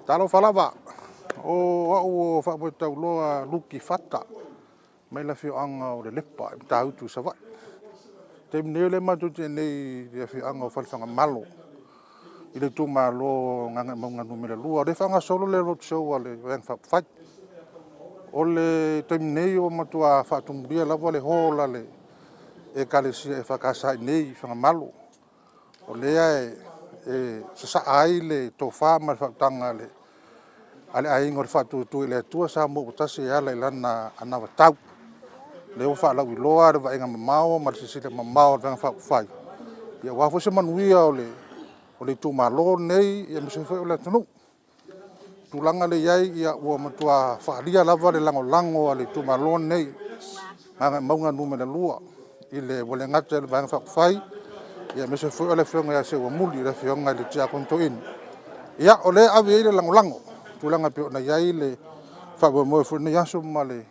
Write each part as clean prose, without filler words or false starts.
Talofa lava, o au o Faamoetauloa Luki Fata mai le afioaga o Lelepa i Matautu i Savaii. O le taimi nei o lea matou te i inei i le afioaga o Falefagamalo i le itumalo o Gagaemauga 2. O lea e faagasolo le road show a le Vaega Faaupufai. O le taimi nei ua matua faatumulia lava le hall a le Ekalesia EFKS i inei i Fagamalo, o lea e sasaa ai le tofa ma le faautaga a le Aiga o le Faatuatua i le Atua Samoa ua Tasi e ala i Lana anavatau. O lea ua faalauiloa le vaaiga mamao ma le silasila mamao a le Vaega Faaupufai aua foi se manuia o le itumalo lenei aemaise foi o le atunuu. O le tulaga lea e i ai, ua matua faaalia lava le lagolago a le itumalo lenei o Gagaemauga 2, ua le gata i le Vaega Faaupufai, aemaise foi o le Afioga ia Seuamuli le Afioga i le Tiakono Toeaina. Ia, o lea e ave i ai le lagolago i tulaga e pei ona i ai le faamoemoe foi i lenei aso ma le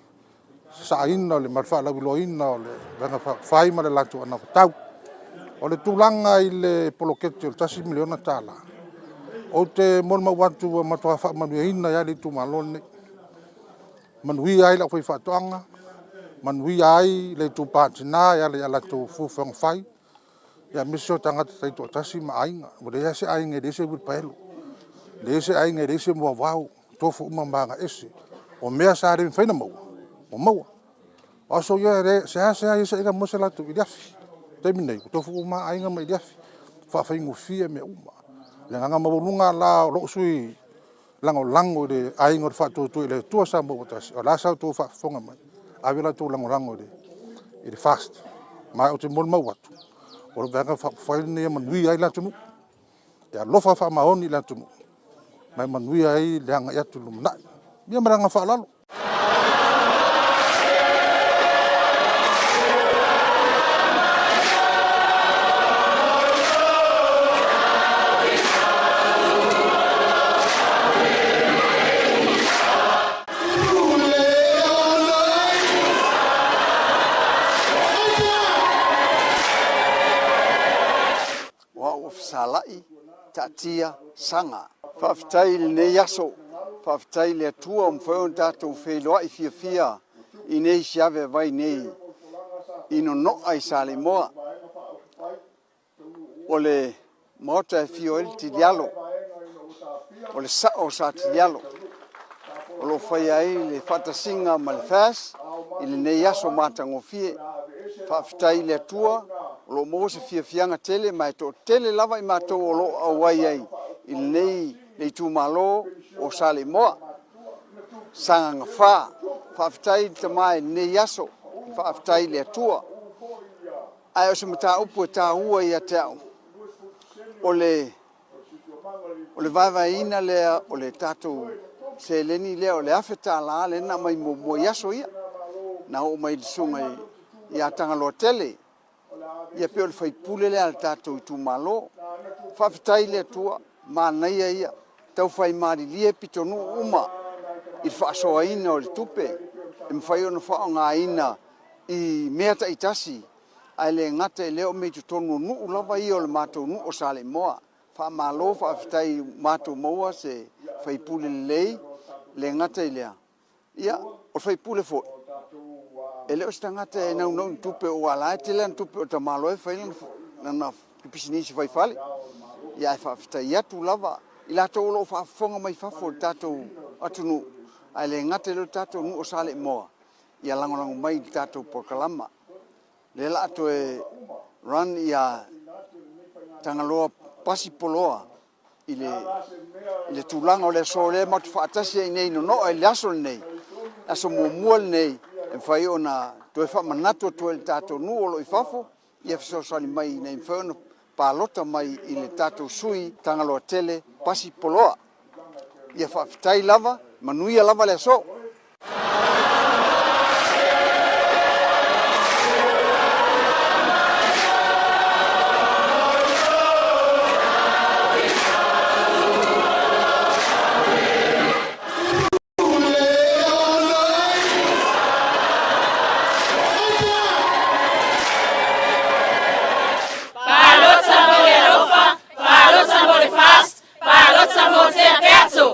sasaaina ma le faalauiloaina o le Vaega Faaupufai ma le latou anavatau. O le tulaga i le poloketi o le $1 miliona, ou te molimau atu ua matua faamanuiaina ai lava le itumalo lenei, manuia ai le aufaifaatoaga, manuia ai le itupa i tina e ala i a latou fuafuaga fai, aemaise o tagata taitoatasi ma aiga. Ua leai lava se aiga e leai se uilipaelo, leai se aiga e leai se moavao, tofu uma ma agaese. O mea sa le mafai ona maua, ua maua. O aso ia e seasea i ai maua se latou iliafi. O le taimi lenei, ua tofu uma lava aiga ma iliafi, ua faafaigofie mea uma. O le agaga maualuga la o lou sui usufono lagolago i le Aiga o le Faatuatua i le Atua Samoa ua Tasi, o le a sa outou faafofoga mai, ave la outou lagolago i le FAST. Ma ou te molimau atu, o le Vaega Faaupufai lenei e manuia ai le atunuu, e alofa faamaoni i le atunuu ma e manuia ai le agai atu i le lumanai. Ia ma le agaga faaaloalo. O au o Fesalai Taatia Saga. Faafetai i lenei aso, faafetai i le Atua ua mafai ona tatou feiloai fiafia i nei siaveavai nei i Nono'a i Saleimoa. O le Maota e afio ai le Tilialo, o le Sa'o o Sa Tilialo o lo o faia ai le faatasiga ma le FAST i lenei aso matagofie. Faafetai i le Atua o lo o maua se fiafiaga tele ma e toatele lava i matou o lo o auai ai i lenei le itumalo o Saleimoa, Sagaga 4. Faafetai le Tama i lenei aso, faafetai i le Atua. Ae o se mataupu e taua ia te au, o le vaevaeina lea o le tatou seleni lea o le $1000 lea na aumai muamua i aso ia, na oo mai i le susuga ia Tagaloatele, ia pei o le sui usufono lea a le tatou itumalo. Faafetai i le Atua, manaia ia, taufai malilie pitonuu uma i le faasoaina o le tupe e mafai ona faaaogaina i mea taitasi, ae le gata i lea o mea i totonu o nuu lava ia o le matou nuu o Saleimoa. Faamalo faafetai ua matou maua se sui usufono lelei, e le gata i lea, ia, o le sui usufono foi, e le o se tagata e naunau i ni tupe aua o la e tele ana tupe, o le tamaloa e fai lana pisinisi fai fale. Ia ae faafetai atu lava i latou o lo o faafofoga mai fafo i le tatou atunuu, ae le gata i lea o le tatou nuu o Saleimoa, ia lagolago mai i le tatou polokalama. Lea o le a toe run ia Tagaloa Pasi Poloa i le tulaga o le aso lea matou te faatasi ai i inei i Nono'a i le aso lenei, le aso muamua lenei e mafai ona toe faamanatu atu ai i le tatou nuu o lo o i fafo ia fesoasoani mai ina ia mafai ona palota mai i le tatou sui Tagaloatele Pasi Poloa. Ia faafetai lava, manuia lava le aso. Palota mo le alofa, palota mo le FAST, palota mo Tea Peato!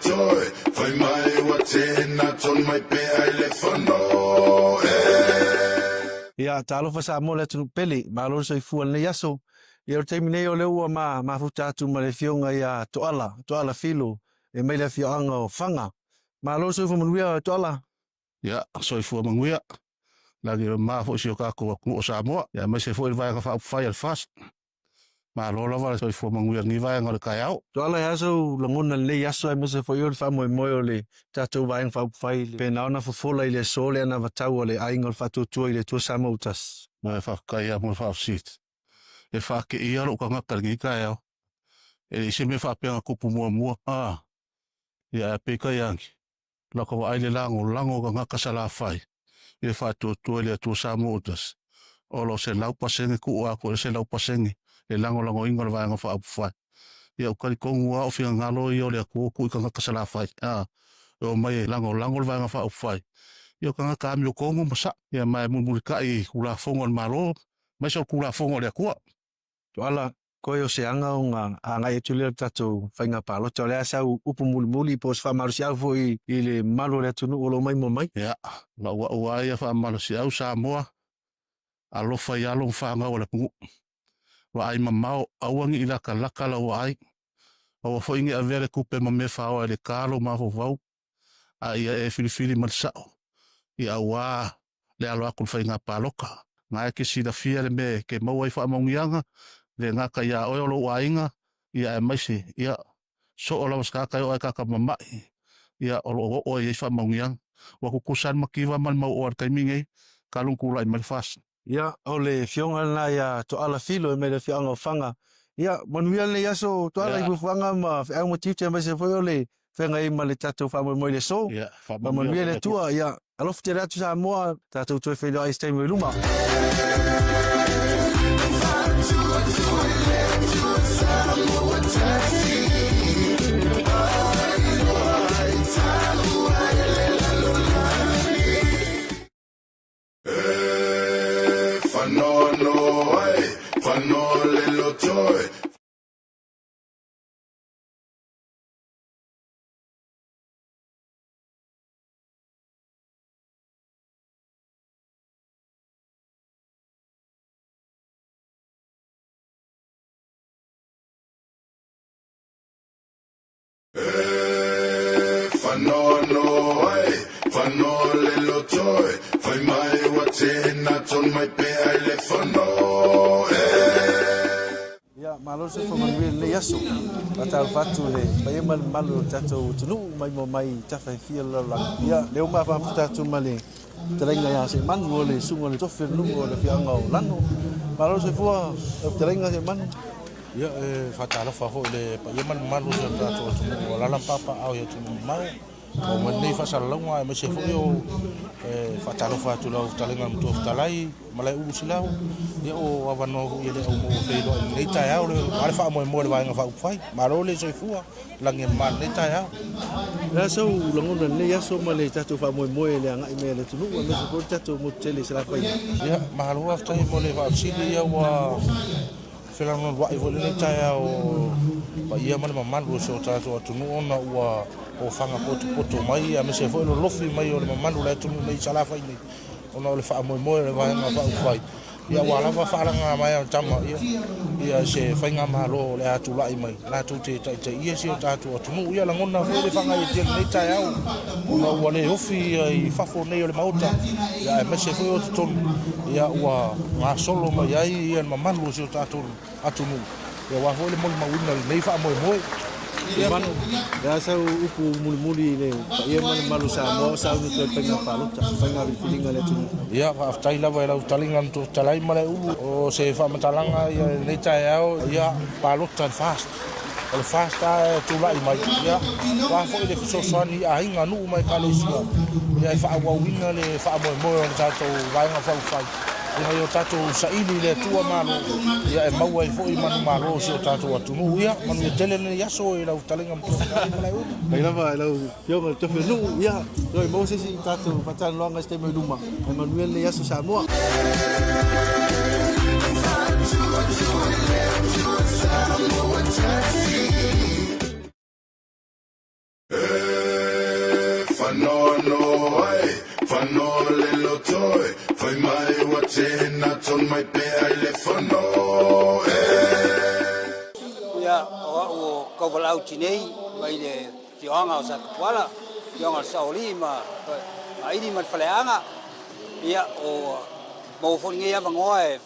toe, fai mai ua tena tonu mai pea i le fono e. Ia, talofa Samoa le atunuu pele, malo le soifua i lenei aso. Ia, o le taimi nei o lea ua ma mafuta atu ma le afioga ia Toala, Toala Filo, e mai le afioaga o Faga. Malo le soifua manuia Toala. Ia, soifua manuia, lagi ma foi si o tatou atunuu o Samoa, ia aemaise foi le Vaega Faaupufai a le FAST. Malo lava le soifua manuia i lenei vaega o le taeao. Tuala, e a sou lagona i lenei aso aemaise foi o le faamoemoe o le tatou Vaega Faaupufai i le pena ona fofola i le aso le anavatau a le Aiga o le Faatuatua i le Atua Samoa ua tasi. Ma e faafetai lava mo le faafesili. E faateia lou tagata i lenei taeao. E leai se mea faapea na tupu muamua. A, ia ae peitai ane, Lako vaai le lagolago o tagata Salafai i le faatuatua i le Atua Samoa Utasi, o lo o 100% tuu atu i le 100% le lagolagoina o le Vaega Faaupufai. Ia, ou talitonu lava o finagalo ia o le Atua tuu i tagata Salafai, a, e omai e lagolago le Vaega Faaupufai. Ia, o tagata amiotonu ma saʻa, ia, ma e mulimulitai i Tulafono a le Malo, aemaise o le Tulafono a le Atua. Tuala, Koe o se aga ona agai atu lea o le tatou faiga palota. O le a sau upu mulimuli po o se faamalosiau foi i le mamalu o le atunuu o lo o maimoa mai? Ia, lau au lava ia faamalosiau Samoa, alofa i alo ma fanau a le atunuu. Vaai mamao, aua ne i latalata lau vaai. Aua foi ne i avea le tupe ma mea faoa i le ta lou mafaufau. a ia e filifili ma le sa'o, ia auā le alo atu i le faiga palota. Na e te silafia le mea e te maua ai faamauniaga, le gata iā oe o lou aiga, ia aemaise, ia, soo lava se tagata e oo ai kaka mama'i, ia, o lo o oo ai i ai faamauniaga. Ua tutusa le mativa ma le mauoa i le taimi nei, talu ona tulai mai le FAST. Ia, o le afioga lena ia Toala Filo e mai le afioaga o Faga. Ia, manuia lenei aso Toala i fuafuaga ma feau ma tiute aemaise foi o le feagai ma le tatou faamoemoe i le aso. Ia, Faamanuia le Atua. Ia, alofa tele atu Samoa, tatou toe feiloai i se taimi o i luma. E whanoano ai, whanoa le loto e. E whanoano ai, whanoa le loto e, whai mai ua tēnā tonu mai pea i le whano e. Ia, malo le soifua manuia i lenei aso. Faatalofa atu le paia ma le mamalu o le tatou atunuu maimoa mai i tafa e fia o le lalolagi. Ia, lea ua mafaafata atu ma le fetalaiga ia Seemanu o le susuga o le tofi o le nuu o le afioaga o Lano. Malo le soifua lau fetalaiga Seemanu. Ia, e faatalofa foi i le paia ma le mamalu o si o tatou atunuu o alaala ma papaaao i atunuu mamao. O mai lenei faasalalauga aemaise foi o e faatalofa atu i lau fetalaiga le Matua Fetalai, Malaeulu Silau, ia o avanoa foi e le au maua feiloai i lenei taeao le a le faamoemoe o le Vaega Faaupufai. Malo le soifua, lagi e mama i lenei taeao. O le a sau lagona i lenei aso ma le tatou faamoemoe i le agai mai a le atunuu aemaise foi le tatou motu tele i Salafai? Ia, malo faafetai mo le faafesili, ia ua Felagoloa'i foi lenei taeao paia ma le mamalu o si o tatou atunuu ona ua ofaga potopoto mai aemaise foi lolofi mai o le mamalu o le atunuu nei i Salafai nei ona o le faamoemoe o le Vaega Faaupufai ia ua lava faalaga mai a tama ia ia se faigamalo o le a tulai mai latou te taitaia si o tatou atunuu. Ia lagona foi le faagaeetia i lenei taeao ona ua le ofi ia i fafo nei o le Maota ia aemaise foi o totonu ia ua gasolo mai ai ia le mamalu o si o tatou atunuu ia aua foi le molimauina o lenei faamoemoe. Ia, Manu, o le a sau upu mulimuli i le paia ma le mamalu o Samoa o sauni atu ai le faiga palota, faiga filifiliga a le atunuu? Ia, faafetai lava i lau taliga na Talai ma Leulu, o se faamatalaga ia i lenei taeao, ia, palota le FAST. O le FAST lava e tulai mai, ia, o a foi le fesoasoani i aiga, nuu ma ekalesia, ia e faaauauina le faamoemoe o le tatou Vaega Faaupufai, ina ia o tatou saili i le Atua Malo, ia e maua ai foi manumalo o si o tatou atunuu. Ia, manuia tele lenei aso i lau fetalaiga matua Talai ma Leulu. Mai lava i lau Afioga i le Tofi o Nuu, ia, toe maua se isi tatou faatalanoaga i se taimi o i luma. Ae manuia lenei aso Samoa. E Fanoano ai, fanoa le lotoe, fai mai ua tena ton mai pea i le fono e. Ia, o au o Kauvalaau Tinei mai le afioaga o Satapuala, afioaga o le Saoalii ma Maili ma le Faleaga. Ia, ua maua foi lenei avanoa e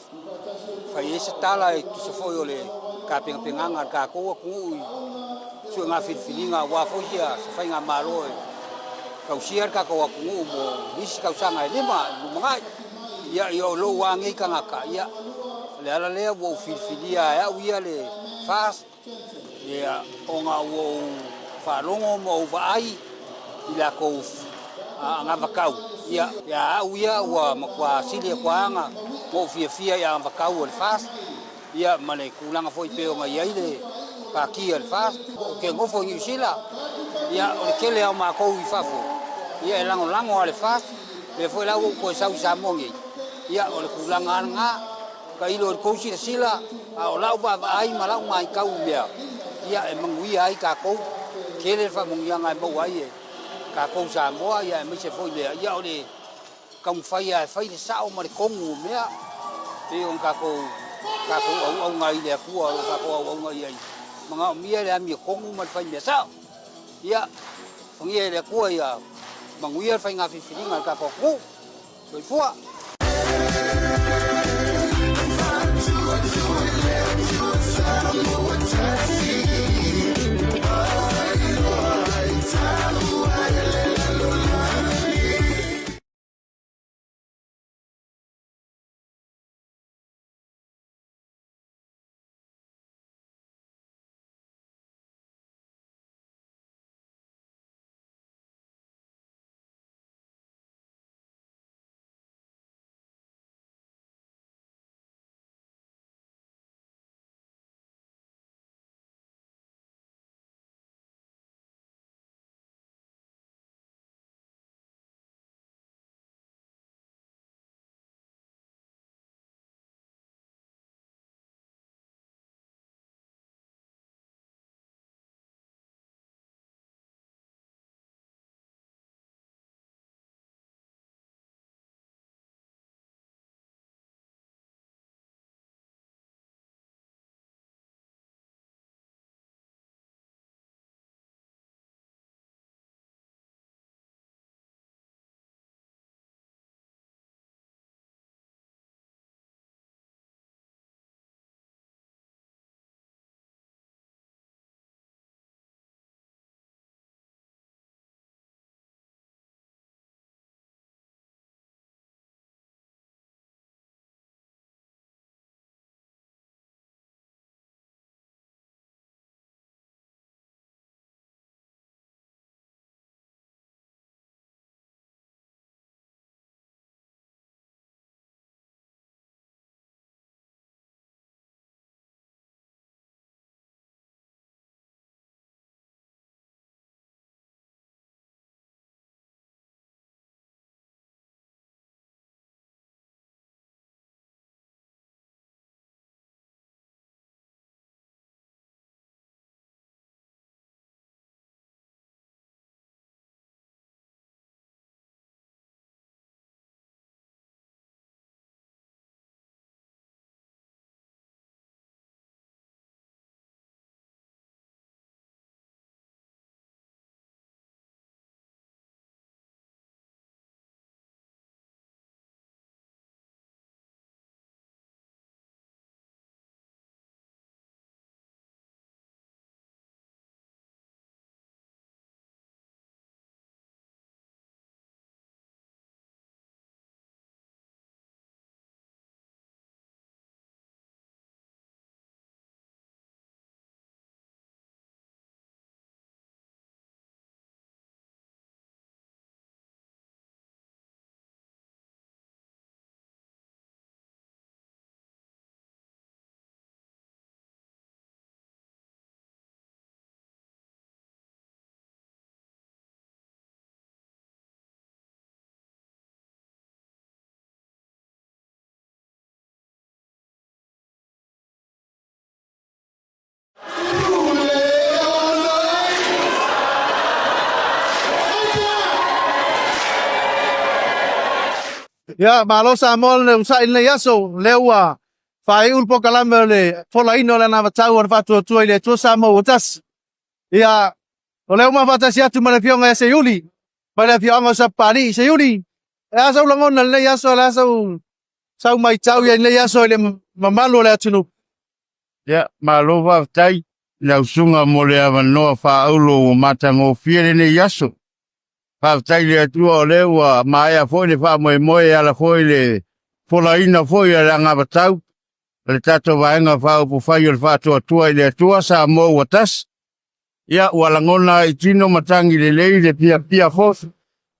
fai ai se tala e tusa foi o le tapenapenaga a le tatou atunuu i suega filifiliga aua foi se faigamalo e tausia le tatou atunuu mo nisi tausaga e lima i le lumanai. Ia, ia o lou lava nei tagata, ia, o le ala lea ua ou filifilia e au ia le FAST, ia, ona ua ou faalogo ma ou vaai i latou anavatau. Ia, ia au ia ua matua sili atu lava ona ou fiafia i anavatau a le FAST, ia ma le tulaga foi pei ona i ai le Pati a le FAST. Ou te nofo i Niu Sila, ia o le tele lava o matou i fafo, ia e lagolago lava i le FAST, lea foi la ua ou toe sau i Samoa nei, ia o le tulaga lava lena, tailo i le tou silasila, a o lau vaavaai ma lau matau i mea, ia e manuia ai tatou, tele le faamanuiaga e maua ai e tatou Samoa, ia aemaise foi lea, ia o le taumafai lava e fai le sao ma le tonu o mea, pei ona tatou tatou auauna ai i le Atua o lo o tatou auauna i ai, manaomia le amiotonu ma le fai mea sao. Ia, alofagia e le Atua ia manuia le faiga filifiliga a le tatou atunuu. Soifua! Ia, malo Samoa le usa'i i lenei aso, lea ua faaiu le polokalame o le folaina o le anavatau a le Faatuatua i le Atua Samoa ua tasi. Ia, o lea ua ma faatasi atu ma le Afioga ia Seiuli, mai le afioaga o Sapapalii. Seiuli, e a sau lagona i lenei aso, o le a sau, sau maitau i lenei aso i le mamalu o le atunuu? Ia, malo faafetai i lau susuga mo le avanoa faaaulo ua matagofie lenei aso. Faafetai i le Atua o lea ua maea foi le faamoemoe e ala foi i le folaina foi o le anavatau a le tatou Vaega Faaupufai o le Faatuatua i le Atua Samoa ua Tasi. Ia, ua lagona ai i tino matagi lelei le fiafia foi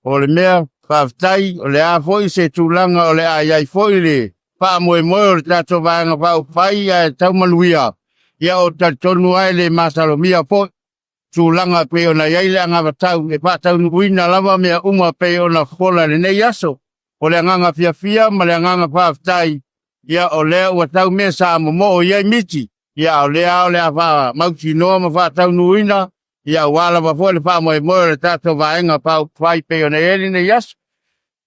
o le mea faafetai o le a foi se tulaga o le a i ai foi le faamoemoe o le tatou Vaega Faaupufai ae tau manuia. Ia, ou te talitonu lava e le masalomia foi tulaga e pei ona i ai le anavatau e faataunuuina lava mea uma e pei ona fofola i lenei aso. O le agaga fiafia ma le agaga faafetai, ia o lea ua tau mea sa momoo i ai miti, ia a o lea lava o le a faamautinoa ma faataunuuina, ia aua lava foi le faamoemoe o le tatou Vaega Faaupufai e pei ona i ai lenei aso.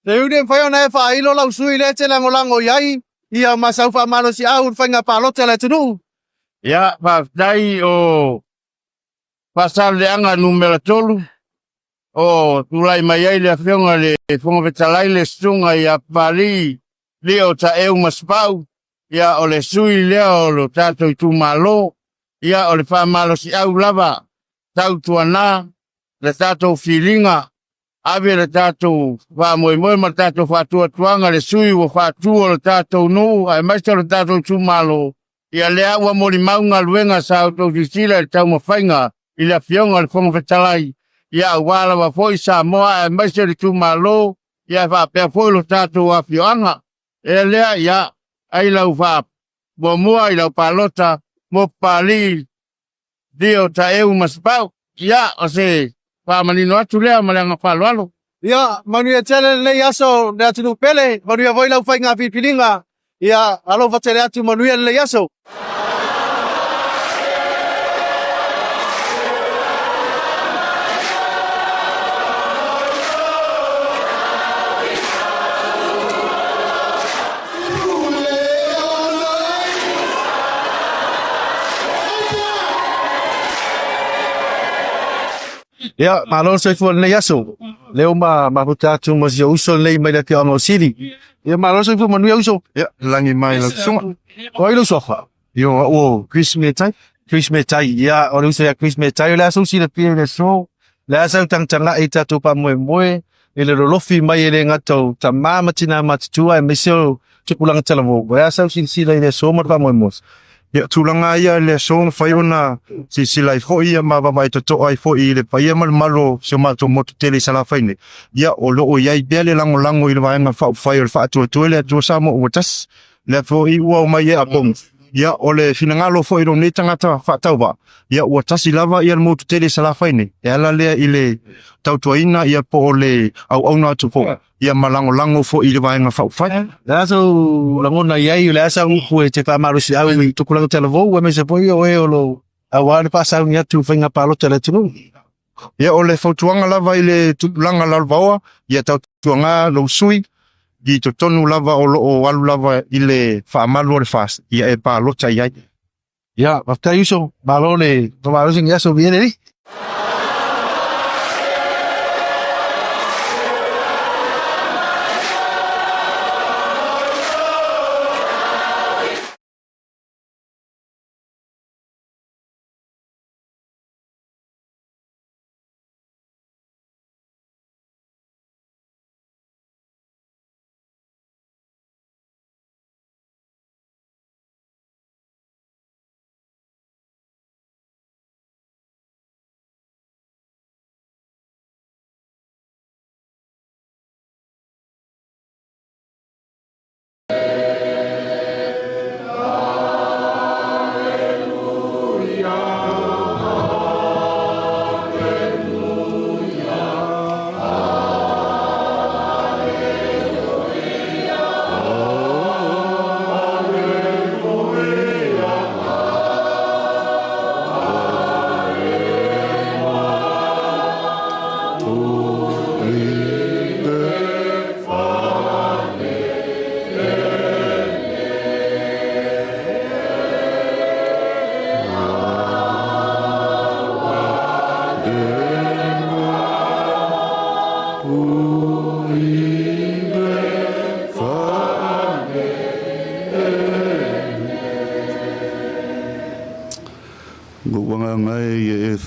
Seiuli e mafai ona e faailo lau sui lea e te lagolago i ai ia ma sau faamalosiau i le faiga palota a le atunuu. Ia, faafetai o Faasaleleaga numera 3 o tulai mai ai le Afioga i le Fofoga Fetalai le Susuga ia Papalii Lio Taeu Masepau, ia o le sui lea o lo tatou itumalo, ia o le faamalosiau lava tautuana le tatou filiga ave le tatou faamoemoe ma le tatou faatuatuaga le sui ua faatu o le tatou nuu aemaise o le tatou itumalo, ia lea ua molimau galuega sa outou silasila i le taumafaiga i le Afioga i le Fofoga Fetalai, ia aua lava foi Samoa aemaise le itumalo, ia faapea foi lo tatou afioaga. E lea, ia, ai lau faamuamua i lau palota mo Papalii Dio Taeu ma Sipau. Ia, o se faamanino atu lea ma le aga faaaloalo. Ia, manuia tele lenei aso le atunuu pele, manuia foi lau faiga filifiliga. Ia, alofa tele atu, manuia lenei aso. Ia, malo le soifua i lenei aso. Lea ua ma mafuta atu ma si ou uso lenei mai le afioaga o Sili. Ia, malo le soifua manuia uso. Ia, lagi mai lau susuga. O ai lou suafa? Io, au o Chris Metai. Chris Metai. Ia, o le uso ia Chris Metai, o le a sau silafia i le aso, le a sau tagatagai i tatou faamoemoe, i le lolofi mai e le gata o tama ma tina matutua aemaise o tupulaga talavou. O le a sau silasila i le aso ma le faamoemoe? Ia, tulaga ia i le aso, mafai ona silasila ai foi ia ma vaavaai totoa ai foi i le paia ma le mamalu o si o matou motu tele i Salafai nei. Ia, o lo o i ai pea le lagolago i le Vaega Faaupufai o le Faatuatua i le Atua Samoa ua Tasi. Lea foi ua omai e apogi. Ia, o le finagalo foi o lou nei tagata faatauvaa, ia ua tasi lava ia le motu tele i Salafai nei, e ala lea i le tautuaina ia po o le auauna atu foi, ia ma lagolago foi i le Vaega Faaupufai. O le a sou lagona i ai, o le a sau upu e te faamalosiau i tupulaga talavou aemaise foi o e o lo o aua le faasauni atu i faiga palota a le atunuu? Ia, o le fautuaga lava i le tupulaga lalovaoa, ia tautuaga lou sui i totonu lava o lo o alu lava i le faamalu o le FAST, ia e palota i ai. Ia, faafetai uso, malo le faamalosi i aso viia le Alii.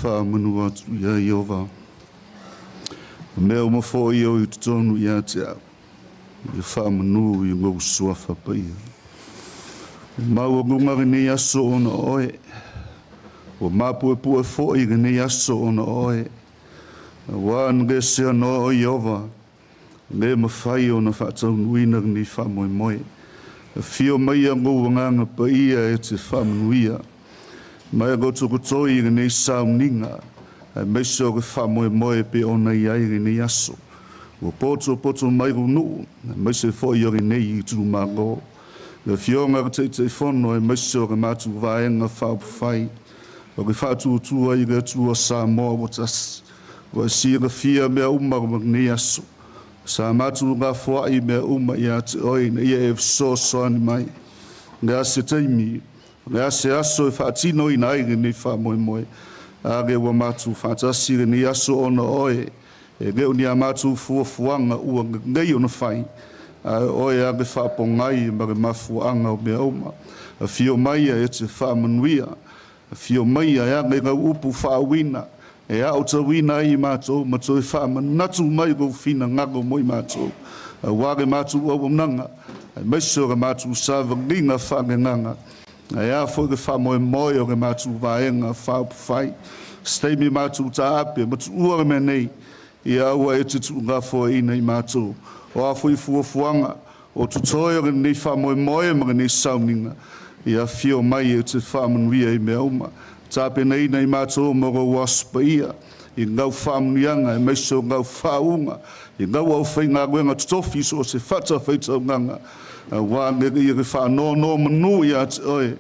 faamanu atu iā Ieova, o mea uma foi o i totonu ia te au, ia faamanu i lou suafa paia. Ua maualuga lenei aso ona o oe, ua mapuepue foi lenei aso ona o oe, aua na le seanoa o Ieova, Le mafai ona faataunuuina lenei faamoemoe. Afio maia lou Agaga Paia e te faamanuia ma e lotolotoi i lenei sauniga aemaise o le faamoemoe e pei ona i ai lenei aso. Ua potopoto mai lou nuu aemaise foi o lenei itumalo. Le Afioga i le Taitaifono aemaise o le matou Vaega Faaupufai o le Faatuatua i le Atua Samoa ua Tasi. Ua e silafia mea uma o lenei aso. Sa matou lafoai mea uma ia te oe ina ia e fesoasoani mai. O le a se taimi, o le a se aso e faatinoina ai lenei faamoemoe? A lea ua matou faatasi lenei aso ona o oe, e le o ni a matou fuafuaga ua lelei ona fai, ae o oe lava le faapogai ma le mafuaaga o mea uma. Afio maia e te faamanuia. Afio maia e aga i lau upu faauuina e aotauina ai i matou ma toe faamanatu mai lou finagalo mo i matou, aua le matou auaunaga, aemaise o le matou savaliga faaleagaga, ae a foi le faamoemoe o le matou Vaega Faaupufai. Se taimi matou taape ma tuua le mea nei, ia aua e te tuulafoaiina i matou. O a foi fuafuaga O totoe o lenei faamoemoe ma lenei sauniga, ia afio mai e te faamanuia i mea uma. Tapenaina i matou mo lou Aso Paia, i lau faamanuiaga aemaise o lau faauuga, i lau aufaigaluega totofi i so o se fatafaitaulaga, aua le Alii le faanonomanu ia te oe,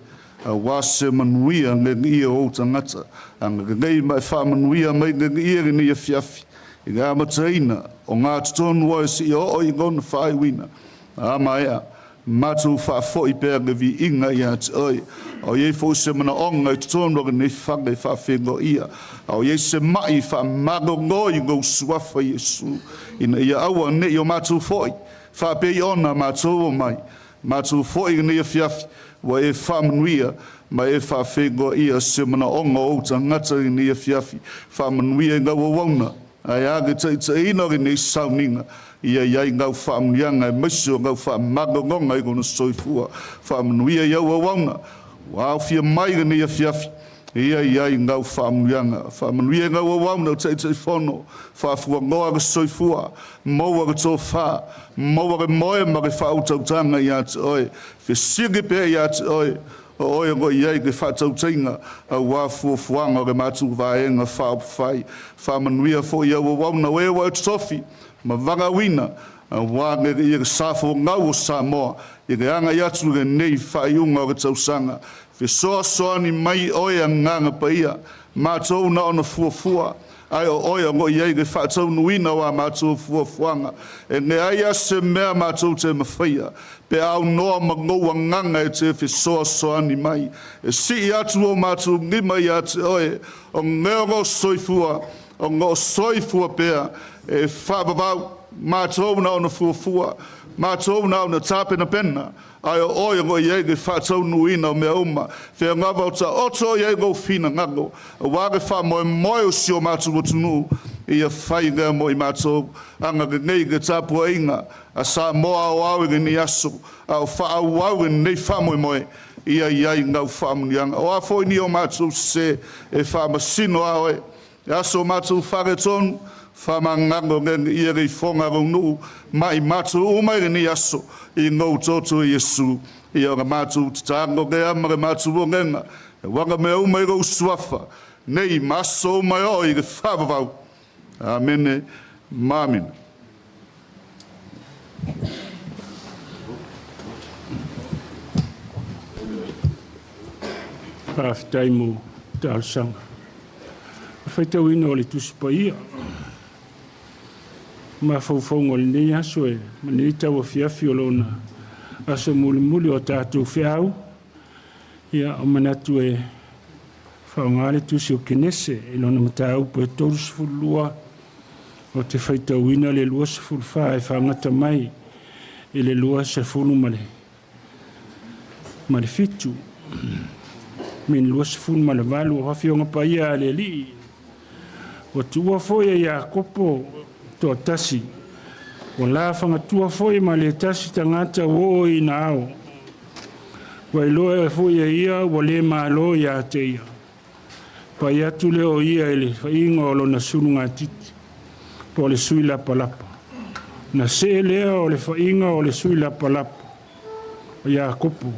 aua se manuia le Alii o ou tagata. Agalelei ma e faamanuia mai le Alii lenei afiafi, I le amataina o gatotonu oe seia oo i lona faaiuina, a maea, matou faafoi pea le viiga ia te oe. A o i ai foi se manaoga i totonu o lenei fale e faafeiloaia, a o i ai se ma'i faamalolo i lou Suafa Iesu, ina ia aua ne i o matou foi, faapei ona matou omai, matou foi lenei afiafi, ua e faamanuia ma e faafeiloaia se manaoga o ou tagata i lenei afiafi. Faamanuia i lau auauna, ae a le taitaiina o lenei sauniga, ia i ai lau faamanuiaga aemaise o lau faamalologa i lona soifua. Faamanuia i au auauna ua aofia mai lenei afiafi, ia i ai lau faamanuiaga. Faamanuia i lau auauna o Taitaifono, faafualoa le soifua, maua le tofa, maua le moe ma le faautautaga ia te oe. Fesili pea ia te oe, o oe o lo o i ai le faatautaiga aua fuafuaga o le matou Vaega Faaupufai. Faamanuia foi i au auauna o e ua e totofi ma valaauina aua le le sa folau o Samoa i le agai atu i lenei faaiuga o le tausaga. Fesoasoani mai oe Agaga Paia, matou na ona fuafua, ae o oe o lo o i ai le faataunuuina o a matou fuafuaga. E leai lava se mea matou te mafaia pe a aunoa ma lou agaga e te fesoasoani mai. E sii atu o matou lima ia te oe, o lea o lou soifua, o lo o soifua pea, e faavavau matou na ona fuafua, matou na ona tapenapena, ae o oe o lo o i ai le faataunuuina o mea uma. Fea lava o taoto i ai lou finagalo, aua le faamoemoe o si o matou atunuu, ia fai lea mo i matou. Agalelei le tapuaiga a Samoa aoao i lenei aso, a o faaauau lenei faamoemoe, ia i ai lau faamanuiaga. O a foi ni o matou sese, e faamasino lava oe. E aso matou faaletonu, faamagalo le ia le ifoga a lou nuu ma i matou uma i lenei aso, i lou toto Iesu. Ia o le matou tatalo lea ma le matou olega, e uaga mea uma i lou suafa, nei ma aso uma e oo i le faavavau. Amene ma amene. Faafetai mo talosaga. Le faitauina o le Tusi Paia. Mafaufauga o lenei aso e ma lenei tauafiafi o lona aso mulimuli o tatou feau, ia o manatu e faaaoga le Tusi o Kenese i lona mataupu e 32 ou te faitauina le 24 e faagata mai i le 20 ma le ma le 7 min 28 o Afioga Paia a le Alii. Ua tuua foi e Iakopo toatasi, ua la fagatua foi ma le tasi tagata ua oo ina ao. Ua iloa foi e ia ua le malo ia te ia. Pai atu lea o ia i le faiga o lona sulugatiti, po o le sui lapalapa. Ona see lea o le faiga o le sui lapalapa o Iakopo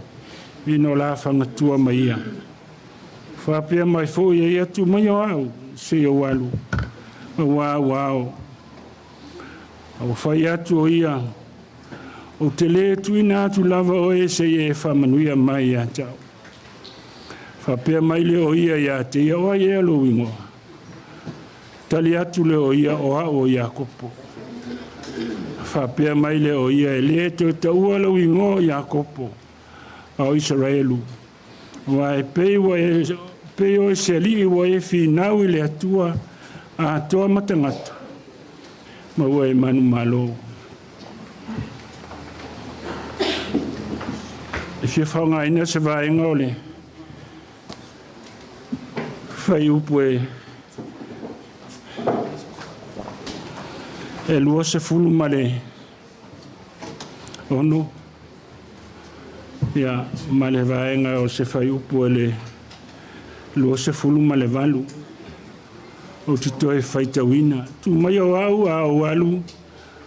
ina o la fagatua ma ia. Faapea mai foi e ia, Tuu mai o au se i ou alu, auā ua ao. A ua fai atu o ia, Ou te lē tuuina atu lava oe se i e faamanuia mai ia te au. Faapea mai lea o ia ia te ia, O ai ea lou igoa? Tali atu lea o ia, O au o Iakopo. Faapea mai lea o ia, E lē toe taua lou igoa o Iakopo, a o Isaraelu, Aua e pei ua e, pei oe se alii ua e finau i le Atua atoa ma tagata, ma ua e manumalo. E fia faaaogaina se vaega o le fuaiupu e e 26 Ia, ma le vaega o se fuaiupu e le 28 ou te toe faitauina. Tuu mai o au a ou alu,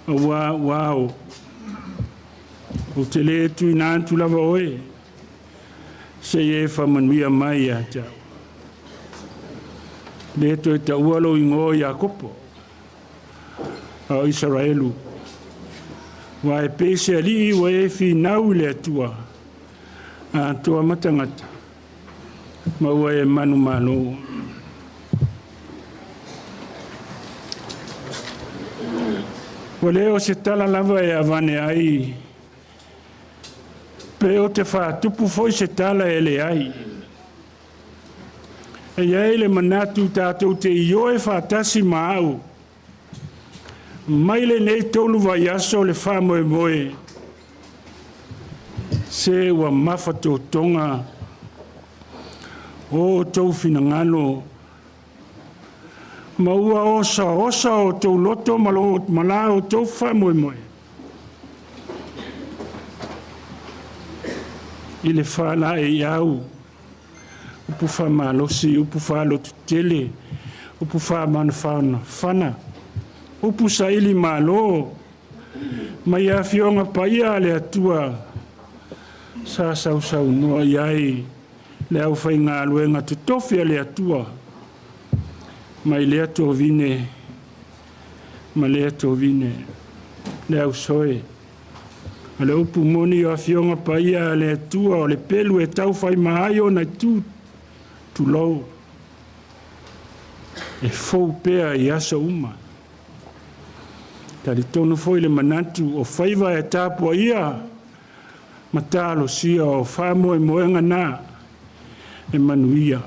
auā ua ao. Ou te le tuuina atu lava oe, se i e faamanuia mai ia te au. Le toe taua lou igoa o Iakopo, a o Isaraelu, aua e pei se alii ua e finau i le Atua, atoa ma tagata, ma ua e manumalo. Ua le o se tala lava e avane ai, pe o te faatupu foi se tala e leai. E i ai le manatu tatou te ioe faatasi ma au mai lenei tolu vaiaso le faamoemoe se ua mafatotoga o outou finagalo ma ua osaosa outou loto ma, lo, ma la outou faamoemoe i le faalaeiau upu faamalosi, upu faalototele, upu faamanafanafana, upu saili malo, mai afioga paia a le Atua sa sausaunoa i ai le aufaigaluega totofi a le Atua mai lea tovine ma lea tovine, le ausoe. O le upu moni o Afioga Paia a le Atua o le pelu e tau fai ma ai ona itu, tulou, e fou pea i aso uma. Talitonu foi le manatu o faiva e tapuaia ma talosia o faamoemoega na e manuia.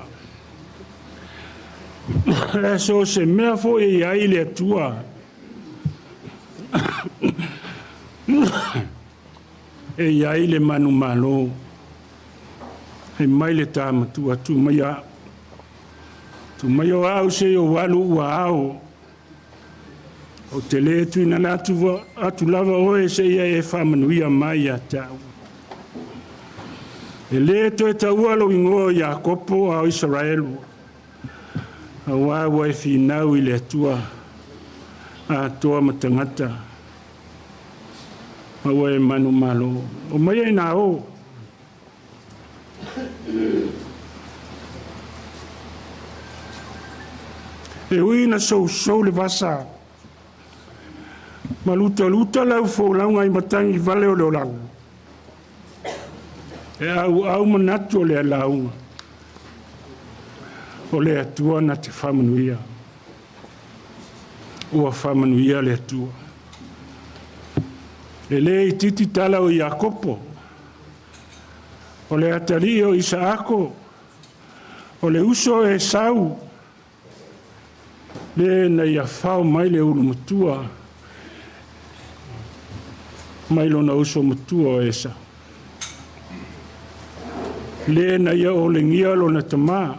E so o se mea foi e i ai le Atua e i ai le manumalo. Hei mai le tā matua, tū mai a. Tū mai o au se i ou alu ua ao. Ou te lē tuuina atu, atu lava oe seia e faamanuia mai ia te au. E lē toe taua lou igoa o Iakopo a o Isaraelu, auā ua e finau i le Atua atoa ma tagata, ma ua e manumalo. Omaia inā o. E ui ina sousou le vasa ma lutaluta lau folauga i matagi vale o le olaga, e auau manatu o le alauga o le Atua na te faamanuia. Ua faamanuia le Atua. E le itiiti tala o Iakopo, O le atalii o Isaako, o le uso o Esau, le na ia fao mai le ulu matua mai lona uso matua o Esau. Le na ia olegia lona tamā.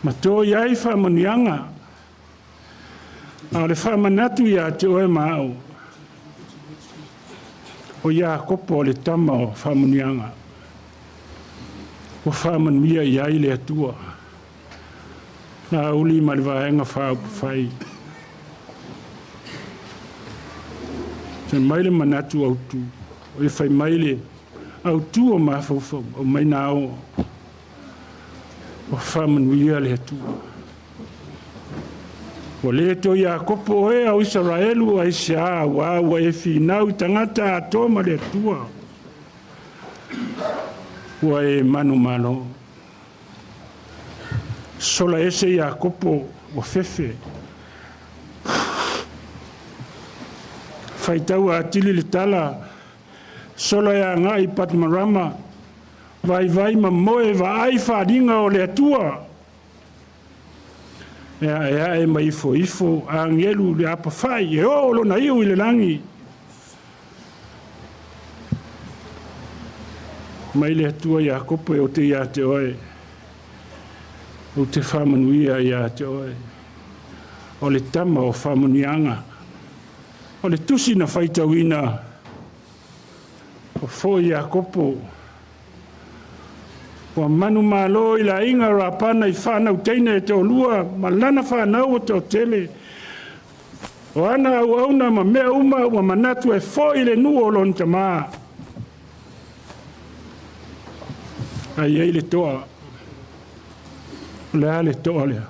Ma to i ai faamanuiaga. A o le faamanatu ia te oe ma au, o Iakopo o le tama o faamanuiaga, ua faamanuia i ai le Atua. Laauli ma le Vaega Faaupufai. Fai mai le manatu autu, o fai mai le autu o mafaufau, aumai na ao, ua faamanuia le Atua. Ua le toe Iakopo oe a o Isaraelu aisea, aua ua e finau i tagata atoa ma le Atua. Ua e manumalo. Sola ese Iakopo ua fefe. Faitau atili le tala, sola e agai i Patmarama, vaivai ma moe vaai faaaliga o le Atua. E aeae ma ifoifo agelu le apafai e oo lona iu i le lagi. Mai le Atua Iakopo e ote ia te oe, ou te faamanuia ia te oe. O le tama o faamanuiaga, o le tusi na faitauina, o foi Iakopo, Ua manumalo i le aiga o Rapana i fanau teine e toalua ma lana fanau ua toatele. O ana auauna ma mea uma ua manatu e foi i le nuu o lona tama. A i ai le toa. O le a le toa lea?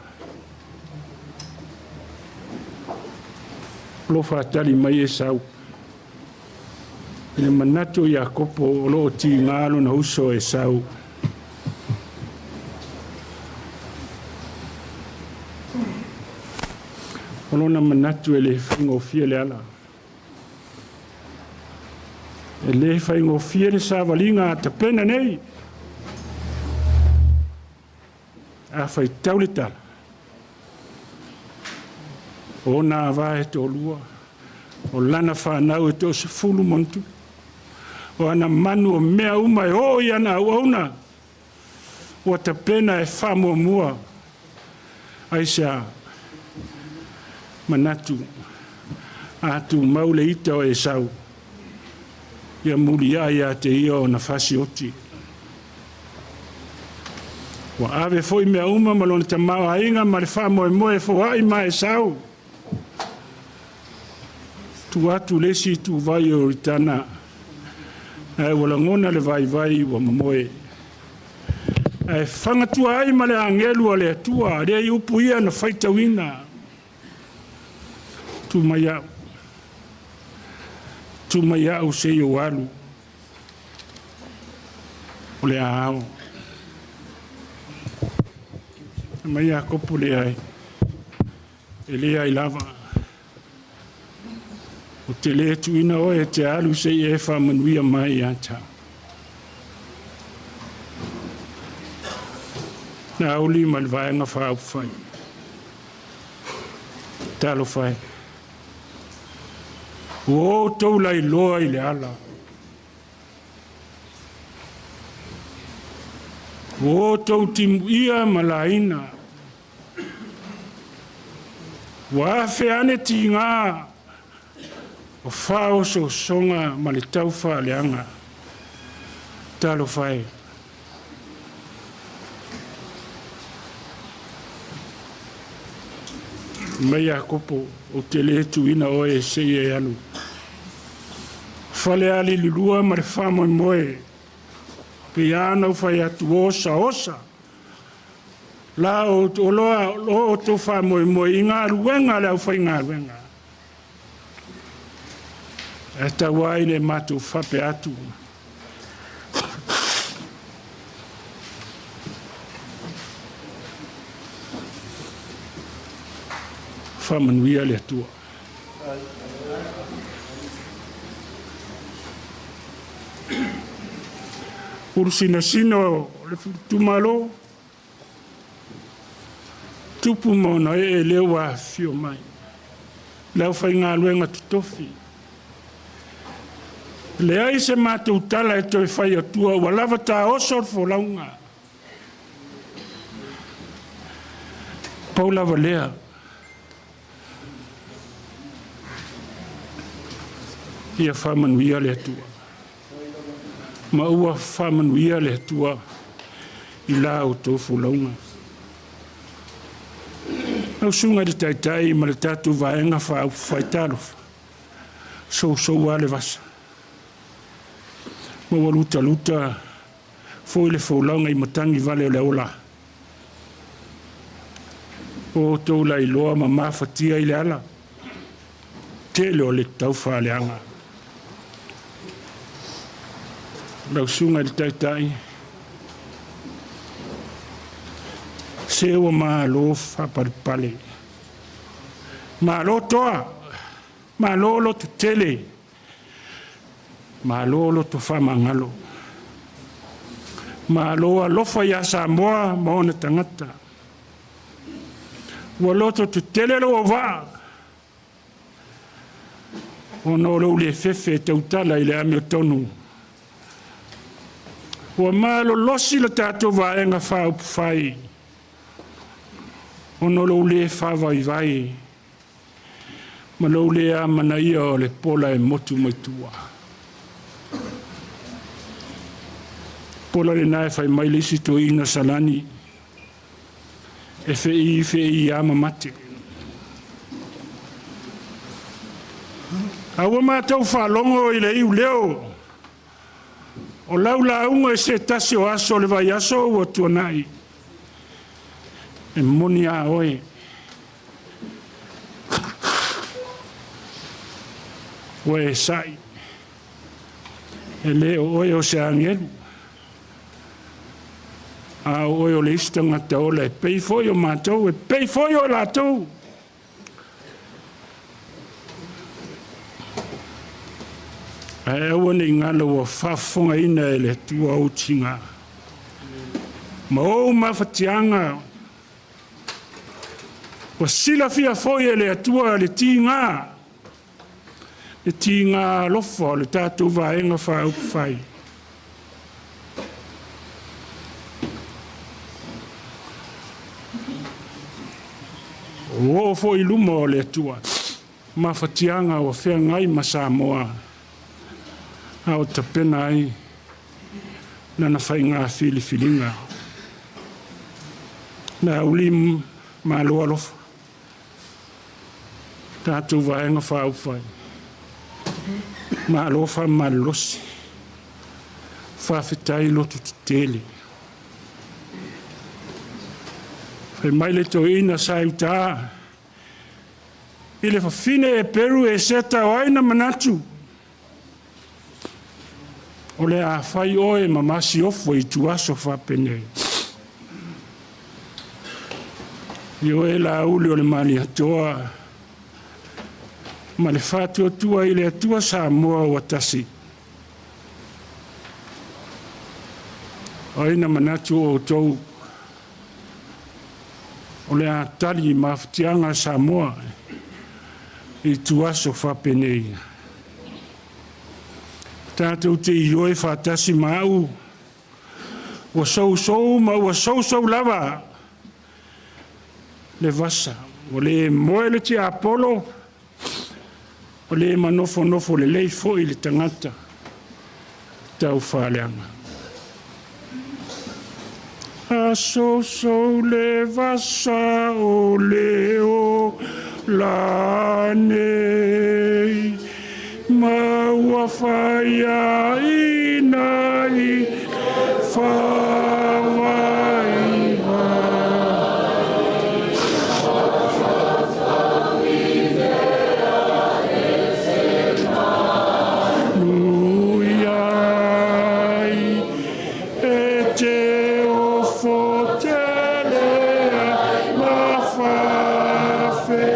O lo o faatali mai Esau. I le manatu o Iakopo o lo o tiga lona uso o Esau. O lona manatu e le faigofie le ala. E le faigofie le savaliga a tapena nei. A faitau le tala, o ona ava e toalua, o lana fanau e toasefulu ma ona tupu, o ana manu o mea uma e oo i ana auauna, ua tapena e faamuamua. Aisea? Manatu, a tumau le ita o Esau, ia muliai ia te ia ona fasioti. Ua ave foi mea uma ma lona tamaoaiga ma le faamoemoe e foai ma Esau. Tu atu le isi ituvai o Ioritana, ae ua lagona le vaivai ua momoe. Ae fagatua ai ma le agelu a le Atua, lea i upu ia na faitauina. Tu mai au, tu mai au se i ou alu. O le a ao. Mai Iakopo leai, e leai lava. Ou te le tuuina oe e te alu se i e faamanuia mai ia te au. Laauli ma le Vaega Faaupufai. Talofa e. Ua outou lailoa i le ala. Ua outou timuia ma laina. Ua afe ane tiga o faaosoosoga ma le taufaaleaga. Talofa e! Mai Iakopo, ou te le tuuina oe se i e alu. Falealilulua ma le faamoemoe, pei lava ona ou fai atu, osaosa la o lo outou faamoemoe i galuega a le aufaigaluega. Ae tau ai le matou faapea atu. Faamanuia le Atua. Ulusinasina o le itumalo, Tupu ma ona ee lea ua afifio mai. Le aufaigaluega totofi. Leai se matou tala e toe fai atua ua lava taoso le folauga. Pau lava lea, ia faamanuia le Atua. Ma ua faamanuia le Atua i la outou folauga. Lau Susuga i le Taitai ma le tatou Vaega Faaupufai Talofa, sousou lava le vasa, ma ua lutaluta foi le folauga i matagi vale o le aola. O outou lailoa ma mafatia i le ala tele o le taufaaleaga. Lau Susuga i le Taitai, se ua malo faapalepale, malo toa, malo loto tele, Malo loto faamagalo. Malo alofa ia Samoa ma ona tagata. Ua loto tetele lou auvaa ona o lou le fefe e tautala i le amiotonu. Ua malolosi le tatou Vaega Faaupufai ona o lou le faavaivai ma lou le amanaia o le pola e motu mai tua. Pola lena e fai mai le isi toeaina Salani, e feii feii a ma mate. A ua matou faalogo i le iuleo o lau lauga i se tasi o aso o le vaiaso ua tuanai, e moni a oe. Ua e sa'i, e le o oe o se agelu, a o oe o le isi tagata ola e pei foi o matou, e pei foi o latou. Ae aua ne i galo ua faafofogaina e le Atua ou tiga ma ou mafatiaga. Ua silafia foi e le Atua le tiga, le tiga alofa o le tatou Vaega Faaupufai. Ua oo foi i luma o le Atua mafatiaga ua feagai ma Samoa a o tapena ai lana faiga filifiliga. Laauli malo alofa, tatou Vaega Faaupufai, malo faamalolosi, faafetai loto tetele. Fai mai le toeaina sa i uta i le fafine e Peru e seta o ai na manatu o le a fai oe ma masiofo i ituaso faapenei. Ioe Laauli o le Malietoa ma le faatuatua i le Atua Samoa ua tasi. O ai na manatu o outou o le a tali i mafatiaga a Samoa i ituaso faapenei. Tatou te ioe faatasi ma au, ua sousou ma ua sousou lava le vasa, ua le moe le tiapolo, Ua le manofonofo lelei foi le tagata taufaaleaga. A sousou le vasa o le ola nei, ma ua faiaina i faavaivai. Nui ai e te ofo tele ai ma whawheta.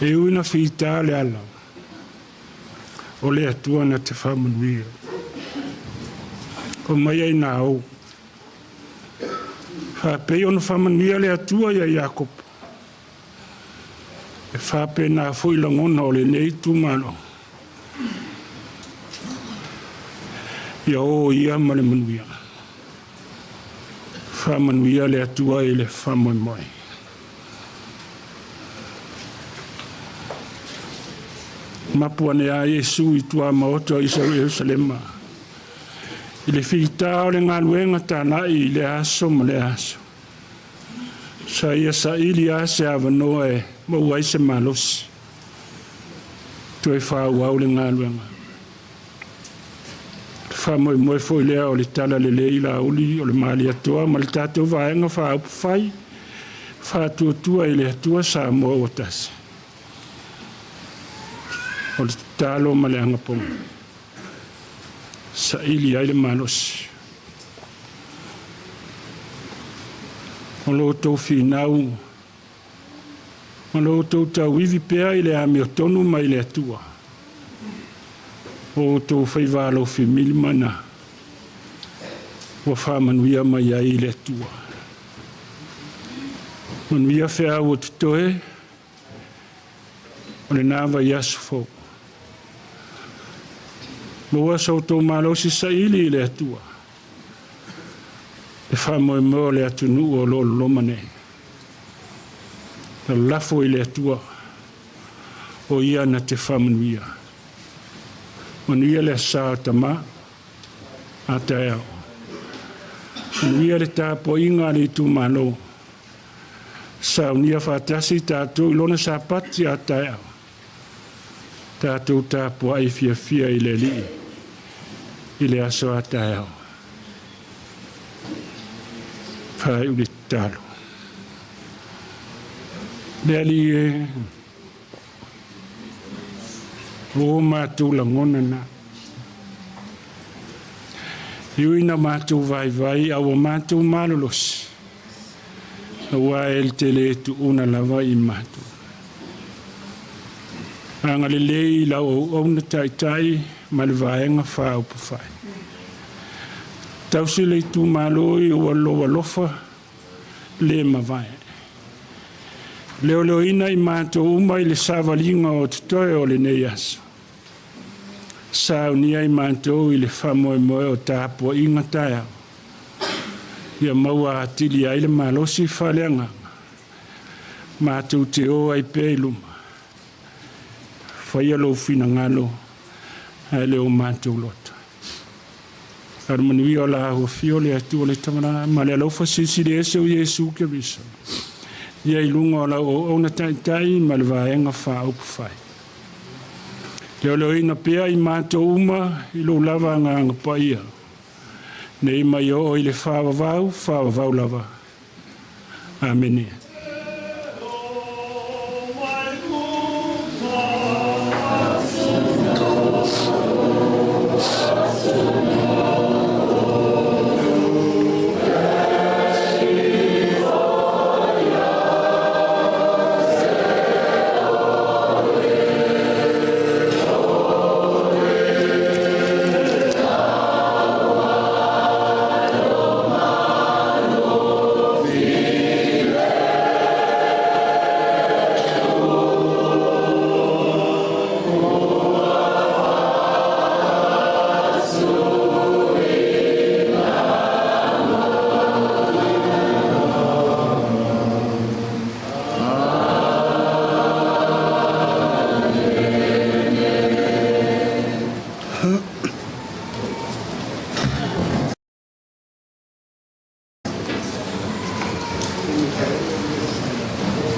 E ui ina fita le ala, o le Atua na te faamanuia. Omai ai nā ou. Faapei ona faamanuia le Atua ia Iakopo, e faapena foi lagona o lenei itumalo. Ia o ia ma le manuia. Faamanuia le Atua i le faamoemoe. Mapu ane a Iesu i tuamaota o Ierusalema i le fitā o le galuega tāla'i i lea aso ma lea aso. Sa ia saili lava se avanoa e maua ai se malosi toe faaauau le galuega. Le faamoemoe foi lea o le Tala Lelei Laauli o le Malietoa ma le tatou Vaega Faaupufai Faatuatua i le Atua Samoa ua Tasi. O le tatalo ma le agapoga, saili ai le malosi. O lo outou finau ma lo outou tauivi pea i le amiotonu mai le Atua, o outou faiva alofi milimana ua faamanuia mai ai le Atua. Manuia feau o totoe o lena vaiaso fou. Maua so outou malosi saili i le Atua, le faamoemoe o le atunuu o lo o loloma nei. Lalafo i le Atua, o Ia na te faamanuia. Manuia le asa o Tama, a taeao. Manuia le tapuaiga a le itumalo. Saunia faatasi tatou i lona Sapati a taeao. Tatou tapuai fiafia i le Alii i le aso a taeao. Faaiu le tatalo. Le Alii e, o matou lagona na. E ui na matou vaivai a ua matou malolosi, aua e te le tuuna lava i matou. Agalelei i lau auauna taitai ma le Vaega Faaupufai. Tausi le itumalo i ua lou alofa le mavae. Leoleoina i matou uma i le savaliga o totoe o lenei aso. Saunia i matou i le faamoemoe o tapuaiga taeao, ia maua atili ai le malosi faaleagaga, matou te o ai pea i luma. Faia lou finagalo ae le o matou loto. A o le manuia o la afio le Atua le Tamalaa ma le alofa silisili ese o Iesu Keriso, ia i luga o lau auauna taitai ma le vaega faaupufai. Leoleoina pea i matou uma i lou lava agaga paia, nei mai oo i le faavavau, faavavau lava. Amene.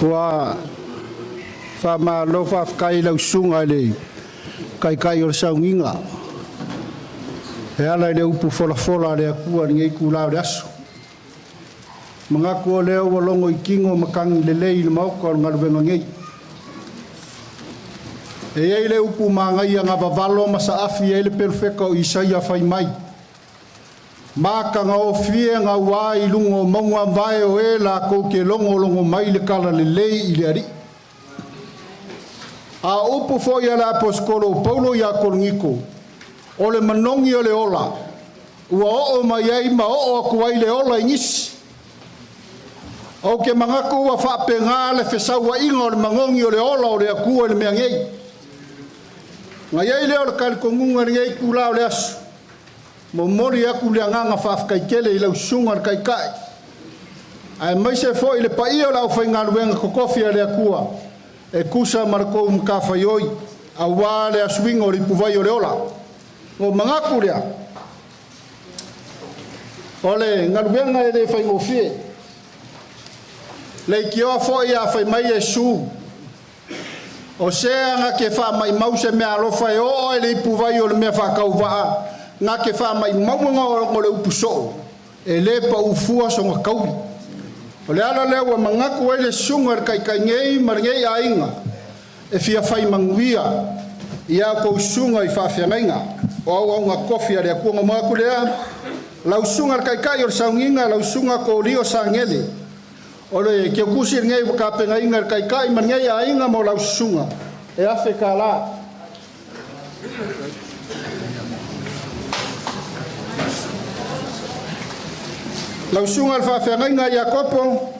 Ua faamalo faafetai i lau susuga i le Taitai o le Sauniga e ala i le upu folafola a le Atua i lenei itula o le aso. Manatu o lea ua logo i tino matagi lelei i le maota o le galuega nei. E i ai le upu manaia na vavalo ma saafi ai le perofeta o Isaia fai mai, Matagofie gaua i luga o mauga vae o e latou te logologo mai le talalelei i le Alii. A o upu foi a le Aposetolo o Paulo ia Korinito, o le manogi o le ola, ua oo mai ai ma oo atu ai le ola i nisi. Ou te manatu ua faapena le fesauaiga o le manogi o le ola o le Atua i le mea nei. Na i ai lea o le talitonuga i lenei itula o le aso, momoli atu le agaga faafetai tele i lau susuga i le Taitai, aemaise foi le paia o le aufaigaluega totofi a le Atua e tusa ma le tou matafaioi aua le asuiga o le ipuvai o le ola. Ona ou manatu lea, o le galuega e le faigofie. Leitioa foi a fai mai Iesu, o sea na te faamaimau se meaalofa e oo lava i le ipuvai o le mea faatauvaa na te faamaumauga o le upu soo, e le pau fua sona taui. O le ala lea ua manatu ai le susuga i le Taitai nei ma lenei aiga e fia fai manuia i a outou susuga i faafeagaiga o auauna tofi a le Atua. Ona manatu lea, lau susuga i le Taitai o le Sauniga, lau susuga Kolio Sagele, o le keukusi lenei ua tapenaina e le Taitai ma lenei aiga mo lau susuga e $1,000. Lau susuga i le faafeagaiga Iakopo,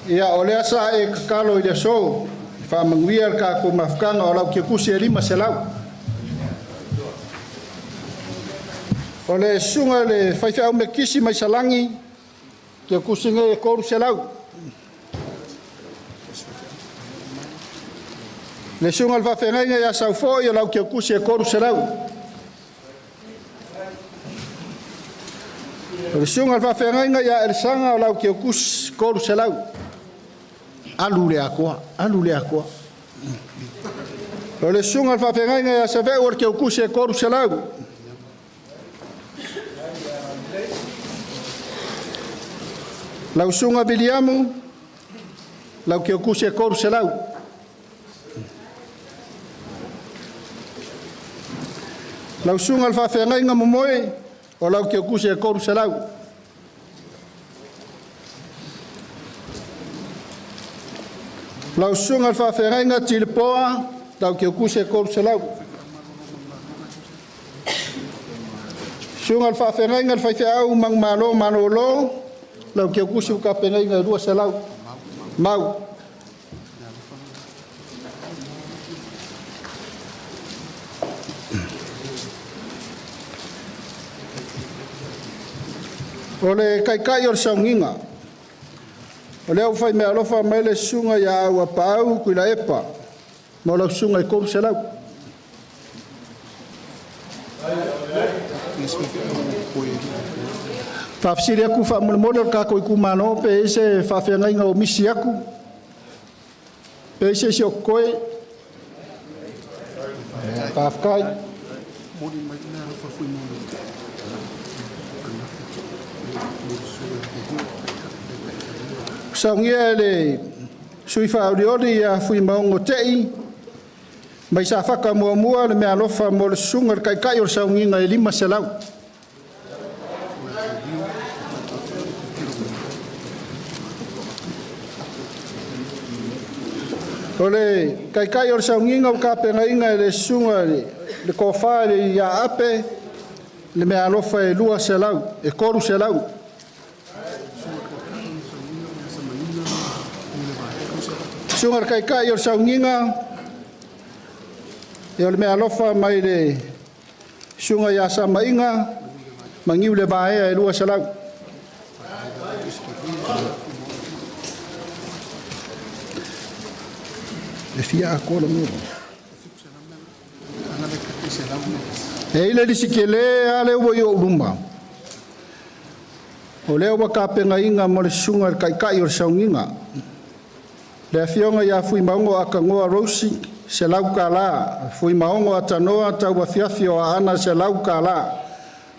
ia o lea sa e tatalo i le aso e faamanuia le tatou mafutaga, o lau keukusi e 500. O le susuga i le faifeau metisi mai Salani, keukusi nei e 300. Le susuga i le faafeagaiga ia Saufoi, o lau keukusi e 300. O le susuga i le faafeagaiga ia Elisaga, o lau keukusi 300. Alu le Atua, alu le Atua. O le susuga i le faafeagaiga ia Saveu, o le keukusi e 300. Lau susuga Viliamu, lau keukusi e 300. Lau susuga i le faafeagaiga Momoe, o lau keukusi e 300. Lau susuga i le faafeagaiga Tilipoa, lau keukusi e 300. Susuga i le faafeagaiga le faifeau Manumalo Malolo, lau keukusi ua tapenaina e 200. Mau. O le Taitai o le Sauniga, o lea ua fai meaalofa mai le susuga ia Auapaau Tuilaepa mo lau susuga i 300. Faafesili atu faamolemole o le tatou itumalo pe i ai se faafeagaiga o misi atu, pe i ai se isi o totoe. Faafetai. Saunia e le sui faaolioli ia Fuimaono Tei mai Safata muamua le meaalofa mo le susuga i le Taitai o le Sauniga e 500. O le Taitai o le Sauniga ua tapenaina e le susuga i le Tofa i le Iaape le meaalofa e 200, e 300. Susuga i le Taitai o le Sauniga, o le meaalofa mai le susuga ia Samaiga Magiulevaea e 200. E fia atoa le mea. E i ai le lisi tele lava lea ua i ou luma, o lea ua tapenaina mo le susuga i le Taitai o le Sauniga, le afioga ia Fuimaono Akanoa Rose, $100. Fuimaono Atanoa Tauafiafi o Aana, $100.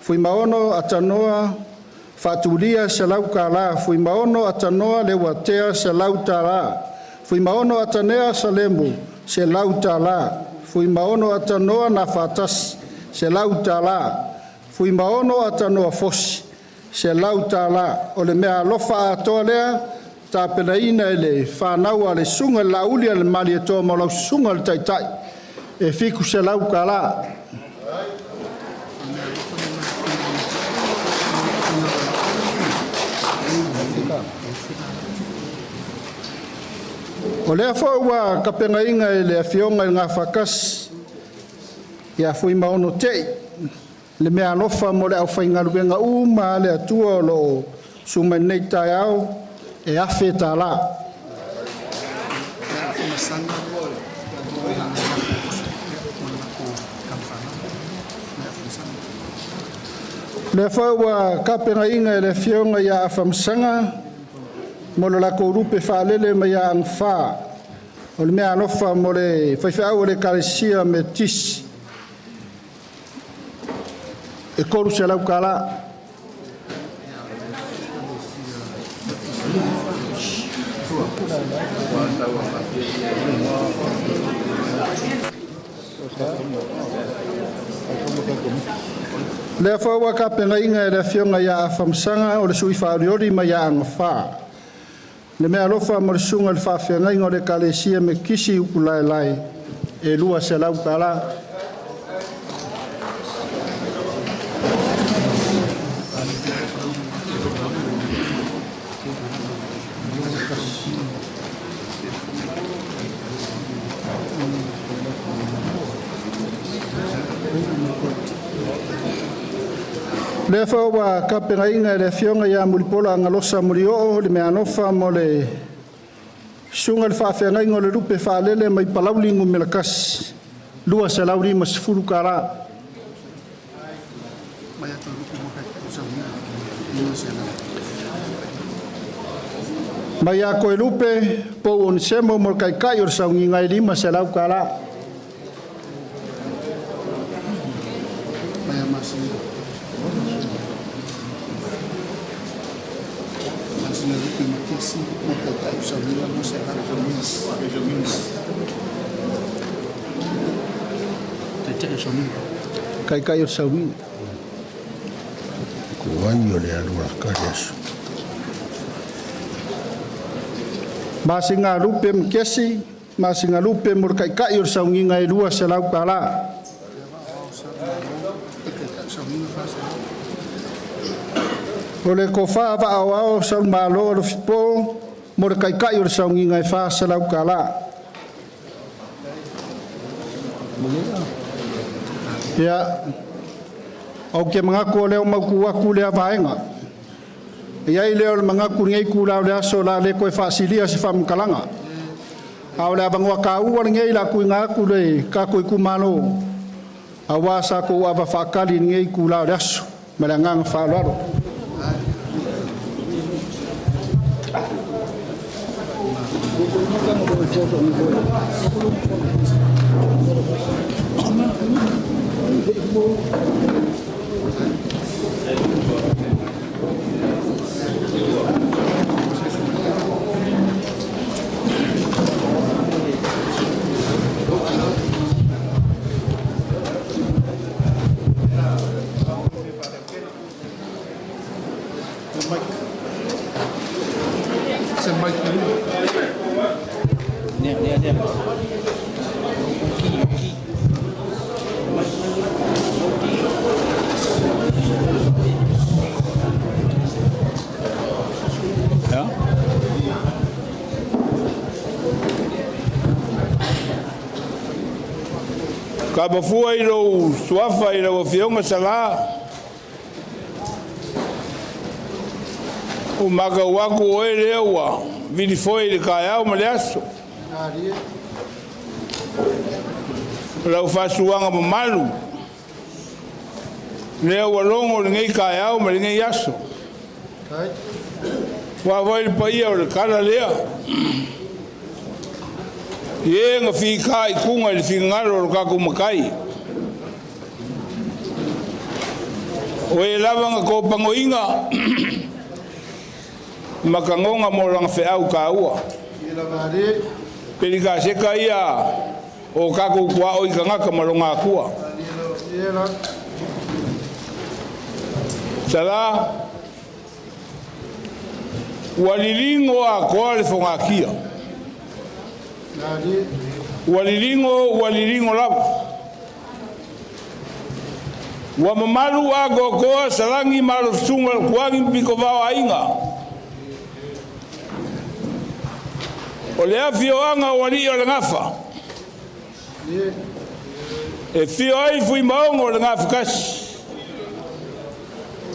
Fuimaono Atanoa Faatulia, $100. Fuimaono Atanoa Leuatea, $100. Fuimaono Atanea Salemu, $100. Fuimaono Atanoa Nafatasi, $100. Fuimaono Atanoa Fosi, $100. O le meaalofa atoa lea tapenaina e le fanau a le Susuga i le Laauli a le Malietoa mo lau Susuga i le Taitai e $700. O lea foi ua tapenaina e le Afioga i le Gafaatasi ia Fuimaono Tei le meaalofa mo le aufaigaluega uma a le Atua o lo o susu mai i lenei taeao e $1,000. O lea foi ua tapenaina e le Afioga ia Afamasaga mo le latou lupe faalele mai ia Agatfa o le meaalofa mo le faifeau o le Ekalesia Metotisi e $300. O lea foi ua tapenaina e le Afioga ia Afamasaga o le sui faaolioli mai Aga 4 le meaalofa mo le susuga i le faafeagaiga o le Ekalesia Metotisi i Utulaelae e $200. O lea foi ua tapenaina e le Afioga ia Mulipola Anarosa Molioo le meaalofa mo le susuga i le faafeagaiga o le Lupe Faalele mai Palauli Nu.1, e $250. Mai ia Toelupe Pou Onesemo mo le Taitai o le Sauniga e $500. Taitai o le Sauniga. Ko ai o le alu a kari aso. Masina Lupe ma Kesi, Masina Lupe mo le Taitai o le Sauniga e $200. O le tofa vaaoao Saumalō Alofipo mo le Taitai o le Sauniga e $400. Ia, ou te manatu o lea ua mautu atu lea vaega. E i ai lea o le manatu i lenei itula o le aso o le a le toe faasilia se faamatalaga. A o le avanoa taua lenei o le a tuuina atu i le tatou itumalo aua sa tou ava faatali i lenei itula o le aso. Ma le agaga faaaloalo. Kapa fua i lou suafa i lau Afioga Sala, ua matau atu o oe lea ua vilifoe i le taeao ma le aso. O lau faasuaga mamalu lea ua logo lenei taeao ma lenei aso. Ua foi le paia o le tala lea. I e na fita i kuga i le finagalo o lo tatou Matai. O e lava na kopagoina ma kagoga mo lana feau taua. Pelikaseka ia o tatou tuaoi tagata ma lona Atua. Sala. Ua liligo atoa le fogatia. Ua liligo, ua liligo lava. Ua mamalu atoatoa Salani ma le Susuga o le Tuani ma Pitovao Aiga. O le afioaga o alii o le Gafa. E afio ai Fuimaono o le Gafatasi.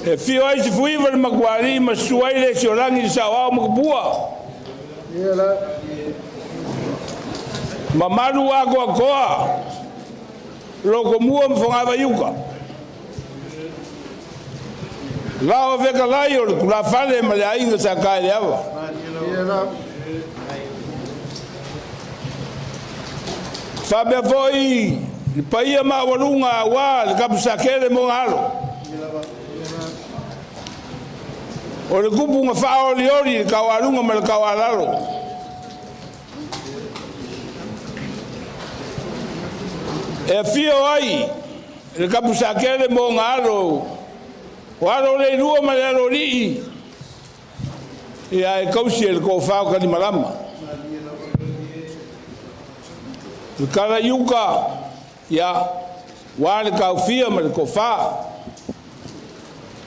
E afio ai Sefuiva le Matualii ma susu ai le Siolagi le Saoao ma Tupua. Mamalu atoatoa Lotomua ma Fogavaiuta. Lao fetalai o le tulafale ma le aiga sa Taeleava. Faapea foi le paia maualuga aua le Tapusakele mo alo. O le tupu na faaolioli i le taualuga ma le taualalo. E afio ai le Tapusakele mo ona alo, o alo o le ilua ma le alo alii, ia e tausi e le tofa o Talimalama. Le Kalaiuka, ia, ua le taofia ma le tofa.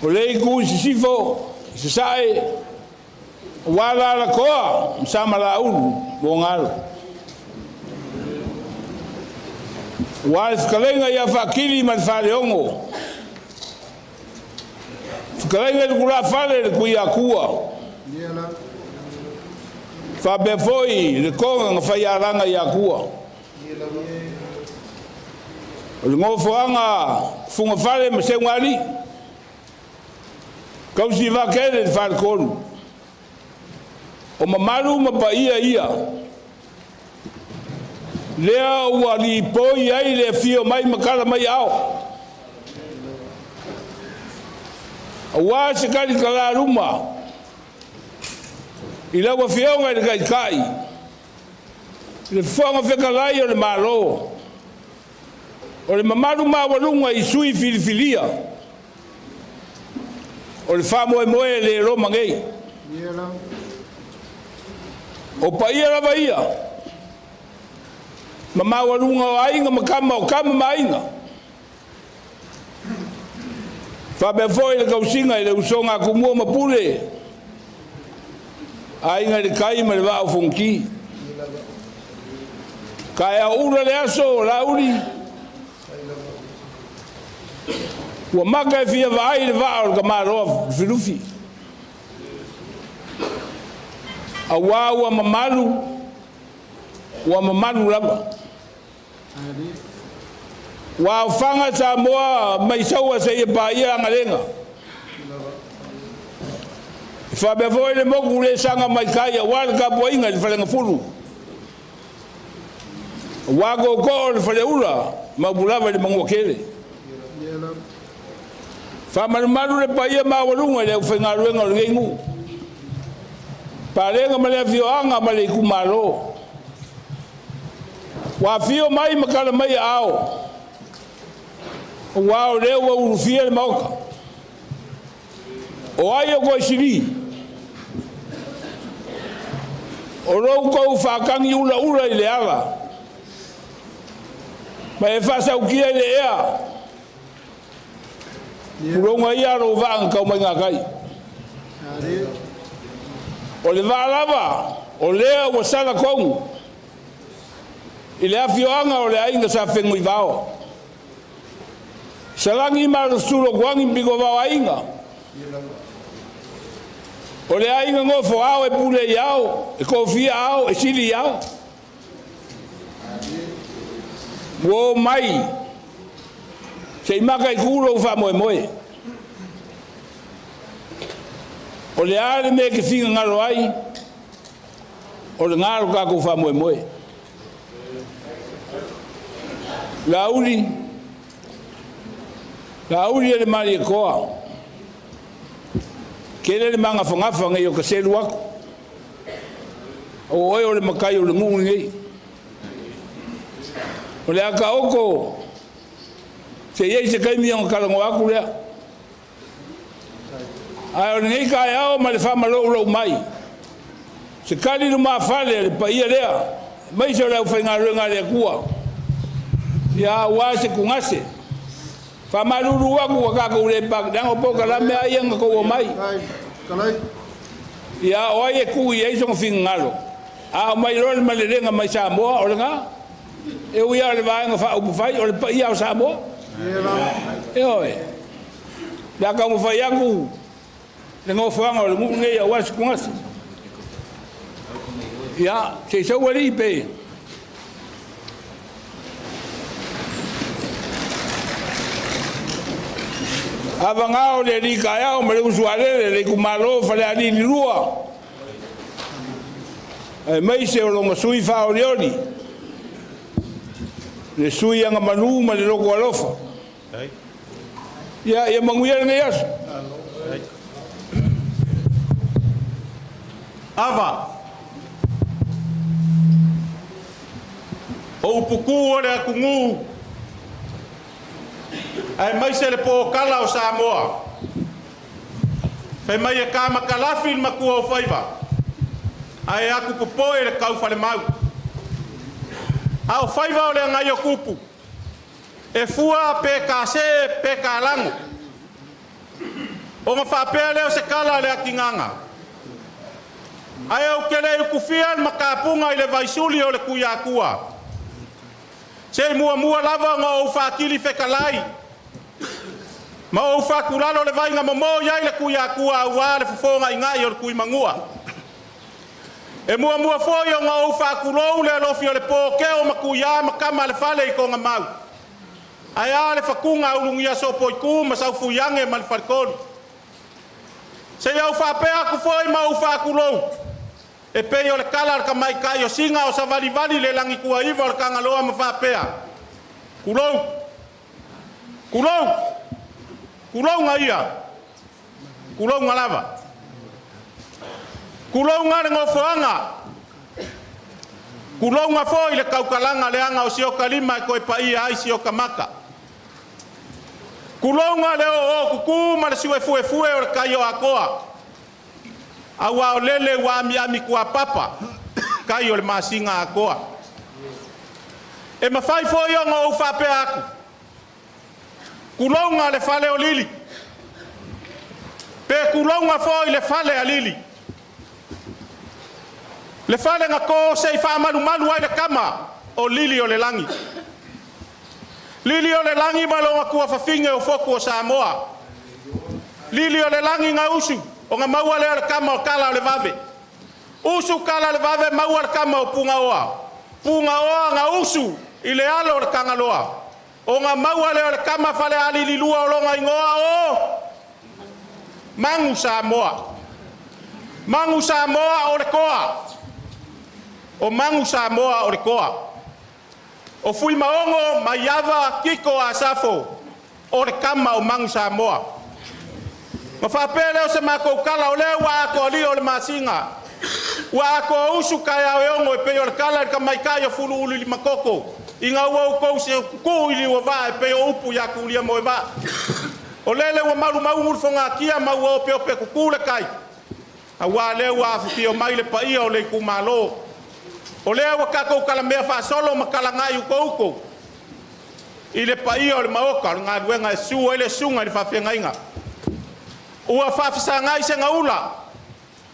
O le itu i sisifo, i sasae, ua Lalakoa ma Samalaulu mo ona alo. Ua le fetalaiga ia Faakili ma le Faleono. Fetalaiga i le tulafale le Tuiatua. Faapea foi le toga na faialaga i Atua. O le nofoaga Fugafale ma Seugalii. Tausi vakele le faletolu. O mamalu ma paia ia. Lea ua lipoi ai le afio mai ma tala mai ao. Aua se talitala luma i lau Afioga i le Taitai, le Fofoga Fetalai o le Malo, o le mamalu maualuga i sui filifilia o le faamoemoe e le Roma nei. O paia lava ia, ma maualuga o aiga ma tama o tama ma aiga. Faapea foi le tausiga i le usoga a Tumua ma Pule, aiga i le tai ma le vaa o Fonoti. Taeao ula le aso, Laauli, ua maka e fia vaai le vaa o le tamaloa Lufilufi. Auā ua mamalu, ua mamalu lava. Ua aofaga Samoa mai Saua seia paia Agalega. E faapea foi le motu le saga mai tai aua le tapuaiga i le Falegafulu. Aua tootoo o le Faleula ma upu lava i le Manuatele. Faamalumalu le paia maualuga i le aufaigaluega o lenei nuu, Palega ma le afioaga ma le itumalo. Ua afio mai ma tala mai aao, aua o lea ua ulufia le Maota. O ai o Koisili? O lo outou faatagi ulaula i le ala, ma e faasautia i le ea, tulouna ia lou vaa na tau mai gatai. O le vaa lava, o lea ua sala tonu i le afioaga o le aiga sa Fenunuivao. Salani ma Sulotuani ma Pitovao aiga. O le aiga nofo ao e pule i ao, e tofia ao, e sili i ao. Ua o mai se i maka i ku lou faamoemoe. O le a le mea e te finagalo ai, o lena lo tatou faamoemoe. Laauli, Laauli e le Malietoa, tele le magafagafa nei o ka selu aku, o oe o le matai o le nuu lenei. O le a taoto, se i ai se taimi ona talanoa aku lea. Ae o lenei taeao ma le faamaloulou mai, Se kali lumafale a le paia lea, aemaise o le aufaigaluega a le Atua, ia aua se tugase. Faamalulu atu ua tatou le leaga o polokalame lava ia na tou omai. Ia o ai e tuu i ai sona finagalo, a aumai loa le malelega mai Samoa, o lena. E ui lava o le Vaega Faaupufai, o le paia o Samoa. Ioe. O le a taumafai atu le nofoaga o le nuu lenei aua Sikuase. Ia, se i sau alii pe. Avagao le alii taeao ma le uso a lele le itumalo o Falealili 2, aemaise o lona sui faaolioli, le sui agamanu ma le loto alofa. Ia, ia manuia lenei aso. Ava. O upu kū o le atunuu aemaise le pōkala o Samoa. Fai mai e kamakalafi le matua o faiva, ae aku popoe le taufalemau. A o faiva o le agai o tupu, E fua pe kasē pe kalago. Ona faapea lea o se kala a le atigaga. Ae ou te le i utufia le matapuga i le vaisuli o le Tuiatua. Se i muamua lava ona ou faatili fetalai ma ou fatulalo le vai na momo i ai le Tuiatua aua le fofoga'iga'i o le Tuimanua. E muamua foi ona ou faatulou le alofi o le po Keo ma Tuiā ma tama a le fale i Togamau. Ae a le fatuga a Ulugiasopoitu ma Saufuiage ma le Faletolu. Seia ou faapea atu foi ma ou faatulou, e pei o le tala a le tamaitai o Siga o savalivali le lagituaiva o le Tagaloa ma faapea, Tulou! Tulou! Tulouga ia! Tulouga lava. Tulouga le nofoaga. Tulouga foi le tautalaga leaga o si ota lima e toe paia ai si ota mata. Tulouga le ooootutu ma le suefuefue o le tai o Akoa. Aua o lele ua amiami kuapapa tai o le masina atoa. E mafai foi ona ou faapea atu, Tulouna le fale o Lili, pe tulouna foi le fale a Lili, le fale na to se i faamalumalu ai le tama o Lili o le lagi. Lili o le lagi ma lona tuafafine o Fotu o Samoa. Lili o le lagi na usu, ona maua lea o le tama o Tala o le Vave. Usu Tala o le Vave maua le tama o Pugaoa. Pugaoa na usu i le alo o le Tagaloa. Ona maua lea o le tama Falealili 2 o lona igoa o Magu Samoa. Magu Samoa o le toa. O Magu Samoa o le toa. O Fuimaono Maiava Kiko Asafo o le tama o Magu Samoa. Ma faapea lea o se matou tala o lea ua atoa lio o le masina. Ua atoa usu taeao e ono e pei o le tala i le tamaitai o Fuluuluilimakoko ina ua outou tuu i liuavaa e pei o upu ia Tuliamoevaa. O lele ua malumaugu le fogatia ma ua opeope tutu le tai, aua lea ua afifio mai le paia o le itumalo. O lea ua tatou talamea faasolo ma talaga'i utouto i le paia o le Maota o le galuega e susu ai le susuga i le faafeagaiga. Ua faafesagai segaula,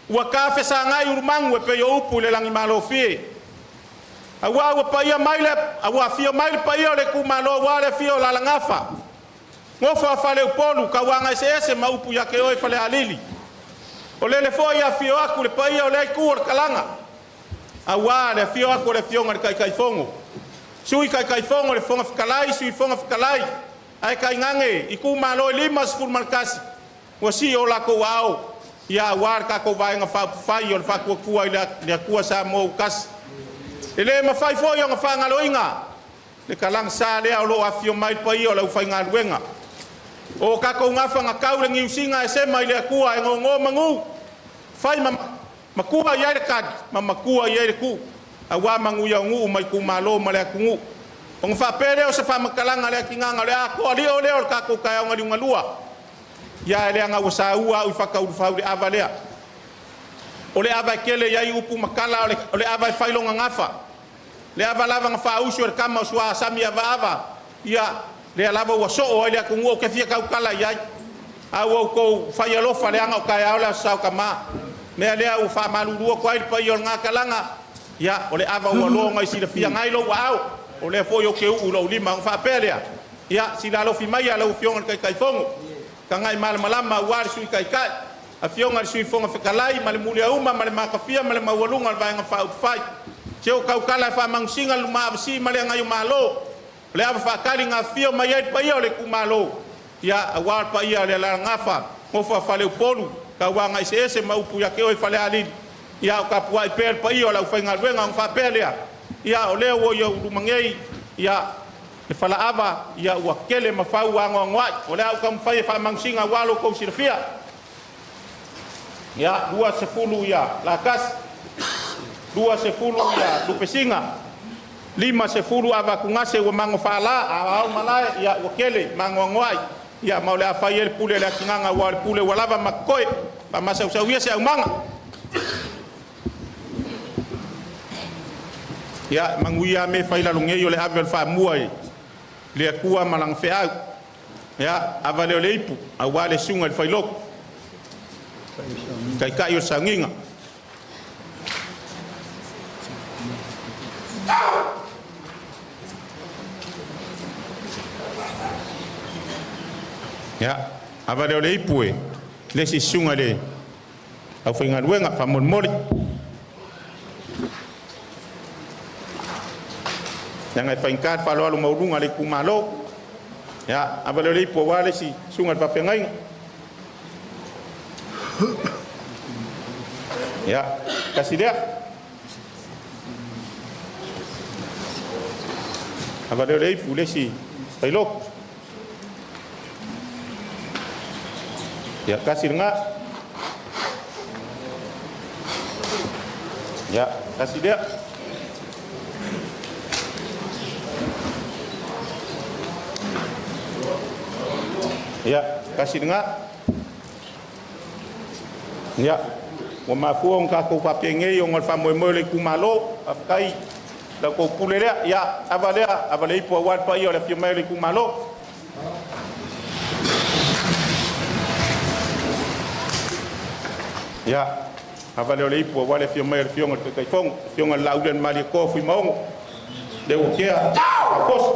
ua tafesagai ulumagu e pei o upu i le lagimalofie. Aua ua paia mai le, ua afio mai le paia o le itumalo aua le afio o Lalagafa, Nofo a Faleupolu, Tauaga eseese ma upu ia te oe Falealili. O lele foi e afio atu le paia o lea itu o le talaga, aua le afio atu o le Afioga i le Taitaifono, Sui Taitaifono, le Fofoga Fetalai, Sui Fofoga Fetalai, ae tainane itumalo e 51 ua sii o latou aao, ia aua le tatou Vaega Faaupufai o le Faatuatua i le Atua Samoa ua Tasi. E le mafai foi ona faagaloina le talagsa lea o lo o afifio mai le paia o le aufaigaluega. O tatou gafa na tau le niusiga e sema i le Atua e gogo manu, fai ma matua i ai le tali ma matua i ai le tuu, aua manuia o nuu ma itumalo ma le atunuu. Ona faapea lea o se faamatalaga a le atigaga o le atoa lio lea o le tatou taeao galiugalua. Ia e leaga ua saua au i Fataulufau i le ava lea. O le ava e tele i ai upu ma tala, o le ava e fai lona gafa. Le ava lava na faausu e le tama o Suasami Avaava, ia, lea lava ua soo ai le atunuu ou te fia tautala i ai. A ua outou fai alofa leaga o taeao le Aso Sa o Tama. Mea lea ua faamalulu atu ai le paia o lena talaga, ia, o le ava ua logo i silafia ai lou aao, o lea foi ou te uu i lou lima ona faapea lea, ia, sila alofi mai a lau Afioga i le Taitaifono, tagai malamalama aua le Sui Taitai, Afioga i le Sui Fofoga Fetalai ma le muliauma ma le matafia ma le maualuga o le Vaega Faaupufai. Se o tautala e faamanusina le lumaavasi ma le agaio-malo, o le ava faatali na afifio mai ai le paia o le itumalo, ia, aua le paia o le Alalagafa, nofo a Faleupolu, tauaga eseese ma upu ia te oe Falealili, ia o tapuai pea le paia o le aufaigaluega ona faapea lea, ia, o lea ua i ou luma nei, ia, le falaava, ia, ua tele ma fau anoanoai, o le a ou taumafai e faamanusina aua lo outou silafia. Ia, 20 ia Lakasi, 20 ia Lupesina, 50 ava atugase ua mago faala, a ao malae, ia ua tele, magoagoai, ia ma o le a fai ai le pule a le atinaga, aua o le pule ua lava ma totoe, faamasausau ia se aumaga. Ia, manuia a me fai lalo nei o le ave o le faamua i le Atua ma lana feau. Ia, ava lea o le ipu, aua le susuga i le Failotu, taitai o le sauniga. Ia, ava lea o le ipu e le isi susuga i le aufaigaluega, faamolemole. Leaga e faigata le faaaloalo maualuga a le itumalo. Ia, ava lea o le ipu aua le isi susuga i le faafeagaiga. Ia, tasi lea. Ava lea o le ipu le isi failotu. Ia, tasi lena. Ia, tasi lea. Ia, tasi lena. Ia, ua mafua ona tatou faapenei ona o le faamoemoe o le itumalo. Faafetai la outou pule lea. Ia, ava lea, ava le ipu aua le paia o le afio mai o le itumalo. Ia, ava lea o le ipu aua le afio mai o le afioga i le Taitaifono, afioga i le Laaulialemalietoa Fuimaono, Leuatea Alfosi.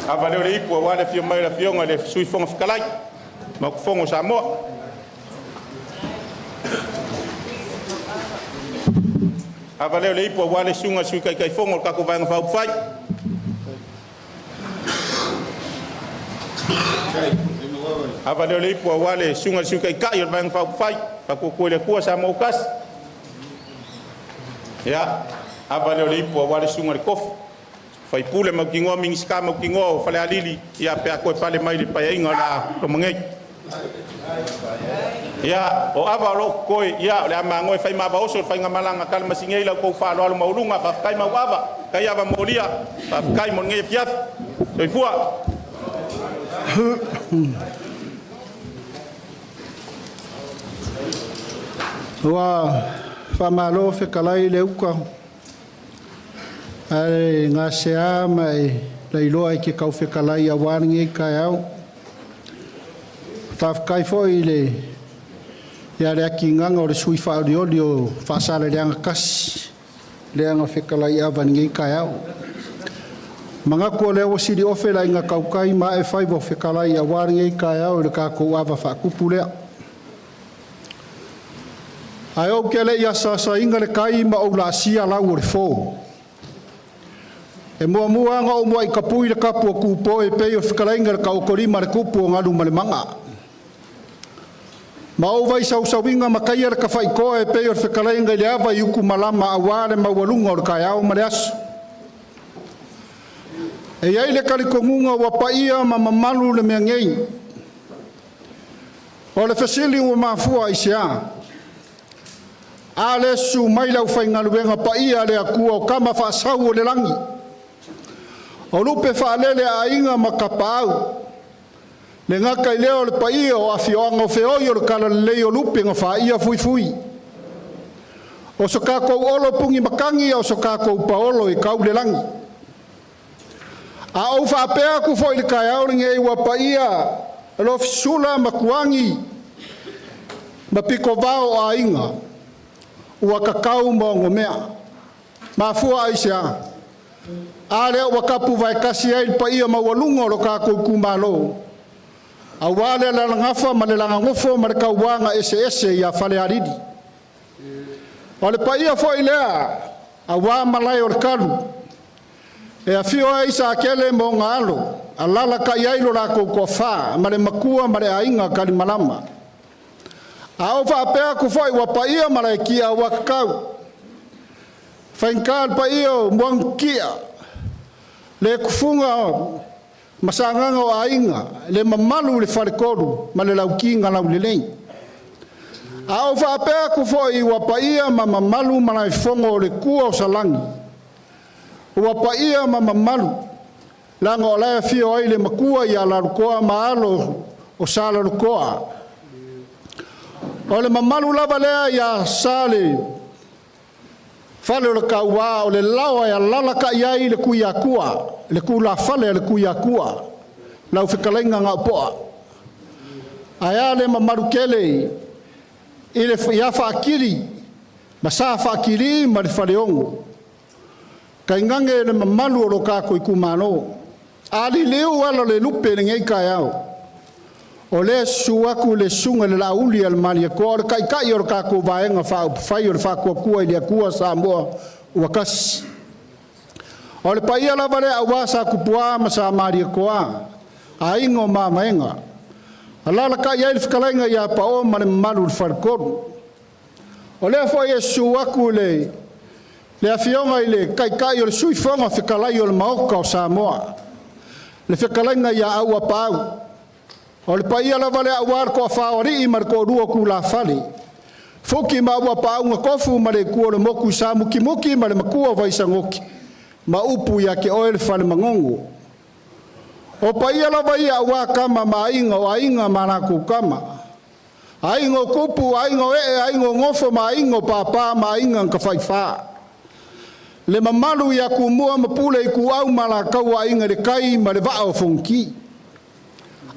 Ava lea o le ipu aua le afio mai o le afioga i le Sui Fofoga Fetalai, Maota Fono o Samoa. Ava lea o le ipu aua le susuga i le Sui Taitaifono o le tatou Vaega Faaupufai. Ava lea o le ipu aua le susuga i le Sui Taitai o le Vaega Faaupufai, Faatuatua i le Atua Samoa ua tasi. Ia, ava lea o le ipu aua le susuga i le Tofi, faipule mautinoa, Minisita mautinoa o Falealili, ia pe a toe pale mai le Paeaiga o le a loma nei. Ia, o ava o lo o totoe, ia, o le a magoe fai ma ava oso le faigamalaga talamasi nei la outou faaaloalo maualuga. Faafetai mau ava, tai ava molia, faafetai mo lenei afiafi. Soifua. Ua faamalo fetalai le uta ae gasea ma e lailoa i ke taufetalai aua lenei taeao. Faafetai foi i le ia le atinaga o le sui faaolioli o Faasaleleaga 1 lea na fetalai ava i lenei taeao. Manatu o lea ua sili ofe le aiga tautai ma ae faiva o fetalai aua lenei taeao i le tatou ava faatupu lea. Ae ou te le i asaasaina le tai ma ou laasia lau o le fo. E muamua ona ou muai tapui le tapu o Tupo e pei o le fetalaiga i le taotolima a le tupu o Galumalemana. Ma ou vaisausauriga ma taia le tafaitoa e pei o le fetalaiga i le ava i utumalama aua le maualuga o le taeao ma le aso. E i ai le talitonuga ua paia ma mamalu le mea nei. O le fesili ua mafua i se a? A le susu mai le aufaigaluega paia a le Atua o tama faasau o le lagi, o lupe faalele a aiga ma tapaau. Le gata i lea o le paia o afioaga o feoi o le talalelei o lupe na faia fuifui. O so tatou olo puni matagi a o so tatou paolo e tau le lagi. A ou faapea atu foi i le taeao lenei ua paia Lofisula ma Tuani ma Pitovao o aiga ua tatau ma onomea. Mafua aisea? A lea ua tapu vaetasi ai le paia maualuga o lo tatou itumalo, aua le alalagafa ma le lagagofo ma le tauaga eseese ia Falealili. O le paia foi lea aua malae o le talu e afio ai Satele ma ona alo, alalatai ai lo latou toafa ma le matua ma le aiga Kalimalama. A ou faapea atu foi ua paia Malaekia ua tatau, faigata le paia o Muagututia, le tufuga o ma sagaga o aiga, le mamalu i le faletolu ma le lauti na laulelei. A ou faapea atu foi ua paia ma mamalu Malaefono o le tua o Salani, ua paia ma mamalu leaga o la e afio ai le matua ia Lalotoa ma alo o Sa Lalotoa. O le mamalu lava lea ia Sa le Fale o le Tauā o le laoa e alalatai ai le Tuiatua, le tulafale a le Tuiatua, lau fetalaiga Gaopoa. Ae a le mamalu tele i le ia Faatili ma Sa Faatili ma le Faleono. Tainane le mamalu o lo tatou itumalo. A liliu ala o le lupe i lenei taeao, o lea e susu atu le susuga i le Laauli a le Malietoa, o le taitai o le tatou Vaega Faaupufai o le Faatuatua i le Atua Samoa ua Tasi. O le paia lava lea aua Sa Tupua ma Sa Malietoa, aiga o Mamaega. Alalatai ai le fetalaiga ia Paoa ma le mamalu i le Faletolu. O lea foi e susu atu le le afioga i le Taitai o le Sui Fofoga Fetalai o le Maota o Samoa, le fetalaiga ia Auapaau. O le paia lava lea aua le toafa o alii ma le toalua o tulafale, Fuki ma Auapaau na tofu ma le itu o le motu i Samukimuki ma le matua o Vaisagoti ma upu ia te oe le Falemanono. O paia lava ia aua tama ma aiga o aiga ma latou tama, Aiga o Kupu, aiga o Ee, aiga o Gofo ma aiga o Papa ma aiga na Tafaifa. Le mamalu ia Tumua ma Pule Ituau ma Alataua Aiga i le Tai ma le Vaa o Fonoti.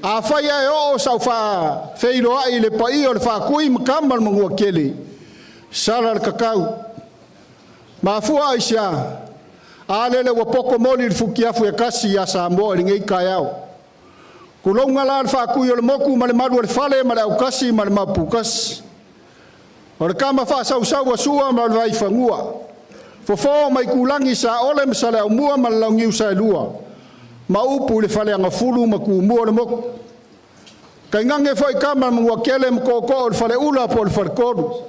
Afai ae oo sau faafeiloai i le paia o le Faatui ma Tama o le Manuatele, sala le tatau. Mafua aisea? A lele ua poto moli le futiafu e tasi ia Samoa i lenei taeao. Tulouna la le faatui o le motu ma le malu o le fale ma le aukasi ma le maoputasi. O le tama faasausau a Sua ma le Vaifanua, Fofo ma Itulagi, Saole ma Saleaaumua ma le Launiu Saelua, ma upu i le Faleagafulu ma Tumua o le motu. Tainane foi tama ma Manuatele ma tootoo o le Faleula po o le Faletolu.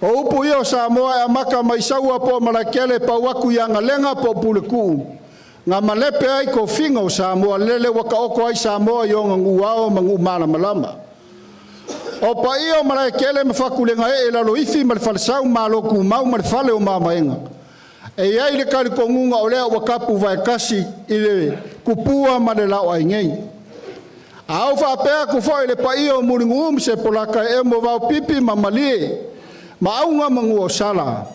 O upu ia o Samoa e amata mai Saua po o Malaetele pau atu i Agalega po o Puletuu, na malepe ai tofiga o Samoa lele ua taoto ai Samoa i ona nuuao ma nuu malamalama. O paia o Malaetele ma Fatulegaee Laloifi ma le Falesau Malo Tumau ma le Fale o Mavaega. E i ai le talitonuga o lea ua tapu vaetasi i le kupua ma le laoai nei. A ou faapea atu foi i le paia o Mulinuu ma Sepolata e emo vaopipi ma malie ma auga ma nuuosala,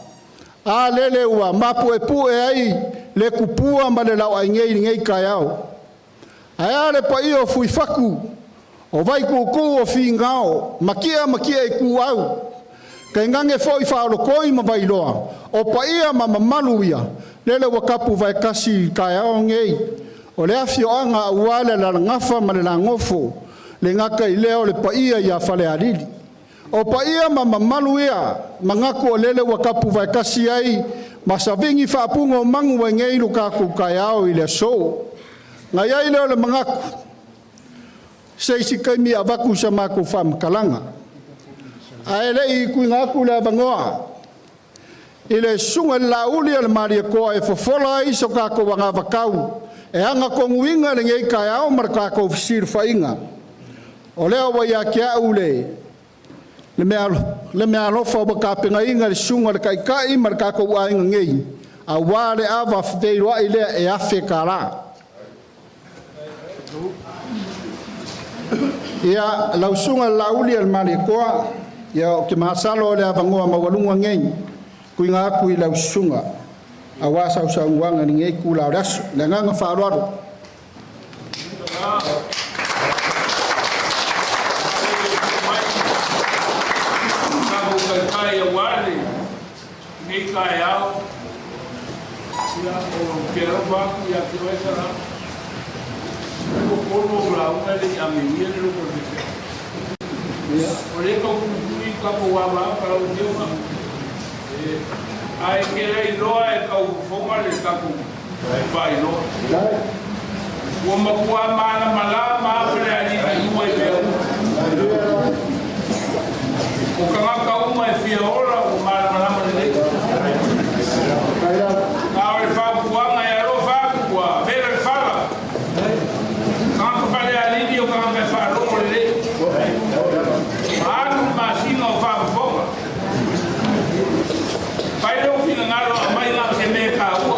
a lele ua mapuepue ai le kupua ma le laoai nei i lenei taeao. Ae a le paia o Fuifatu, o Vaikuukuu, o Figao, Matia ma Tia Ituau, tainane foi Faaolotoi ma Vailoa, o paia ma mamalu ia, lele ua tapu vaetasi i le taeao nei, o le afioaga aua le alalagafa ma le lagofo, le gata i lea o le paia ia Falealili. O paia ma mamalu ia, manatu o lele ua tapu vaetasi ai ma savigi faapuga o manu ai nei lo tatou taeao i le aso. Na i ai lea o le manatu, se isi taimi e avatu sa matou faamatalaga. Ae le i tuuina atu le avanoa i le susuga i le Laauli a le Malietoa e fofola ai so tatou anavatau e agatonuina lenei taeao ma le tatou fesilafaiga. O lea ua ia te au le le mea, le meaalofa ua tapenaina e le susuga i le Taitai ma le tatou aiga nei, aua le ava feiloai lea e $1,000. Ia, lau susuga i le Laauli o le Malietoa, ia ou te masalo o le avanoa maualuga lenei tuuina atu i lau susuga aua sau saunoaga i lenei itula o le aso. Le agaga faaaloalo. Lenei taeao, ia, ou te alofa atu ia te oe Sala. Ua tolu ou lauga e le i amegia le loto o le faifeau. Ia, o lea e tau tuitui tatou avaava lau Afioga, ae te le iloa e tau fofoga le tatou faailoa. Ua matua malamalama lava Falealili 2 i mea uma. O tagata uma e fia ola ua malamalama lelei. A o le fautuaga e alofa atu ua vela le fala. Tagata Falealili o tagata e faalogo lelei. Ua alu le masina o faafofoga. Fai lou finagalo aumai na o se mea e taua.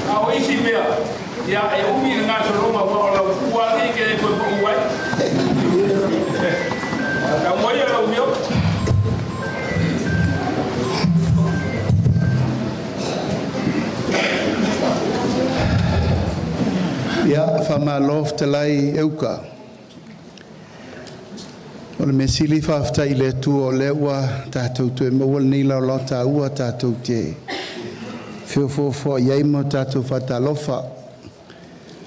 A o isi mea, ia, e umi le gasologa aua o lau pua lava lenei e te le toe pau ai. Tau mai lau Afioga. Ia, faamalo fetalai Euka. O le mea sili faafetai i le Atua o lea ua tatou toe maua lenei laolao taua tatou te feofoofoai ai ma tatou faatalofa.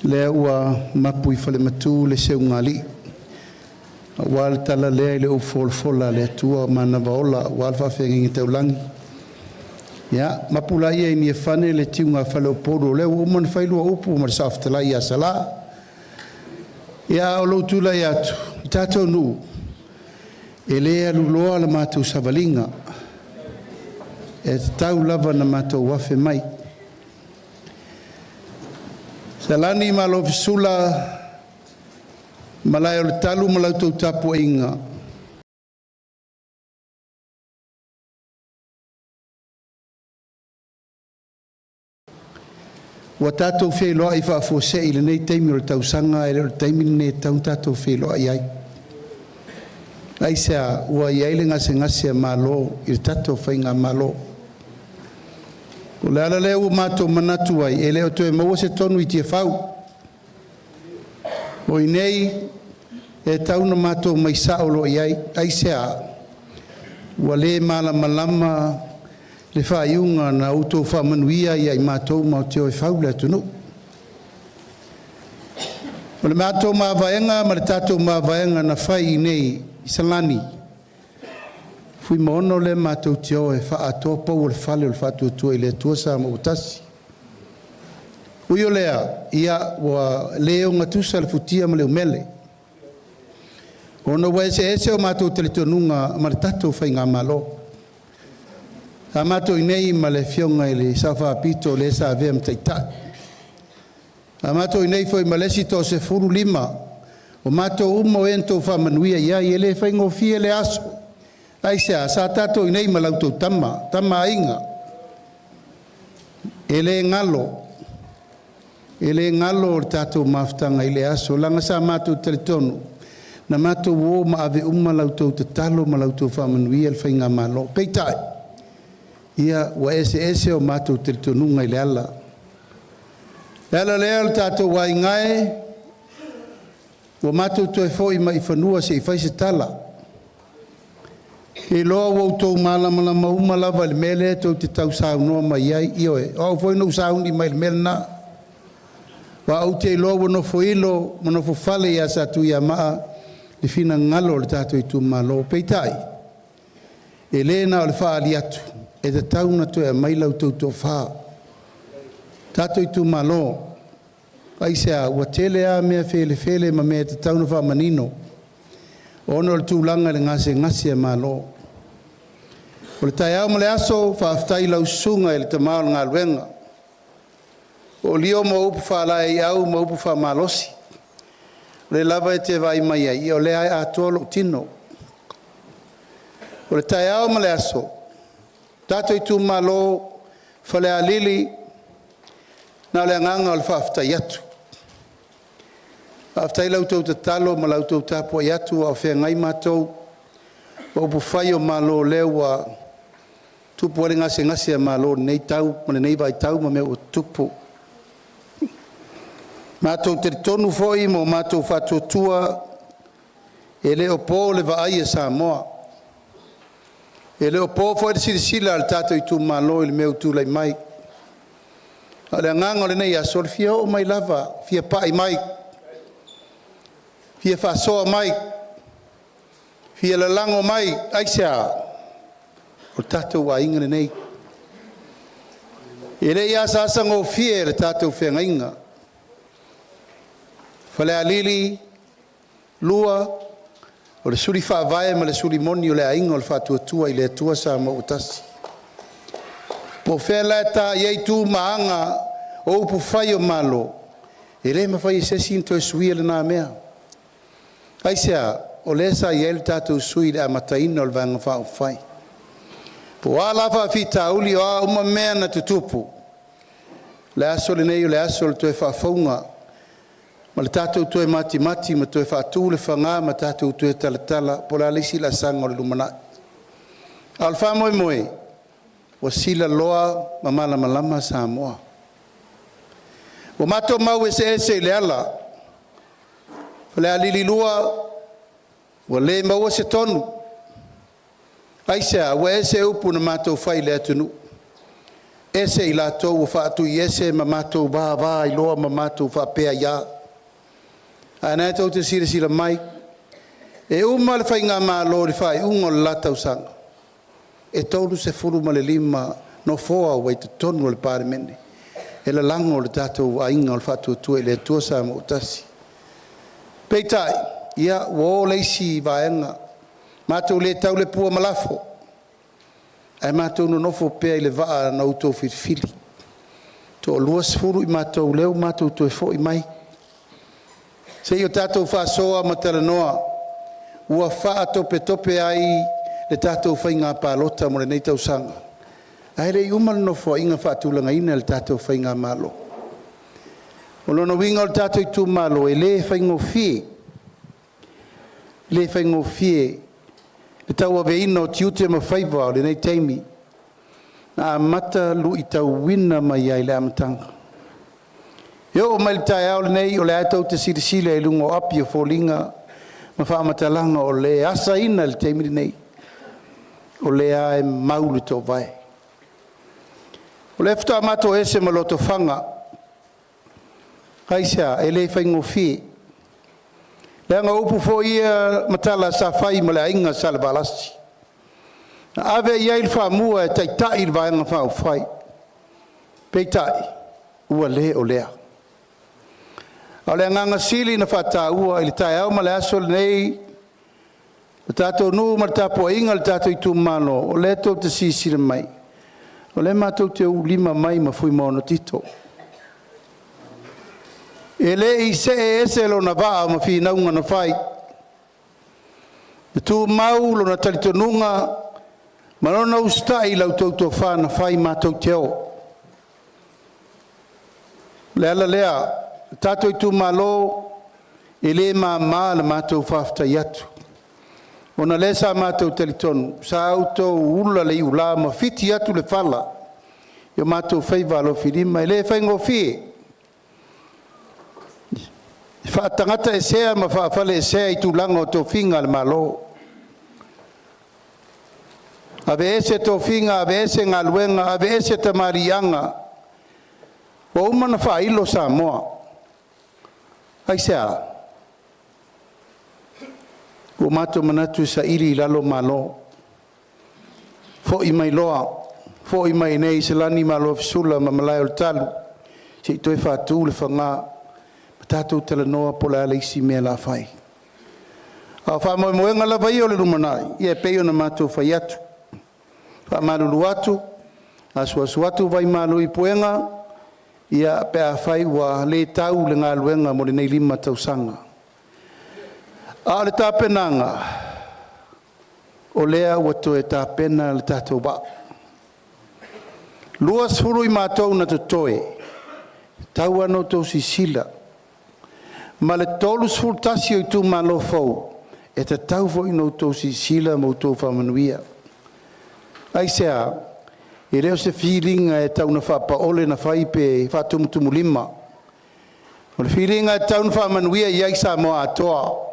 Lea ua mapu i falematu le seugalii aua le tala lea i le upu folafola a le Atua o manava ola aua le faafeagaiga taulagi. Ia mapu laia i Niafane le tiuga faleupolu o lea ua uma ona fai lua upu ma le saofetalai ia Salã. Ia o lou tulai atu i tatou nuu, e le aluloa la matou savaliga, e tatau lava ona matou afe mai. Salani ma Lovisula, Malae o le Talu ma la outou tapuaiga. Ua tatou feiloai faafuasei i lenei taimi o le tausaga, ae le o le taimi lenei e tatau ona tatou feiloai ai. Aisea? Ua i ai le gasegase a Malo i le tatou Faigamalo. O le ala lea ua matou manatu ai, e le o toe maua se tonu i Tiafau. O i inei e tau ona matou omai sao loa i ai. Aisea? Ua le malamalama le faaiuga na outou faamanuia ia i matou matou te o e fau le atunuu. O le matou mavaega ma le tatou mavaega na fai i nei i Salani, Fuimaono lea matou te o e faaatoa pou o le fale o le Faatuatua i le Atua Samoa ua tasi. Ui o lea, ia ua le ogatusa le futia ma le umele, ona ua eseese o matou talitonuga ma le tatou Faigamalo. Sa matou i inei ma le afioga i le Sao Faapito le sa avea ma taitai. Sa matou i inei foi ma le isi 15 o matou uma o e na outou faamanuia i ai. E le faigofie le aso. Aisea? Sa tatou i inei ma la outou Tama, Tama a Aiga. E le galo, e le galo le tatou mafutaga i le aso, leaga sa matou talitonu na matou o ma ave uma la outou tatalo ma la outou faamanuia i le Faigamalo. Peitai, ia ua eseese o matou talitonuga i le ala. Le ala lea o le tatou aiga e, ua matou toe foi mai i fanua se i fai se tala. Ke iloa ua outou malamalama uma lava i le mea lea tou te tau saunoa mai ai. Ioe, o au foi na ou sauni mai i le mea lena. Aua ou te iloa ua nofoilo ma nofofale ia Satuiamaa le finagalo o le tatou itumalo. Peitai, e le na o le faaali atu, e tatau ona toe aumai la outou tofa. Tatou itumalo, aisea? Ua tele lava mea felefele ma mea e tatau ona faamanino ona o le tulaga i le gasegase a Malo. O le taeao ma le aso, faafetai i lau susuga i le tama o le galuega. O lio ma upu faalaeiau ma upu faamalosi. O lea lava e te vaai mai ai, ia o lea e atoa lou tino. O le taeao ma le aso, tatou itumalo Falealili, na o le agaga o le faafetai atu. Faafetai la outou tatalo ma la outou tapuai atu a o feagai matou ma upufai o Malo lea ua tupu ai le gasegase a Malo i lenei tau ma lenei vaitau ma mea ua tutupu. Matou te talitonu foi ma o matou faatuatua, e le o po le vaai a Samoa. E le o po foi le silasila a le tatou itumalo i le mea ua tulai mai. A o le agaga o lenei aso, o le fia oo mai lava, fia pai mai, fia faasoa mai, fia lalago mai. Aisea? O le tatou aiga lenei. E le i asaasa gofie le tatou feagaiga. Falealili 2, o le suli faavae ma le suli moni o le aiga o le Faatuatua i le Atua Samoa ua tasi. Po o fea la e ta i ai tu ma aga o upu fai o Malo, e le mafai e se isi ona toe suia lena mea. Aisea? O lea sa i ai le tatou sui i le amataina o le Vaega Faaupufai. Po o a la faafitauli o a uma mea na tutupu, le aso lenei o le aso o le toe faafouga ma le tatou toe matimati ma toe faatu le faga ma tatou toe talatala po o le a le isi laasaga o le lumanai. A o le faamoemoe, ua silaloa ma malamalama Samoa. Ua matou mau eseese i le ala, Falealili 2, ua le maua se tonu. Aisea? Ua ese upu na matou fai i le atunuu, ese i latou ua faatuiese ma matou vavailoa ma matou faapea ia. Ae na tou te silasila mai, e uma le faigamalo i le faaiuga o le la tausaga, e 35 nofoa ua i totonu o le Palemene e lalago le tatou aiga o le Faatuatua i le Atua Samoa ua tasi. Peitai, ia ua o le isi vaega, matou le tau le pua ma lafo, ae matou nonofo pea i le vaa na outou filifili. Toa 20 i matou lea ua matou toe foi mai. Se i o tatou faasoa ma talanoa ua faatopetope ai le tatou faiga palota mo lenei tausaga. Ae le i uma le nofoaiga faatulagaina e le tatou faigamalo. O lona uiga o le tatou itumalo, e le faigofie, le faigofie le tauaveina o tiute ma faiva o lenei taimi na amata luitauina mai ai i le amataga. E oo mai le taeao lenei, o lea tou te silasila i luga o api o foliga ma faamatalaga o le asaina i le taimi lenei, o lea e mau le toovae. O lea faatoa matou ese ma lotofaga. Aisea? E le faigofie. Leaga o upu foi ia ma tala sa fai ma le aiga Salevalasi, na ave i ai le faamua e taitai le Vaega Faaupufai, peitai ua le o lea. A o le agaga sili na faataua i le taeao ma le aso lenei, le tatou nuu ma le tapuaiga a le tatou itumalo, o lea tou te silasila mai, o lea matou te ulima mai ma Fuimaono Tito. E le i see ese lona vaa ma finauga na fai, e tumau lona talitonuga ma lona usitai i la outou tofa na fai matou te o. O le ala lea, le tatou itumalo, e le mama le matou faafetai atu, ona o lea sa matou talitonu sa outou ula le iula ma fiti atu le fala i o matou faiva alofilima. E le faigofie faatagata esea ma faafale esea i tulaga o tofiga a le Malo. Aveese tofiga, aveese galuega, aveese tamaliiaga, ua uma ona faailo Samoa. Aisea? Ua matou manatu e saili i lalo Malo, foi mai loa, foi mai nei Salani Malo Fisula ma Malae o le Talu, se i toe faatu le faga ma tatou talanoa po o le a le isi mea la fai. A o faamoemoega lava ia o le lumanai, ia e pei ona matou fai atu, faamalulu atu, asuasu atu vaimalu i puega, ia pe afai ua le tau le galuega mo lenei 5 tausaga. A o le tapenaga, o lea ua toe tapena le tatou vaa. 20 i matou na totoe, tau lava ona outou silasila. Ma le 31 o itumalo fou, e tatau foi ona outou silasila ma outou faamanuia. Aisea? E le o se filiga e tau na faapaole na fai pe faatumutumulima. O le filiga e tatau ona faamanuia i ai Samoa atoa.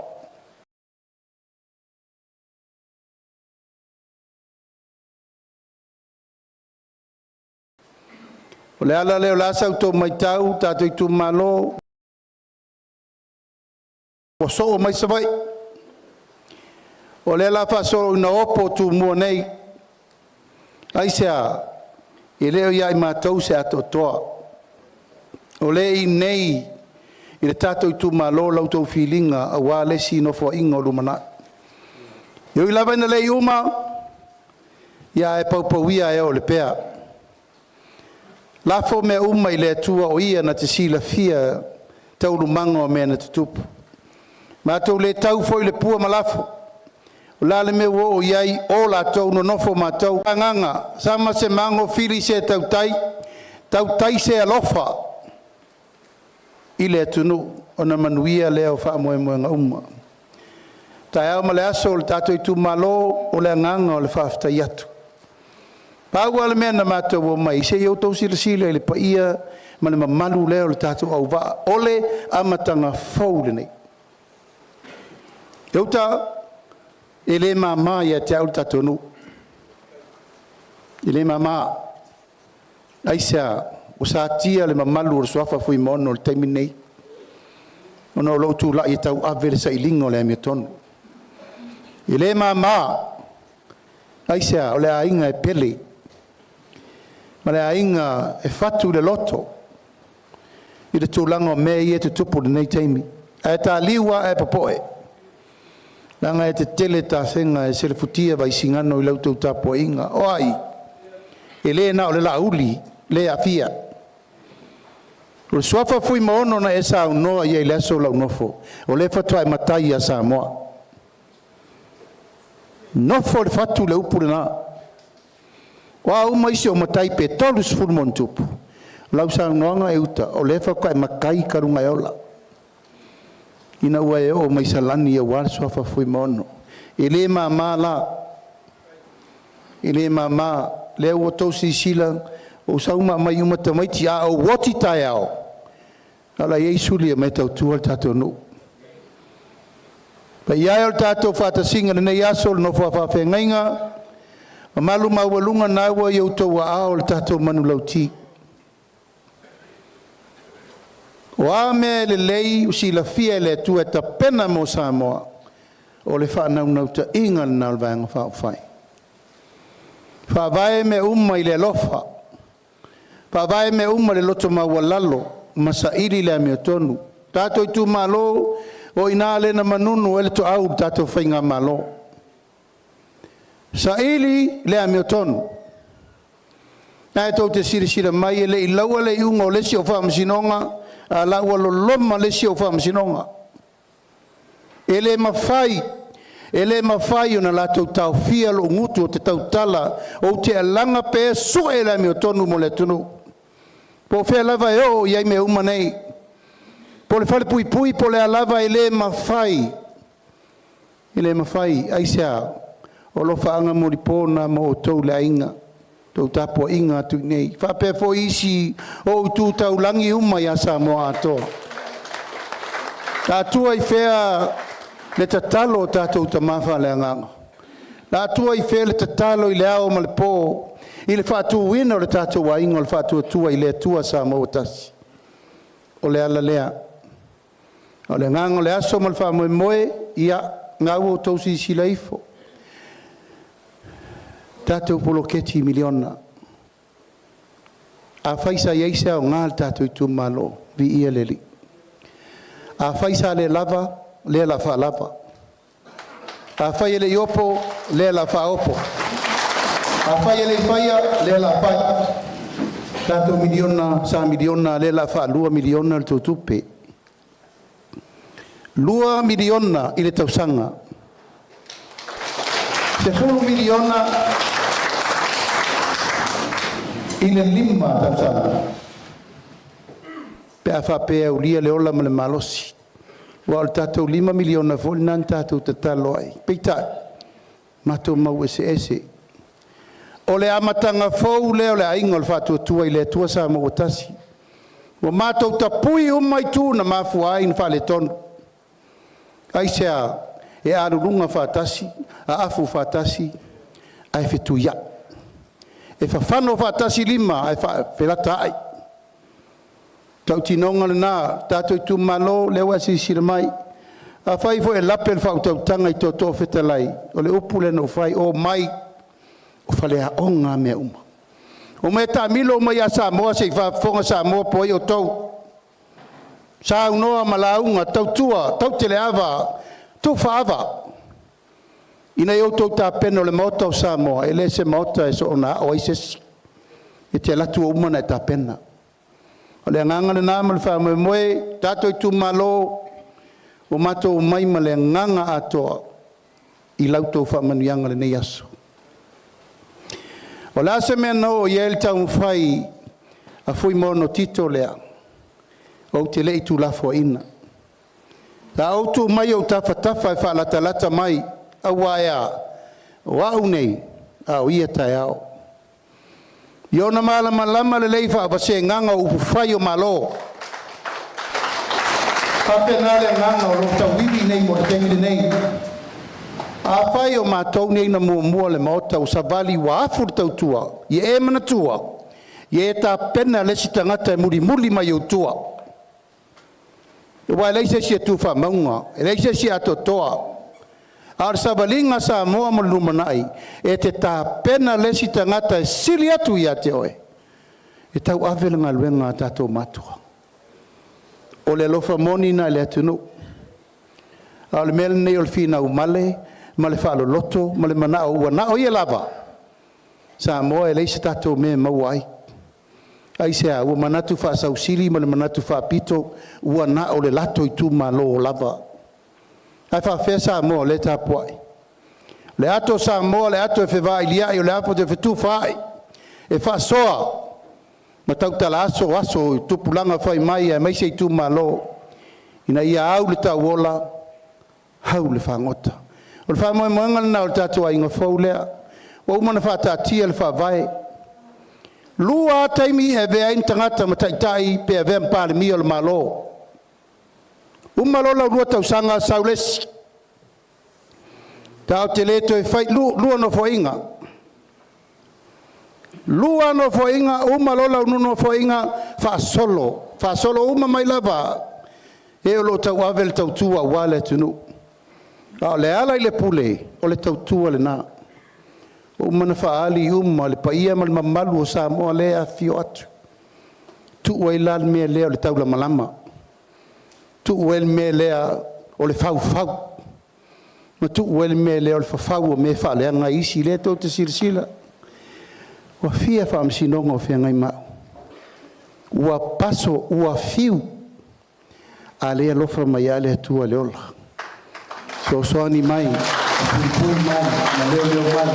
O le ala lea o le a sa outou matau tatou itumalo ua soo mai Savaii. O lea la faasolo ina opo Tumua nei. Aisea? E le o ia i matou se atoatoa. O lea i inei i le tatou itumalo la outou filiga aua le isi nofoaiga o lumanai. E ui lava ina le i uma, ia ae paupauia e oo i le pea. Lafo mea uma i le Atua o Ia na te silafia taualumaga o mea na tutupu. Matou le tau foi le pua ma lafo. O le a le mea ua oo i ai o latou nonofo matou. Agaga, sama se mago fili se tautai, tautai se alofa i le atunuu ona manuia lea o faamoemoega uma. Taeao ma le aso o le tatou itumalo, o le agaga o le faafetai atu. Pau lava le mea na matou omai, se i outou silasila i le paia ma le mamalu lea o le tatou auvaa, o le amataga fou lenei. E uta, e le mama ia te au le tatou nuu. E le mama. Aisea? Ua satia le mamalu o le suafa Fuimaono i le taimi lenei, ona o lou tulai e tauave le sailiga o le amiotonu. E le mama. Aisea? O le aiga e pele, ma le aiga e fatu le loto i le tulaga o mea ia e tutupu i lenei taimi. Ae taliu lava ae popoe, leaga e tetele tafega e selefutia Vaisigano i la outou tapuaiga. O ai? E le na o le Laauli le aafia. O le suafa Fuimaono na e saunoa i ai i le aso o lau nofo, o lea faatoa e matai ia Samoa. Nofo le fatu le upu lena. O a uma isi o matai pe 30 ma ona tupu, lau saunoaga e uta, o lea faatoa e matai talu ona e ola. Ina ua e oo mai Salani aua le suafa Fuimaono. E le mama la, e le mama. Lea ua outou silasila, ua sau ma aumai uma tamaiti, a ou oti taeao, a o la e i ai suli e omai e tautua le tatou nuu. Paia e o le tatou faatasiga i lenei aso, le nofo a faafeagaiga, mamalu maualuga na ua i outou aao le tatou manulauti. O a mea e lelei ua silafia e le Atua e tapena mo Samoa, o le faanaunautaiga lena o le Vaega Faaupufai. Faavae mea uma i le alofa, faavae mea uma i le loto maualalo ma saili le amiotonu. Tatou itumalo, o i ina lea na manunu ai le toau i le tatou faigamalo. Saili le amiotonu. Na e tou te silasila mai e le i laua le iuga o le isi o faamasinoga, a la ua loloma le isi o faamasinoga. E le mafai, e le mafai ona latou taofia lou gutu ou te tautala, ou te alaga pe sue le amiotonu mo le atunuu. Po o fea lava e oo i ai mea uma nei, po o le falepuipui po o le a lava, e le mafai, e le mafai. Aisea? O alofaaga molipo na mo outou le aiga, tou tapuaiga atu i nei. Faapea foi isi o itu taulagi uma ia Samoa atoa. Tatua i fea le tatalo o tatou tama faaleagaga? Tatua i fea le tatalo i le ao ma le po i le faatuina o le tatou aiga o le faatuatua i le Atua Samoa ua tasi? O le ala lea. O le agaga o le aso ma le faamoemoe, ia, na ua outou silasila ifo. Tatou poloketi miliona. Afai sa i ai se aoga le tatou itumalo, viia le Alii. Afai sa le lava, lea la faalava. Afai e le i opo, lea la faaopo. Afai e le i faia, lea la fai. Tatou miliona, sa miliona, lea la faalua miliona le tou tupe. $2 miliona i le tausaga. $10 miliona i le 5 tausaga. Pe a faapea e aulia le ola ma le malosi. Aua o le tatou $5 miliona foi lena na tatou tatalo ai. Peitai, matou mau eseese. O le amataga fou lea o le Aiga o le Faatuatua i le Atua Samoa ua Tasi. Ua matou tapui uma itu na mafua ai ona faaletonu. Aisea? E aluluga faatasi, aafu faatasi, ae fetuiai. E fafano faatasi lima ae felataa'i. Tautinoga lena, tatou itumalo, lea ua e silasila mai. Afai foi e lape le faautautaga i tootoo fetalai, o le upu lea na ou fai, omai o faleaoga a mea uma. Omai e taamilo uma ia Samoa se i faafofoga Samoa po o ai outou. Saunoa ma lauga, tautua, tauteleava, tufaava, ina ia outou tapena o le Maota o Samoa, e le se Maota e soona ao ai se isi. E te alu atu ua uma ona e tapena. O le agaga lena ma le faamoemoe, tatou itumalo, ua matou omai ma le agaga atoa i la outou faamanuiaga i lenei aso. O le a se mea na oo i ai le taumafai a Fuimaono Tito lea? Ou te le i tuulafoaiina. Sa ou tu mai ou tafatafa e faalatalata mai, aua e a? O au nei, a o ia taeao. I ona malamalama lelei faavasegaga o upufai o Malo. Faapena le agaga o lo o tauivi nei mo le taimi lenei. Afai o matou nei na muamua le Maota ua savali ua afu le tautua, ia e manatua, ia e tapena le isi tagata e mulimuli mai ou tua. Aua e leai se isi e tu faamauga, e leai se isi e atoatoa. A o le savaliga a Samoa mo le lumanai, e te tapena le isi tagata e sili atu ia te oe, e tauave le galuega a tatou matua. O le alofa moni lena i le atunuu. A o le mea lenei o le finau male ma le faaloloto ma le manao ua na o ia lava, Samoa e leai se tatou mea e maua ai. Aisea? Ua manatu faasausili ma le manatu faapito ua na o le latou itumalo lava. Ae faafefea Samoa o lea e tapuai? O le ato a Samoa o le ato e fevailiai, o le ato e fetufaai, e faasoa ma tautala aso aso i tupulaga fai mai aemaise itumalo ina ia au le tauola, hau le fagota. O le faamoemoega lena o le tatou aiga fou lea. Ua uma ona faataatia le faavae. 2 lava taimi e avea ai ni tagata ma taitai pe avea ma Palemia o le Malo. Uma loa lau 2 tausaga sau le isi. Tatou te le toe fai 2 nofoaiga. 2 nofoaiga, uma loa lau nofoaiga faasolo, faasolo uma mai lava e o lo o tauave le tautua aua le atunuu. A o le ala i le pule, o le tautua lena. Ua uma ona faaali uma le paia ma le mamalu o Samoa lea e afifio atu. Tuu ai la le mea lea o le taulamalama, tuu ai le mea lea o le faufau, ma tuu ai le mea lea o le fafau o mea e faaleaga ai isi. Lea tou te silasila, ua fia faamasinoga o feagai ma au. Ua paso, ua fiu, a lea e alofa mai lava le Atua i le ola. Fesoasoani mai, puipui mai ma leoleo mai.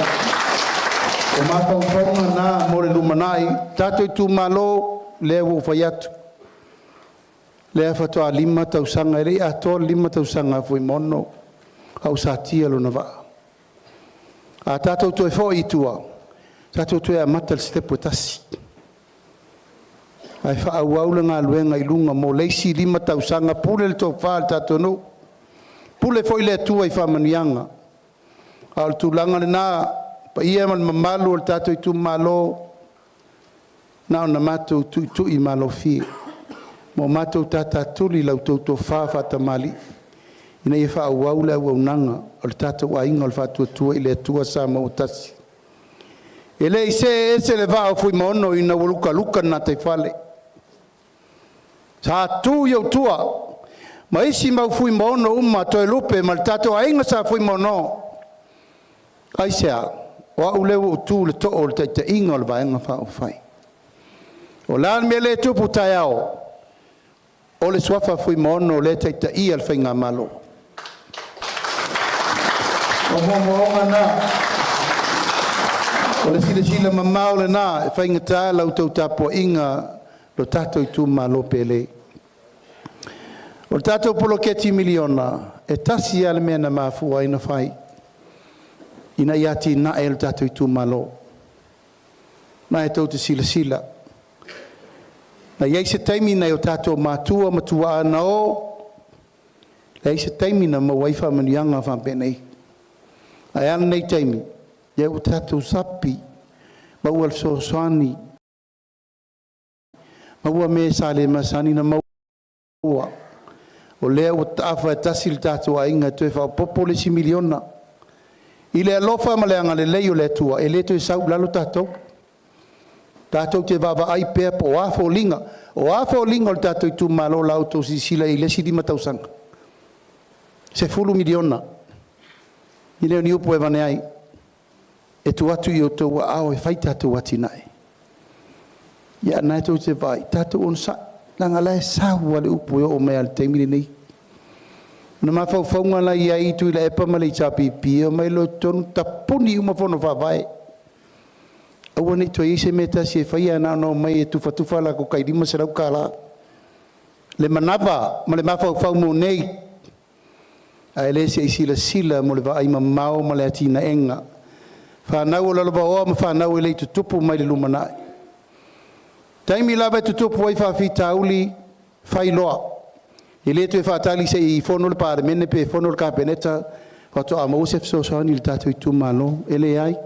O mafaufauga na mo le lumanai. Tatou itumalo, lea ua ou fai atu, lea faatoa 5 tausaga, e le i atoa le 5 tausaga a Fuimaono a ua satia lona vaa. A tatou toe foi i tua, tatou toe amata i le sitepu e 1. Ae faaauau le galuega i luga mo le isi 5 tausaga, pule le tofa a le tatou nuu, pule foi le Atua i faamanuiaga. A o le tulaga lena, paia ma le mamalu o le tatou itumalo, na ona matou tuitui malofie ma o matou tatatuli i la outou tofa faatamalii ina ia faaauau le auaunaga o le tatou aiga o le Faatuatua i le Atua Samoa ua tasi. E le i see ese le vaa o Fuimaono ina ua lukaluka le gataifale. Sa tu i ou tua ma isi mau Fuimaono uma, Toelupe ma le tatou aiga sa Fuimaono. Aisea? O au lea ua ou tu i le too o le taitaiga o le Vaega Faaupufai. O le a le mea lea e tupu taeao? O le suafa Fuimaono lea e taitaia le Faigamalo. O moomooga na, o le silasila mamao lena e faigata la outou tapuaiga lo tatou itumalo pele. O le tatou poloketi miliona, e tasi lava le mea na mafua ai ona fai, ina ia atinae lo tatou itumalo. Ma e tou te silasila, na i ai se taimi nai o tatou matua ma tuaa na o, leai se taimi na maua ai faamanuiaga faapenei. Ae a lenei taimi? Ia ua tatou sapi, maua le fesoasoani, maua me sa le masani ona maua. O lea ua taafa e tasi le tatou aiga e toe faaopoopo le isi miliona. I le alofa ma le agalelei o le Atua, e le toe sau i lalo tatou. Tatou te vaavaai pea po o a foliga, o a foliga o le tatou itumalo la outou silasila i le isi 5 tausaga. 10 miliona. E le o ni upu e avane ai. E tuu atu i outou aao e fai tatou atinae. Ia na e tou te vaai, tatou onosai, leaga la e sau lava le upu e oo mai lava i le taimi lenei. O mafaufauga la e i ai Tuilaepa ma le HRPP, e omai loa i totonu tapuni uma fono faavae. Aua ne i toe i ai se mea e tasi e faia, na ona omai e tufatufa latou tai $500. Le manava ma le mafaufau mo nei, ae le se i silasila mo le vaai mamao ma le atinaega. Fanau o lalovaoa ma fanau e le i tutupu mai le lumanai. Taimi lava e tutupu ai faafitauli, fai loa. E le toe faatali se i fono le Palemene pe fono le Kapeneta faatoa maua se fesoasoani i le tatou itumalo. E leai.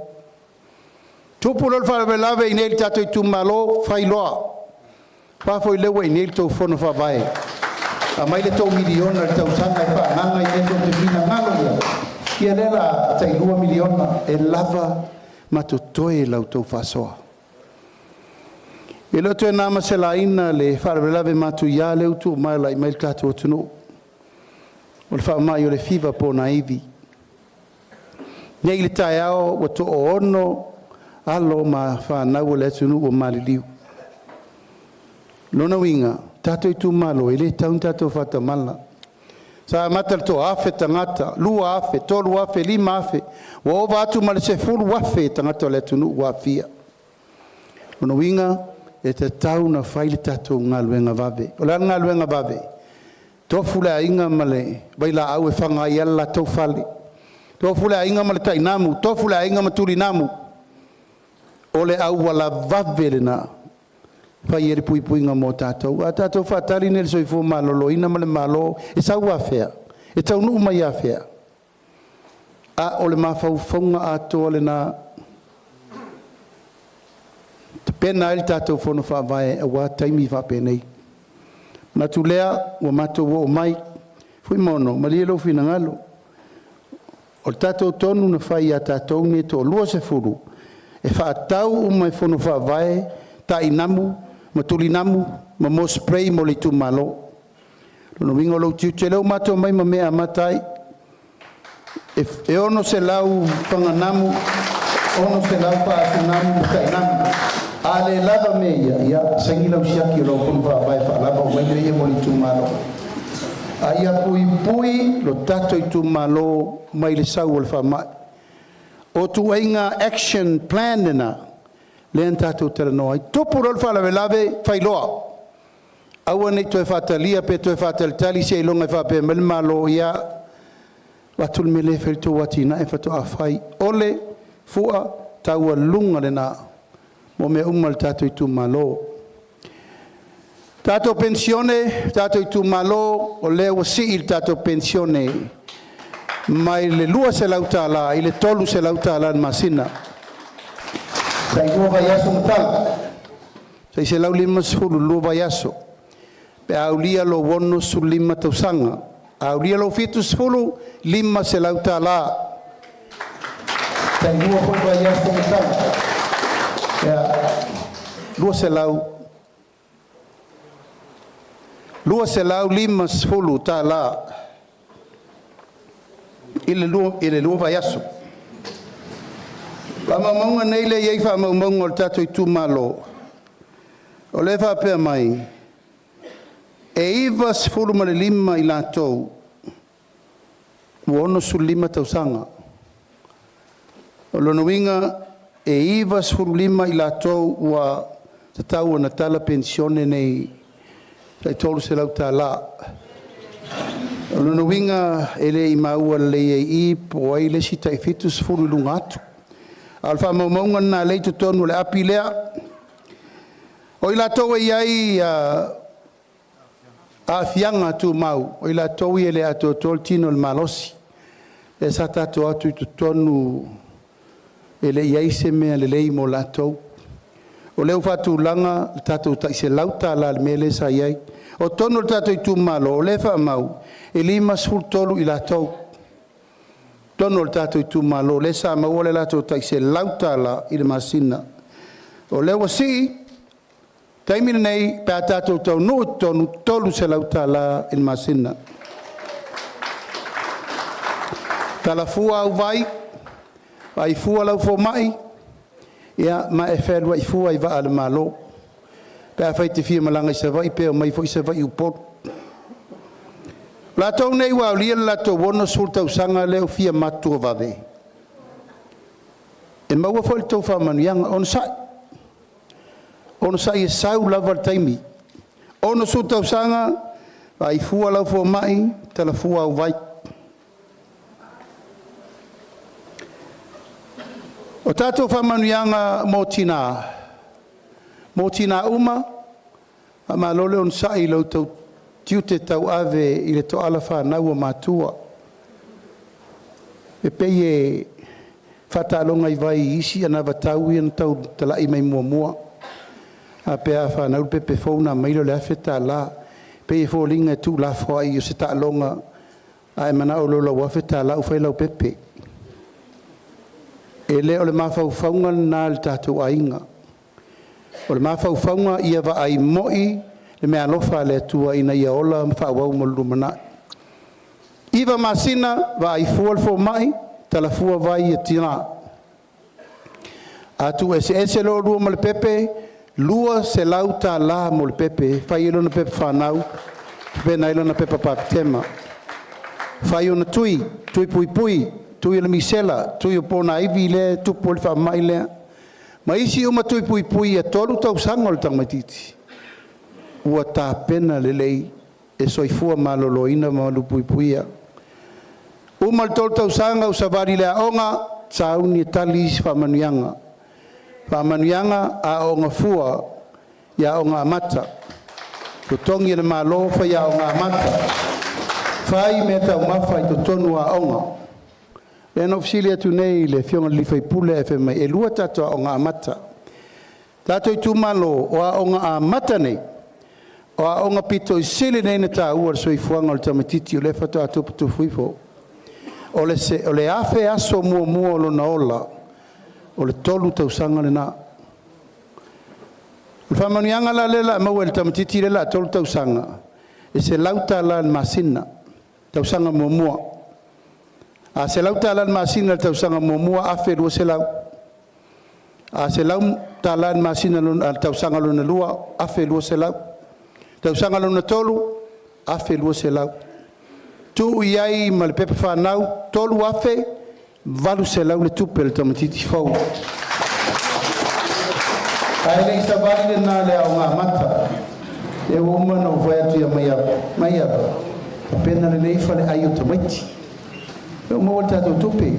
Tupu loa le faalavelave i inei i le tatou itumalo, fai loa. Fa foi lea ua i inei le tou fono faavae. Aumai le tou miliona i le tausaga e faaagaaga i mea tou te finagalo i ai. Ia lea la tai $2 miliona e lava ma totoe la outou faasoa. E le o toe na ma se laina le faalavelave matuia lea ua tuumalai mai le tatou atunuu. O le faamai o le fiva po o na ivi. Nei i le taeao ua 6 alo ma fanau o le atunuu ua maliliu. Lona uiga, tatou itumalo, e le tatau ona tatou faatamala. Sa amata i le 1,000 tagata, 2,000, 3,000, 5,000, ua ova atu ma le 10,000 tagata o le atunuu ua aafia. Lona uiga, e tatau ona fai le tatou galuega vave. O le a le galuega vave? Tofu le aiga ma le vailaau e faga ai lava le latou fale. Tofu le aiga ma le tainamu, tofu le aiga ma tulinamu. O le auala vave lena fai ai le puipuiga mo tatou. A tatou faatali nei i le soifua maloloina ma le Malo, e sau afea? E taunuu mai afea? A o le mafaufauga atoa lena, tapena ai le tatou fono faavae aua taimi faapenei. Manatu lea ua matou oo mai, Fuimaono, malie lou finagalo. O le tatou tonu na fai ia tatou nei e toa-20 e faatau uma e fono faavae tainamu ma tulinamu ma mo spray mo le itumalo. Lona uiga o lou tiute lea ua matou omai ma mea e amata ai. E 600 faganamu, 600 faasunamu ma tainamu. A le lava mea ia, ia saini lau siaki o lau fono faavae faalava o mea ia mo le itumalo. A ia puipui lo tatou itumalo mai le sau o le faamai. O tuaiga action plan lena, lea na tatou talanoa ai. Tupu loa le faalavelave, fai loa. Aua ne i toe faatalia pe toe faatalitali seiloga e faapea mai le Malo, ia, avatu le mea lea e fai le tou atinae faatoa fai. O le fua taualuga lena mo mea uma i le tatou itumalo. Tatou penisione, tatou itumalo, o lea ua sii le tatou penisione mai le $200 i le $300 i le masina. Tai 2 vaiaso ma tala, tai 150 i le 2 vaiaso, pe a aulia lou 65 tausaga. A aulia lou 70, $500. Tai 2 foi vaiaso ma tala. Ia, 200 $250 i le 2 vaiaso. Faamaumauga nei lea e i ai faamaumauga o le tatou itumalo, o lea e faapea mai, e 95 i latou ua 65 tausaga. O lona uiga, e 95 i latou ua tatau ona tala penisione nei tai $300. O lona uiga e le i maua lelei ai i i po o ai le isi tai 70 i luga atu. A o le faamaumauga lena lea e i totonu o le api lea. O i latou e i ai aafiaga tumau, o i latou ia e le atoatoa le tino i le malosi. Lea sa tatou o atu i totonu e le i i ai se mea lelei mo latou. O lea ua faatulaga le tatou tai $100 i le mea lea sa i ai. O totonu o le tatou itumalo, o lea e faamau, e 53 i latou totonu o le tatou itumalo lea sa maua le latou tai $100 i le masina. O lea ua sii taimi lenei pe a tatou taunuu i totonu, $300 i le masina. Talafua au vai, vaai fua lau fomai, ia ma e fealuai fua i vaa a le Malo. Pe afai e te fia malaga i Savaii pe omai foi Savaii i Upolu. O latou nei ua aulia le latou 60 tausaga lea ua fia matutua vave, e maua foi le tou faamanuiaga. Onosai, onosai e sau lava le taimi. 60 tausaga, vaai fua lau fomai, talafua au vai. O tatou faamanuiaga mo tina, mo tina uma, faamalo le onosai i lo outou tiute tauave i le toala fanau a matua. E pei e faataaloga i vai i isi anavatau ia na tau talai mai muamua. A pe a fanau le pepe fou ona aumai lea o le $1,000. E pei e foliga e tuulafoai o se taaloga, a e manao loa i lau $1,000 ua fai lau pepe. E le o le mafaufauga lena i le tatou aiga. O le mafaufauga ia vaai moi le meaalofa a le Atua ina ia ola ma faaauau mo le lumanai. 9 masina, vaai fua le fomai, talafua vai a tina. A tuueseese lo oulua ma le pepe, $200 mo le pepe, fai ai lona pepa fanau, tapena ai lona pepa patema. Fai ona tui, tui puipui, tui o le misela, tui o ponaivi lea e tupu ai le faamai lea. Ma isi uma tui puipui ia 3 tausaga o le tamaitiiti, ua tapena lelei e soifua maloloina ma malupuipuia. Uma le 3 tausaga ua savali i le aoga, sauni e tali isi faamanuiaga. Faamanuiaga aooga fua i aoga amata. Totogi e le Malo faiaoga amata. Fai mea taumafa i totonu o aoga. Lea na ou fesili atu nei i le afioga i le sui usufono ae fai mai e 2 tatou aoga amata. Tatou itumalo, o aoga amata nei, o aoga pito i sili nei ona taua i le soifuaga o le tamaitiiti o lea faatoa tufatufu ifo. O le 1,000 aso muamua o lona ola, o le 3 tausaga lena. O le faamanuiaga la lea o le a maua e le tamaitiiti lea o le a 3 tausaga, e $100 i le masina, tausaga muamua. A $100 i le masina i le tausaga muamua, $1,200. A $100 i le masina i le tausaga lona lua, $1,200. Tausaga lona tolu, $1,200. Tuu i ai ma le pepa fanau, $3,800 le tupe a le tamaitiiti fou. Ae le i savali lena i le aoga amata. Lea ua uma ona ou fai atu ia Maiava, Maiava, tapena lelei faleai o tamaiti. Lea ua maua le tatou tupe,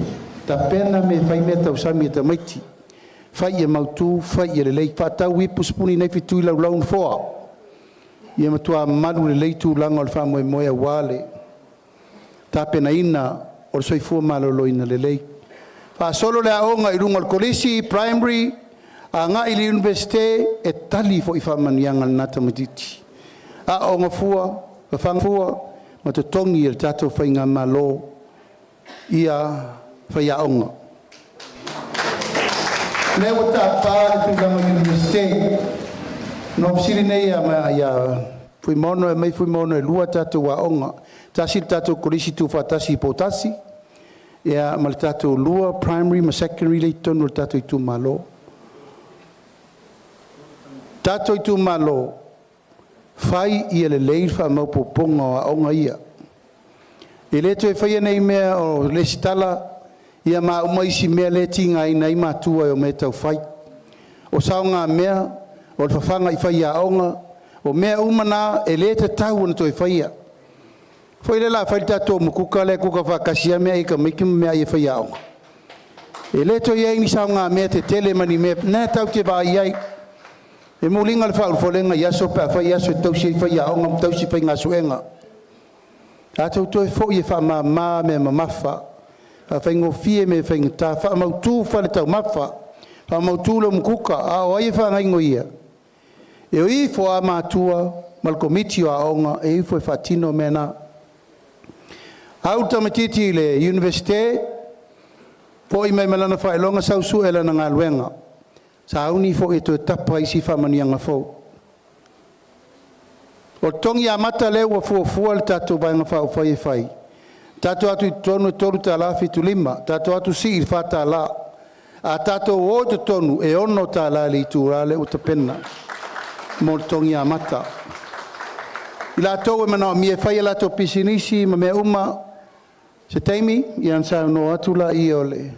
tapena me fai mea tausami a tamaiti. Fai ia mautu, fai ia lelei, faatau ipu, sipuni, naifi, tui laulau nofoa. Ia matua malu lelei tulaga o le faamoemoe aua le tapenaina o le soifua maloloina lelei. Faasolo le aoga i luga o le kolisi, primary, agai i le Iunivesite, e tali foi faamanuiaga a lena tamaitiiti. Aooga fua, fafaga fua, ma totogi e le tatou faigamalo ia faiaoga. Lea ua tapa le tulaga o Iunivesite. Na ou fesili nei ia Fuimaono e aumai Fuimaono e 2 tatou aoga. Tasi le tatou kolisi tuufaatasi i Poutasi, ia ma le tatou 2 primary ma secondary lea i totonu o le tatou itumalo. Tatou itumalo, fai ia lelei le faamaopoopoga o aoga ia. E le toe faia nei mea o lesitala ia ma uma isi mea lea e tigaina ai matua e omai e taufai. O saogamea, o le fafaga i faiaoga, o mea uma na e le tatau ona toe faia. Foi lea o le a fai le tatou umukuka lea e kuka faatasi lava meaai a tamaiti ma meaai a faiaoga. E le toe i ai ni saogamea tetele ma ni mea na tatou te vaai ai. E muliga le faaulufalega i aso pe a fai aso e tausi ai faiaoga ma tausi faigasuega. Tatou toe foi e faamama mea mamafa, faafaigofie mea faigata, faamautu fale taumafa, faamautu le umukuka. A o ai e faagaoioia? E o ifo lava matua ma le Komiti o Aoga e ifo e faatino mea na. Au le tamaitiiti i le Iunivesite, foi mai ma lana faailoga sau sue lana galuega. Sauni foi e toe tapa isi faamanuiaga fou. O le totogi amata lea ua fuafua e le tatou Vaega Faaupufai e fai, tatou o atu i totonu e $3.75, tatou o atu sii i le $4. A tatou o i totonu e $6 i le itula lea ua tapena mo le totogi amata. I latou e manaomia e fai a latou pisinisi ma mea uma, se taimi ona saunoa atu lea o le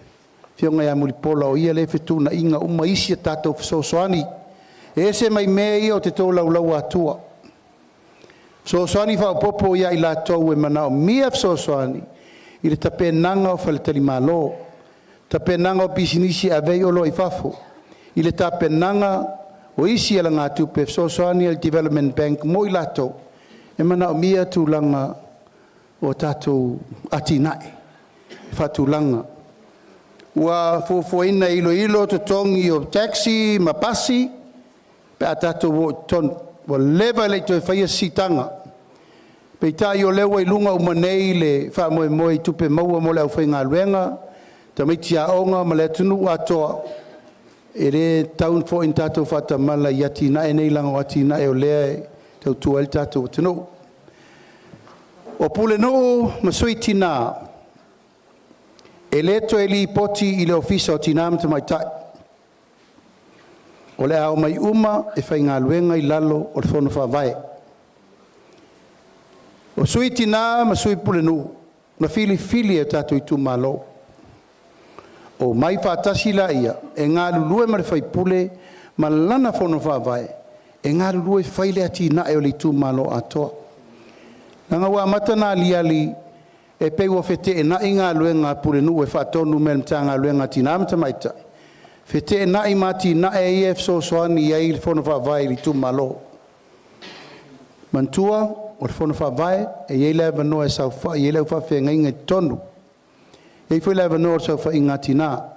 Afioga ia Mulipola, o ia lea e fetuunaiga uma isi a tatou fesoasoani. E ese mai mea ia ou te tolaulauina atu. Fesoasoani faaopoopo ia i latou e manaomia fesoasoani i le tapenaga o faletalimalo, tapenaga o pisinisi e ave ai oloa i fafo, i le tapenaga o isi alagatupe e fesoasoani a le Development Bank mo i latou e manaomia tulaga o tatou atinae faatulaga. Ua fuafuaina e iloilo totogi o taxi ma pasi pe a tatou o i totonu. Ua leva e le i toe faia se siitaga. Peitai o lea ua i luga uma nei le faamoemoe i tupe maua mo le aufaigaluega, tamaiti aoga ma le atunuu atoa. E le tatau foi ona tatou faatamala i atinae nei leaga o atinae o lea e tautua ai le tatou atunuu. O Pulenuu ma Sui Tina, e le toe lipoti i le Ofisa o Tina ma Tamaitai. O le a omai uma e faigaluega i lalo o le Fono Faavae. O Sui Tina ma Sui Pulenuu na filifili e tatou itumalo. Omai faatasi laia e galulue ma le faipule ma lana fono faavae e galulue e fai le atinae o le itumalo atoa. Leaga ua amata ona aliali e pei ua feteenai galuega a Pulenuu e faatonu mai e le Matagaluega a Tina ma Tamaitai, feteenai ma atinae ia e fesoasoani i ai le Fono Faavae i le itumalo. Manatua, o le Fono Faavae e i ai le avanoa e saofai ai le au faafeagaiga i totonu. E i ai foi le avanoa o le saofaiga a tina.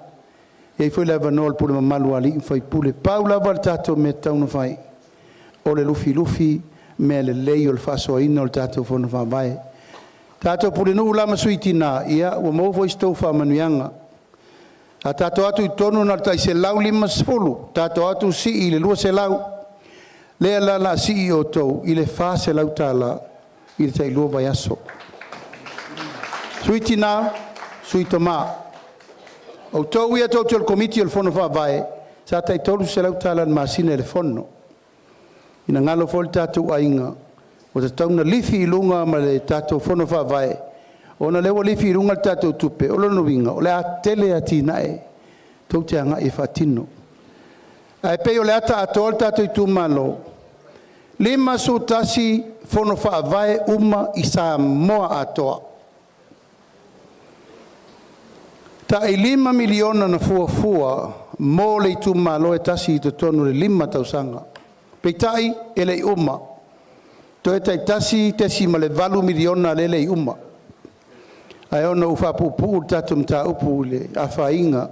E i ai foi le avanoa o le pule mamalu a alii ma faipule. Pau lava le tatou mea e tatau ona fai, o le lufilufi mea lelei o le faasoaina o le tatou Fono Faavae. Tatou pulenuu la ma sui tina, ia ua maua foi se tou faamanuiaga. A tatou o atu i totonu na o le tai 150, tatou o atu sii i le 200, lea la o le a sii outou i le $400 i le tailua vaiaso. Sui tina, sui tama, outou ia tou te o le Komiti o le Fono Faavae, sa tai $300 i le masina i le fono. Finagalo foi le tatou aiga ua tatau ona lifi i luga ma le tatou Fono Faavae, ona o lea ua lifi i luga le tatou tupe, o lona uiga o le a tele atinae tou te agai e faatino. Ae pei o le ata atoa o le tatou itumalo, 51 Fono Faavae uma i Samoa atoa. Tai $5 miliona na fuafua mo le itumalo e tasi i totonu o le 5 tausaga. Peitai, e le i uma. Toe tai $1.8 miliona lea e le i uma. Ae ona ua faapuupuu le tatou mataupu i le afaina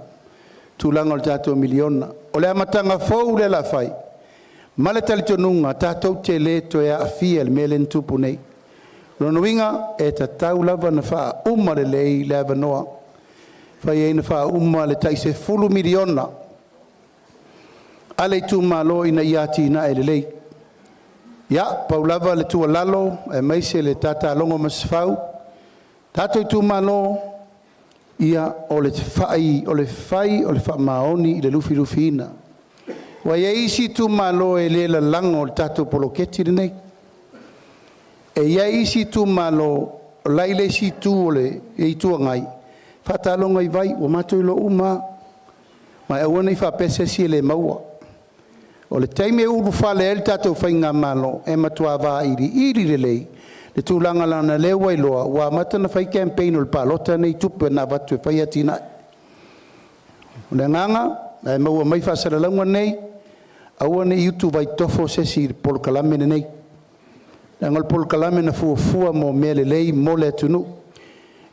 tulaga o le tatou miliona. O le amataga fou lea o le a fai, ma le talitonuga tatou te le toe aafia i le mea lea na tupu nei. O lona uiga, e tatau lava ona faauma lelei le avanoa, fai ai ona faauma le tai $10 miliona a le itumalo ina ia atinae lelei. Ia, pau lava le tuualalo aemaise le tatalogo a Masefau, tatou itumalo, ia o le fai o le faamaoni i le lufilufiina. Ua i ai isi itumalo e le lalago i le tatou poloketi lenei. E i ai isi itumalo o la e i le isi itu o le Itu Agai, faataloga i vai, ua matou iloa uma lava. Ma aua ne i faapea se isi e le maua. O le taimi e ulufale ai le tatou faigamalo, e matua vailiili lelei Le tulaga leaga o lea ua iloa ua amata ona fai campaign o le palota nei i tupe na avatu e fai atinae. O le agaga, ae maua mai faasalalauga nei, aua ne i utuvai tofo se isi i le polokalame lenei, leaga o le polokalame na fuafua mo mea lelei mo le atunuu.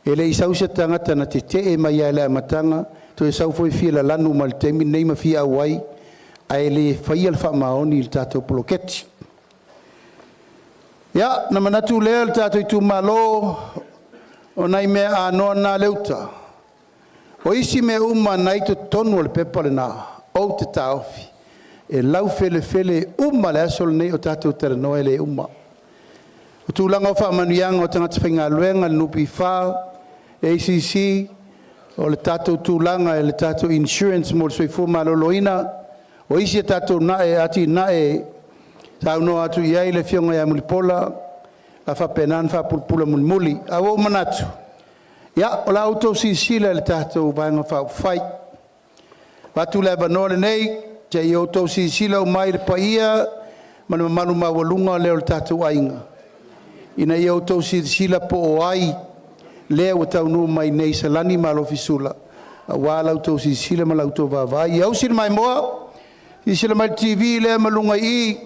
E le i sau se tagata na tetee mai lava i le amataga, toe sau foi fia lalanu mai i le taimi lenei ma fia auai, ae le faia le faamaoni i le tatou poloketi. Ia, ona manatu lea le tatou itumalo, o nai mea anoa na le uta. O isi mea uma na i totonu o le pepa lena, ou te taofi, e laufelefele uma le aso lenei o tatou talanoa e le uma. O tulaga o faamanuiaga o tagata faigaluega, le NPF, ACC, o le tatou tulaga i le tatou insurance mo le soifua maloloina, o isi a tatou atinae saunoa atu i ai le Afioga ia Mulipola, a faapena ona faapulapula mulimuli. Ae ua ou manatu, ia, o la outou silasila i le tatou Vaega Faaupufai. Avatu le avanoa lenei se i outou silasila uma ai i le paia ma le mamalu maualuga lea o le tatou aiga, ina ia outou silasila po o ai lea ua taunuu mai nei i Salani ma Alofisula aua la outou silasila ma la outou vaavaai. Ia usi le maimoa, silasila mai i le TV lea ma luga i i,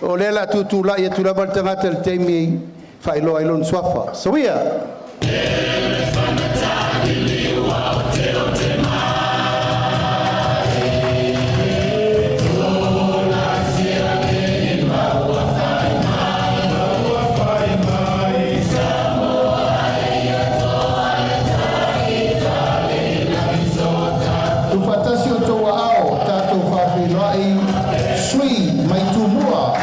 o lea o le a tutulai atu lava le tagata i le taimi e faailoa ai lona suafa. Soia! Tuufaatasi o outou aao, tatou faafeiloai sui mai Tumua.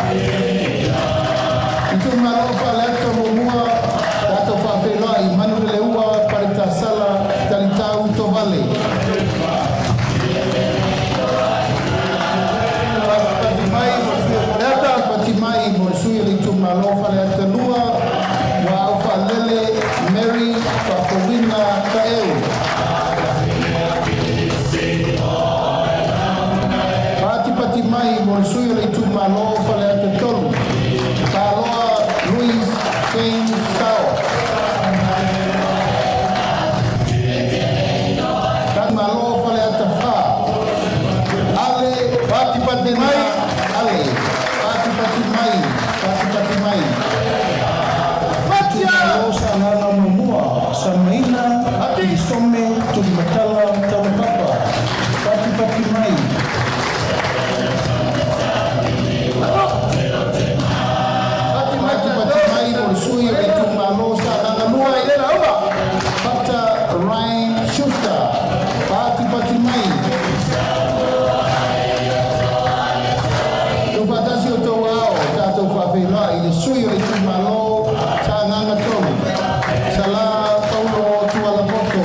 Itumalo Faleata 1, tatou faafeiloai Manuleleua Paletasala Talitau Tovale. Pati mai mo le sui o Faleata, pati mai mo le sui o le itumalo Faleata 2, ua Aufaalele Mary Faafouina Taeu. Patipati mai mo le sui o le itumalo Faleata 3, Paloa Louis James Sao. Malo Faleata 4, Ale Patipati mai. Ale, patipati mai, patipati mai. Itumalo Sagaga 1, Samaina Isome Tulimatala Taulapapa, patipati mai. Patipati mai mo le sui o le itumalo Sagaga 2, Pata Ryan Schuster, patipati mai. Tuufaatasi o outou aao, tatou faafeiloai i le sui o le itumalo Sagaga 3, Sala Paulo Tualapoto.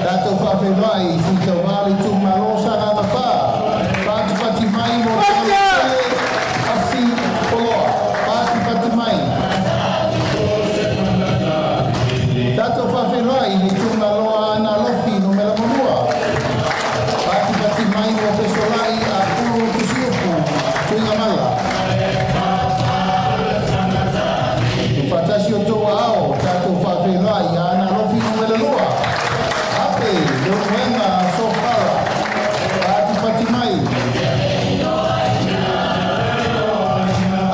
Tatou faafeiloai i Sui-tauva le itumalo Sagaga 4, patipati mai mo le Tele Afi Poloa, patipati mai. Tatou faafeiloai i le itumalo Aana Alofi 1, patipati mai mo Fesolai Apulu Tusiupu Tuigamala. Tuufaatasi o outou aao, tatou faafeiloai i Aana Alofi 2, Ape Leulumoega Sofala, patipati mai.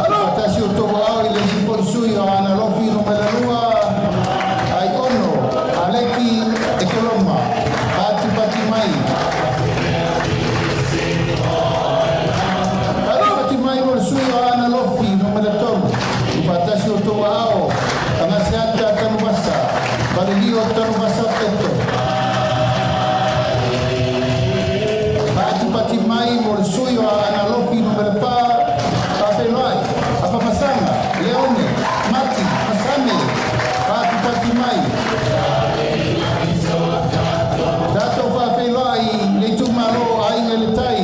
Tuufaatasi o outou aao i le isi foi sui o Aana Alofi 2, Aiono Aleki Ekeroma, patipati mai. Patipati mai mo le sui o Aana Alofi 3, Tuufaatasi o outou aao, Agaseata Tanuvasa, Valelio Tanuvasa Peto. Patipati mai mo le sui o Aana Alofi 4, Faafeiloai Afamasaga Leone Mati Masame, patipati mai. Tatou faafeiloai le itumalo Aiga i le Tai,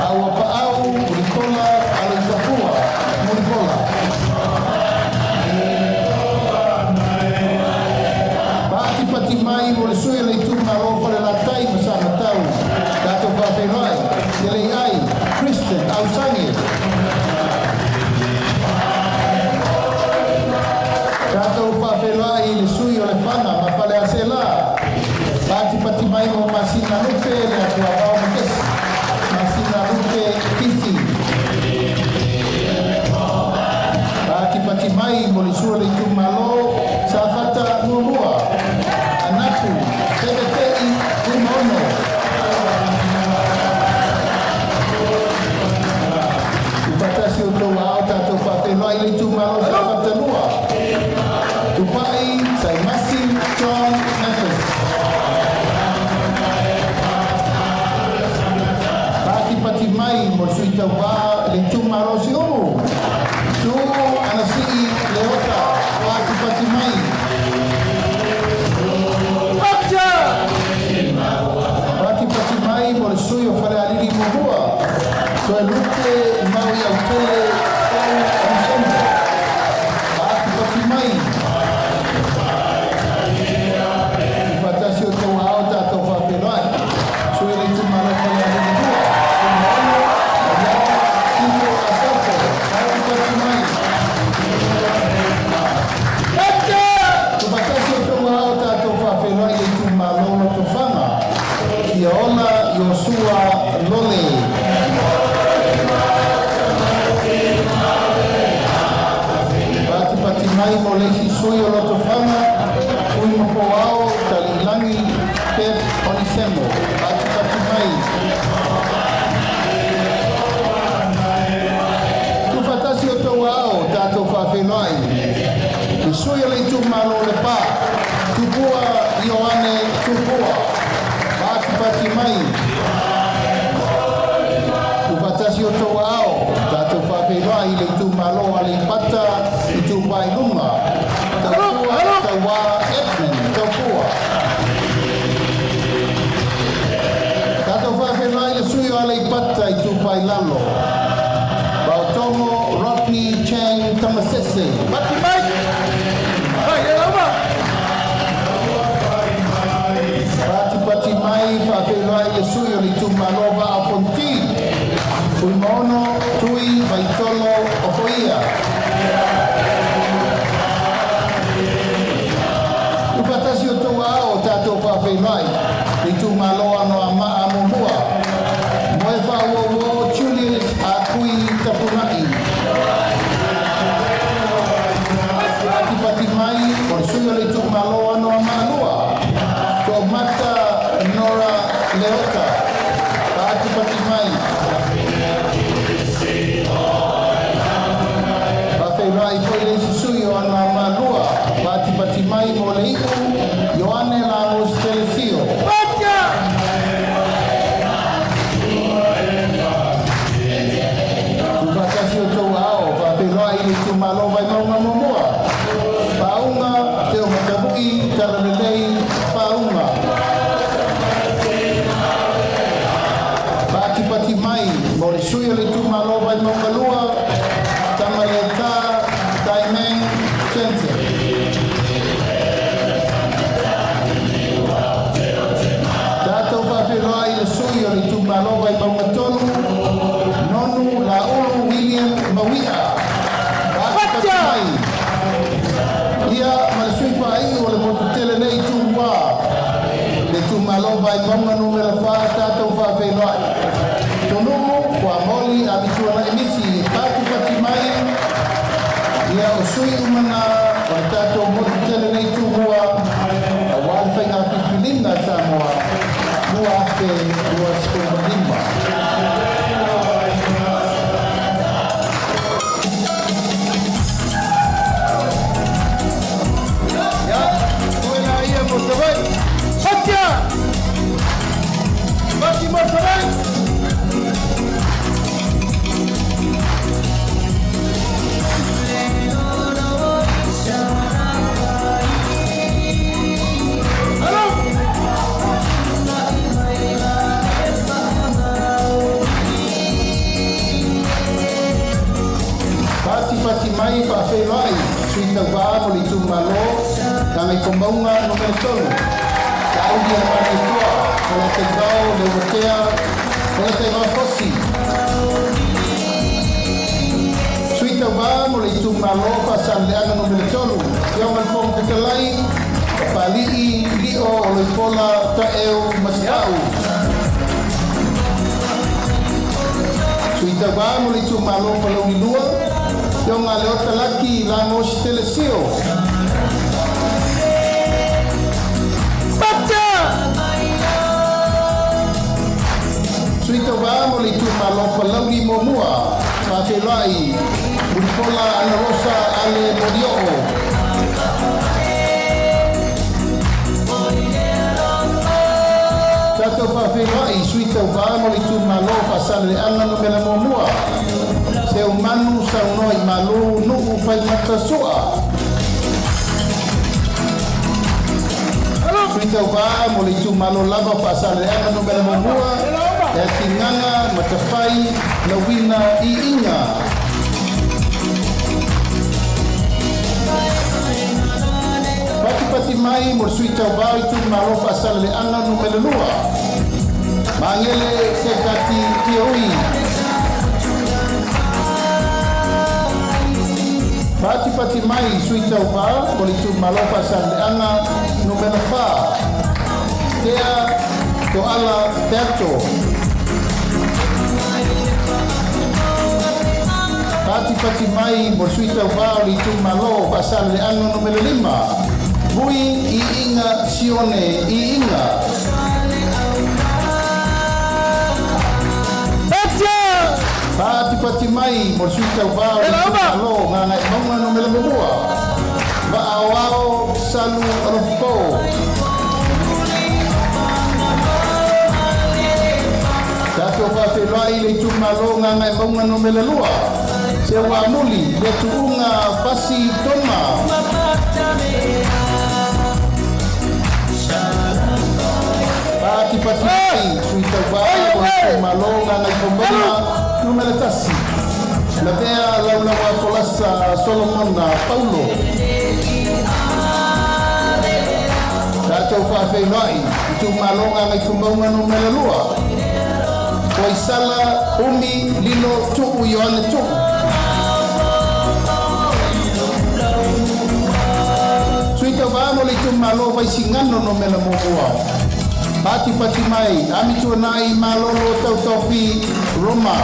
Auapaau Mulipola Aloitafua Mulipola. Patipati mai mo le sui o le itumalo Falelatai ma Samatau, tatou faafeiloai Teleiai Kristen Ausage. Iosua Lole. Patipati mai mo le isi sui o Lotofaga, Tuimapoao Taliilagi Beth Onisemo. Patipati mai. Tuufaatasi outou aao, tatou faafeiloai le sui o le itumalo o Lepa, Tupua Ioane Tupua. Patipati mai. Tuufaatasi outou aao, tatou faafeiloai le itumalo o Aleipata Itupa i Luga, Taupua Tauā Edmund Taupua. Tatou faafeiloai le sui o Aleipata Itupa i Lalo, Vaotogo Rodney Chang Tamasese. Pati mai! Hai, e lava! Patipati mai faafeiloai le sui o le itumalo Vaa o Fonoti, Fuimaono Tui Vaitolo Ofoia. Tuufaatasi outou aao, tatou faafeiloai le itumalo Anoamaa Muamua, Moefaauouo Julius Akui Tafuna'i. Patipati mai o le sui o le itumalo Anoamaa 2, To'omata Nora Leota. Patipati mai. Faafeiloai foi le isi sui o Anoamaa 2, patipati mai mo le iu, Ioane Lagos Telesio. Tuufaatasi outou aao, faafeiloai le itumalo Vaimauga Muamua, Pauga Teomatavui Talalelei Pauga. Patipati mai mo le sui o le itumalo Vaimauga 2, Tamaleta Taimeng Jensen. Tatou faafeiloai le sui o le itumalo Vaimauga 3, Nonu Laulu William Maui'a. Patipati mai. Ia ma le sui faaiu o le motu tele nei Tumua, le itumalo Vaimauga 4, tatou faafeiloai Tonumu Fuamoli Amituanai Misi e patipati mai. Ia o sui uma na o le tatou motu tele nei Tumua auā le faiga filifiliga a Samoa 2025. Ia, toe la ia mo Savaii. Fatia! Fati mo Savaii! Alo! Patipati mai faafeiloai sui tauvā mo le itumalo Gagaifomauga 3, Sauli Amanetoa Polataivao Leuatea Polataivao Fosi. Sui tauvā mo le itumalo Faasaleleaga 3, Afioga i le Fofoga Fetalai, Papali'i Lio Oloipola Taeu Masepau. Sui tauvā mo le itumalo Palauli 2, Afioga Leota Laki Lagos Telesio. Fatia! Sui tauvā mo le itumalo Palauli 1, faafeiloai Mulipola Anarosa Ale Molioo. Tatou faafeiloai sui tauvā mo le itumalo Faasaleleaga 1, Seumanu Saunoa i Malu Nuu Faimata Sua. Sui tauvā mo le itumalo lava Faasaleleaga 1, Leatigaga Matafai Lauina Iiga. Patipati mai mo le sui tauvā o itumalo Faasaleleaga 2, Magele Sekati Pioi. Patipati mai sui tauvā mo le itumalo Faasaleleaga 4, Tea Toala Peato. Patipati mai mo le Sui Tauva o le Itumalo o Faasaleleaga Numera 5, Vui Iiga Sione Iiga. Patipati mai mo le Sui Tauva o le Itumalo o Gagaemauga Numera 1, Vaaoao Salu Alofopo. Tatou faafeiloai i le itumalo Gagaemauga Numera 2, Seuamuli Letuuga Fasi Toma. Patipati mai Sui Tauva o le itumalo Gagaifomauga Numera 1, Lavea Laulaua Folasa Solomona Paulo. Tatou faafeiloai itumalo Gagaifomauga Numera 2, Koaisala Umi Lilo Tuu Ioane Tuu. Sui Tauva mo le itumalo Vaisigano Numera 1, Patipati mai Amituanai Malolo Tautofi Roma.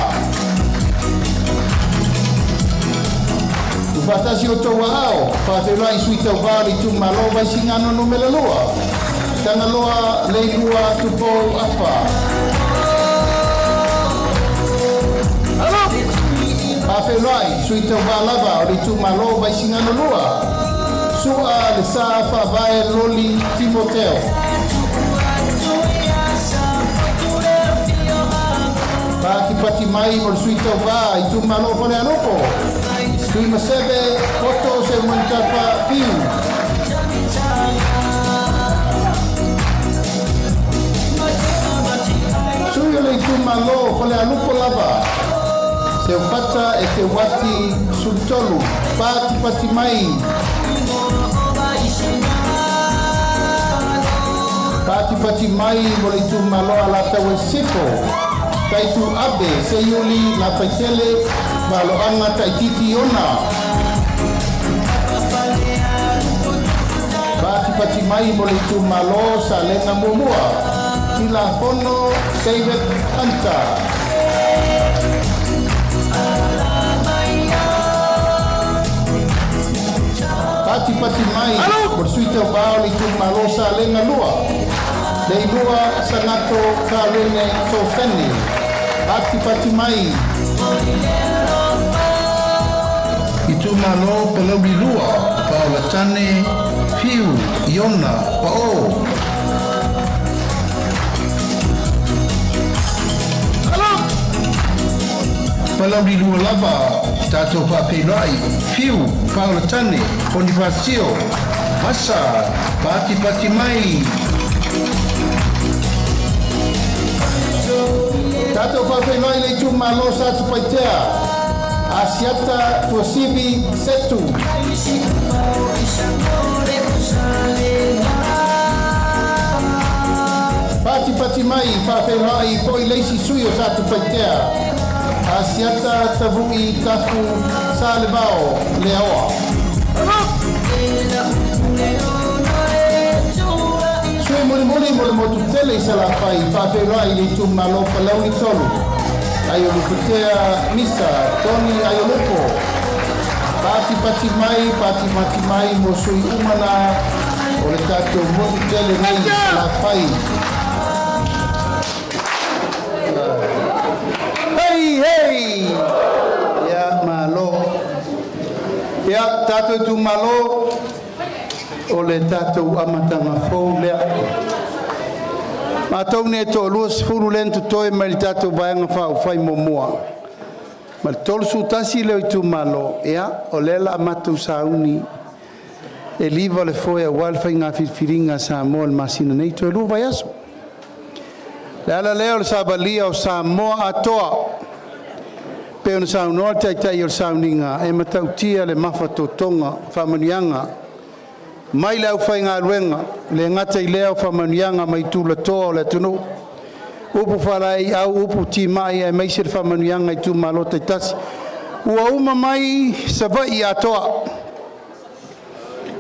Tuufaatasi outou aao, faafeiloai Sui Tauva o le itumalo Vaisigano Numera 2, Tagaloa Leilua Tupou Afa. Faafeiloai Sui Tauva lava o le itumalo Vaisigano 2, Su'a Le Sa Faavae Loli Timoteo. Patipati mai mo le Sui Tauva itumalo Falealupo, Tuimaseve Poto Seumanutafa Fiu. Sui o le itumalo Falealupo lava, Seufata Eteuati Sulutolu. Patipati mai. Patipati mai mo le itumalo Alataua i Sisifo, Taitu Abe Seiuli Lafaitele Valoaga Taititi Ona. Patipati mai mo le itumalo Salega 1, Tilafono David Hunter. Patipati mai mo le Sui Tauva o le itumalo Salega 2, Leilua Sagato Kalene Tofene. Patipati mai. Itumalo Palauli 2, Paolatane Fiu Iona Pa'o. Palauli 2 lava, tatou faafeiloai, Fiu Paolatane Ponifasio Masa. Patipati mai. Tatou faafeiloai le itumalo Satupaitea, Asiata Tuasivi Setu. Patipati mai, faafeiloai foi le isi sui o Satupaitea, Asiata Tavu'i Tafu Salevao Leaoa. Sui mulimuli mo le motu tele i Salafai, faafeiloai le itumalo Palauli 3, Aiolupotea Misa Tony Aiolupo. Patipati mai, patipati mai mo sui uma na o le tatou motu tele nei i Salafai. Hei, hei! Ia, malo. Ia, tatou itumalo, o le tatou amataga fou lea. Matou nei e toa-20 lea na totoe mai le tatou Vaega Faaupufai muamua ma le 31 lea o itumalo, ia, o lea o le a matou sauni e liva le foe aua le faiga filifiliga a Samoa i le masina nei, toe 2 vaiaso. Le ala lea o le savalia o Samoa atoa, pei ona saunoa le Taitai o le sauniga, e matautia le mafatotoga faamanuiaga mai le aufaigaluega, le gata i lea o faamanuiaga mai tulatoa o le atunuu, upu faalaeiau, upu timai, aemaise le faamanuiaga i itumalo taitasi ua uma mai Savaii atoa.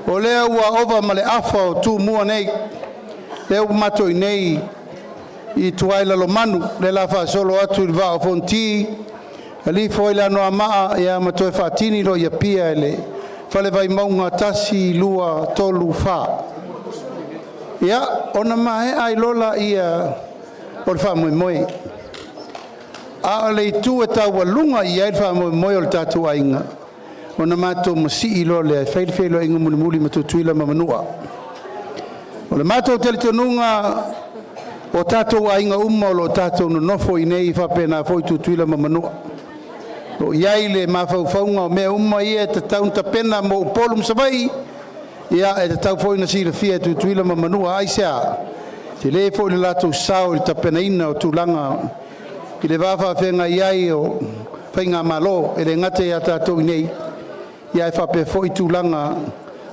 O lea ua ova ma le afa o Tumua nei, lea ua matou i inei i tua i Lalomanu, lea la faasolo atu i le Vaa o Fonoti, alifo ai le Anoamaa ia ma toe faatini loa i Apia i le Fale Vaimauga 1, 2, 3, 4. Ia, ona maea ai loa lea o le faamoemoe. A o le itu e taualuga i ai le faamoemoe o le tatou aiga, ona matou masii loa lea e fai le feiloaiga mulimuli ma Tutuila ma Manua. O le matou talitonuga o tatou aiga uma o lo o tatou nonofo i inei faapena foi Tutuila ma Manua. O lo o i ai le mafaufauga o mea uma ia e tatau ona tapena mo Upolu ma Savaii, ia e tatau foi ona silafia e Tutuila ma Manua. Aisea? Tele foi le latou sao i le tapenaina o tulaga i le va faafeagai ai o faigamalo, e le gata ia tatou i inei, ae faapea foi tulaga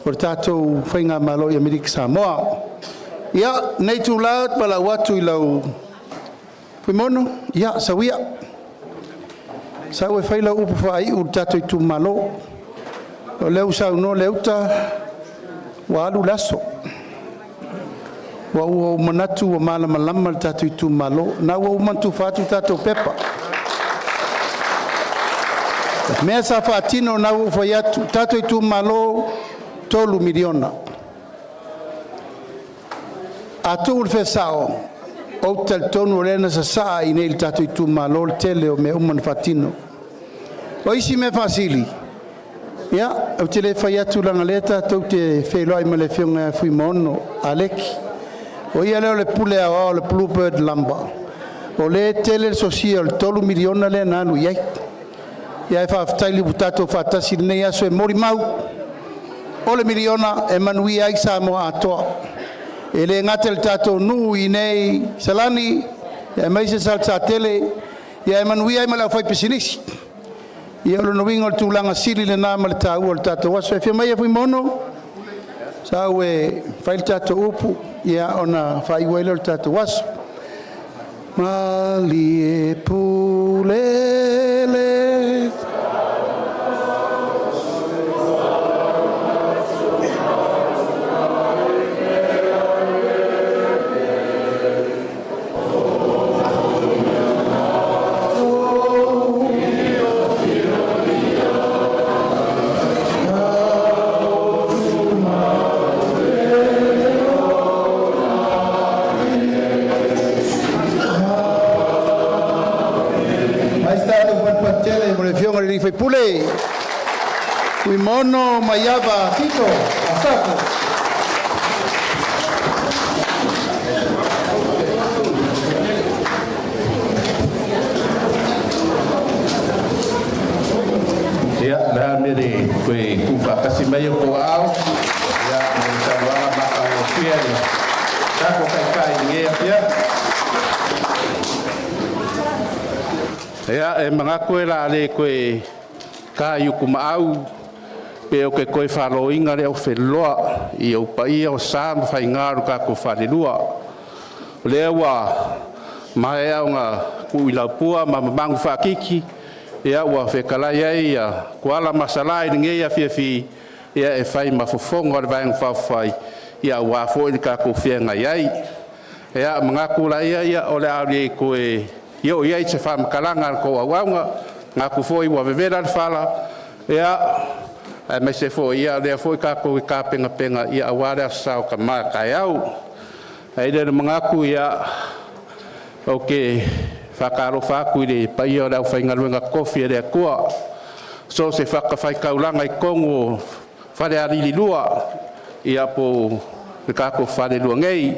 o le tatou faigamalo i Amerika Samoa. Ia, lenei itula ou te valaau atu i lau Fuimaono, ia sau ia, sau e fai lau upu faaiu i le tatou itumalo. O lea ua saunoa Leuta ua alu le aso, ua ou manatu ua malamalama le tatou itumalo, o lena ua uma ona tufa atu tatou pepa. O mea sa faatino lena ua ou fai atu, tatou itumalo, $3 miliona. A tuu le mea sao, ou te talitonu o lea na sasaa i inei i le tatou itumalo le tele o mea uma na faatino. O isi mea faasili, ia, ou te le fai atu leaga o lea tatou te feiloai ma le Afioga ia Fuimaono Aleki, o ia lea o le Pule Aoao a le Blue Bird Lumber, o lea e tele le sosia o le $3 miliona lea na alu i ai. Ae faafetai ua tatou faatasi i lenei aso e molimau, o le miliona e manuia ai Samoa atoa. E le gata i le tatou nuu i inei i Salani aemaise Salesatele, ae manuia ai ma le aufaipisinisi. Ia o lona uiga o le tulaga sili lena ma le taua o le tatou aso. Afio maia Fuimaono, sau e fai le tatou upu ona faaiu ai lea o le tatou aso. Malie pule le Fai se tatou fatufatu tele mo le Afioga i le sui usufono Fuimaono Maiava Tito Asafo. Ia, o le a le mea e le toe tuufaatasi mai outou aao, ia, mo le saunoaga matagofie a le tatou Taitai i lenei afiafi. Ia, e manatu o le a le toe ta i utumaau pe ou te toe faloina le ofeloa i ou paia o sa ma faiga o le tatou falelua. O lea ua maea ona tuu i laupua ma mamagu faatiti, ia ua fetalai ai Tuala ma Salã i lenei afiafi ia e fai ma fofoga o le Vaega Faaupufai aua foi le tatou feagai ai. Ia manatu laia o le a le toe oo i ai se faamatalaga a le tou auauna, manatu foi ua vevela le fala, ia aemaise foi o lea foi tatou te tapenapena aua le Aso Sa o taeao. Ae i ai lea o le manatu, ia, ou te faatalofa atu i le paia o le aufaigaluega totofi a le Atua, so o se fatafaitaulaga i totonu o Falealili 2, ia po o le tatou falelua nei,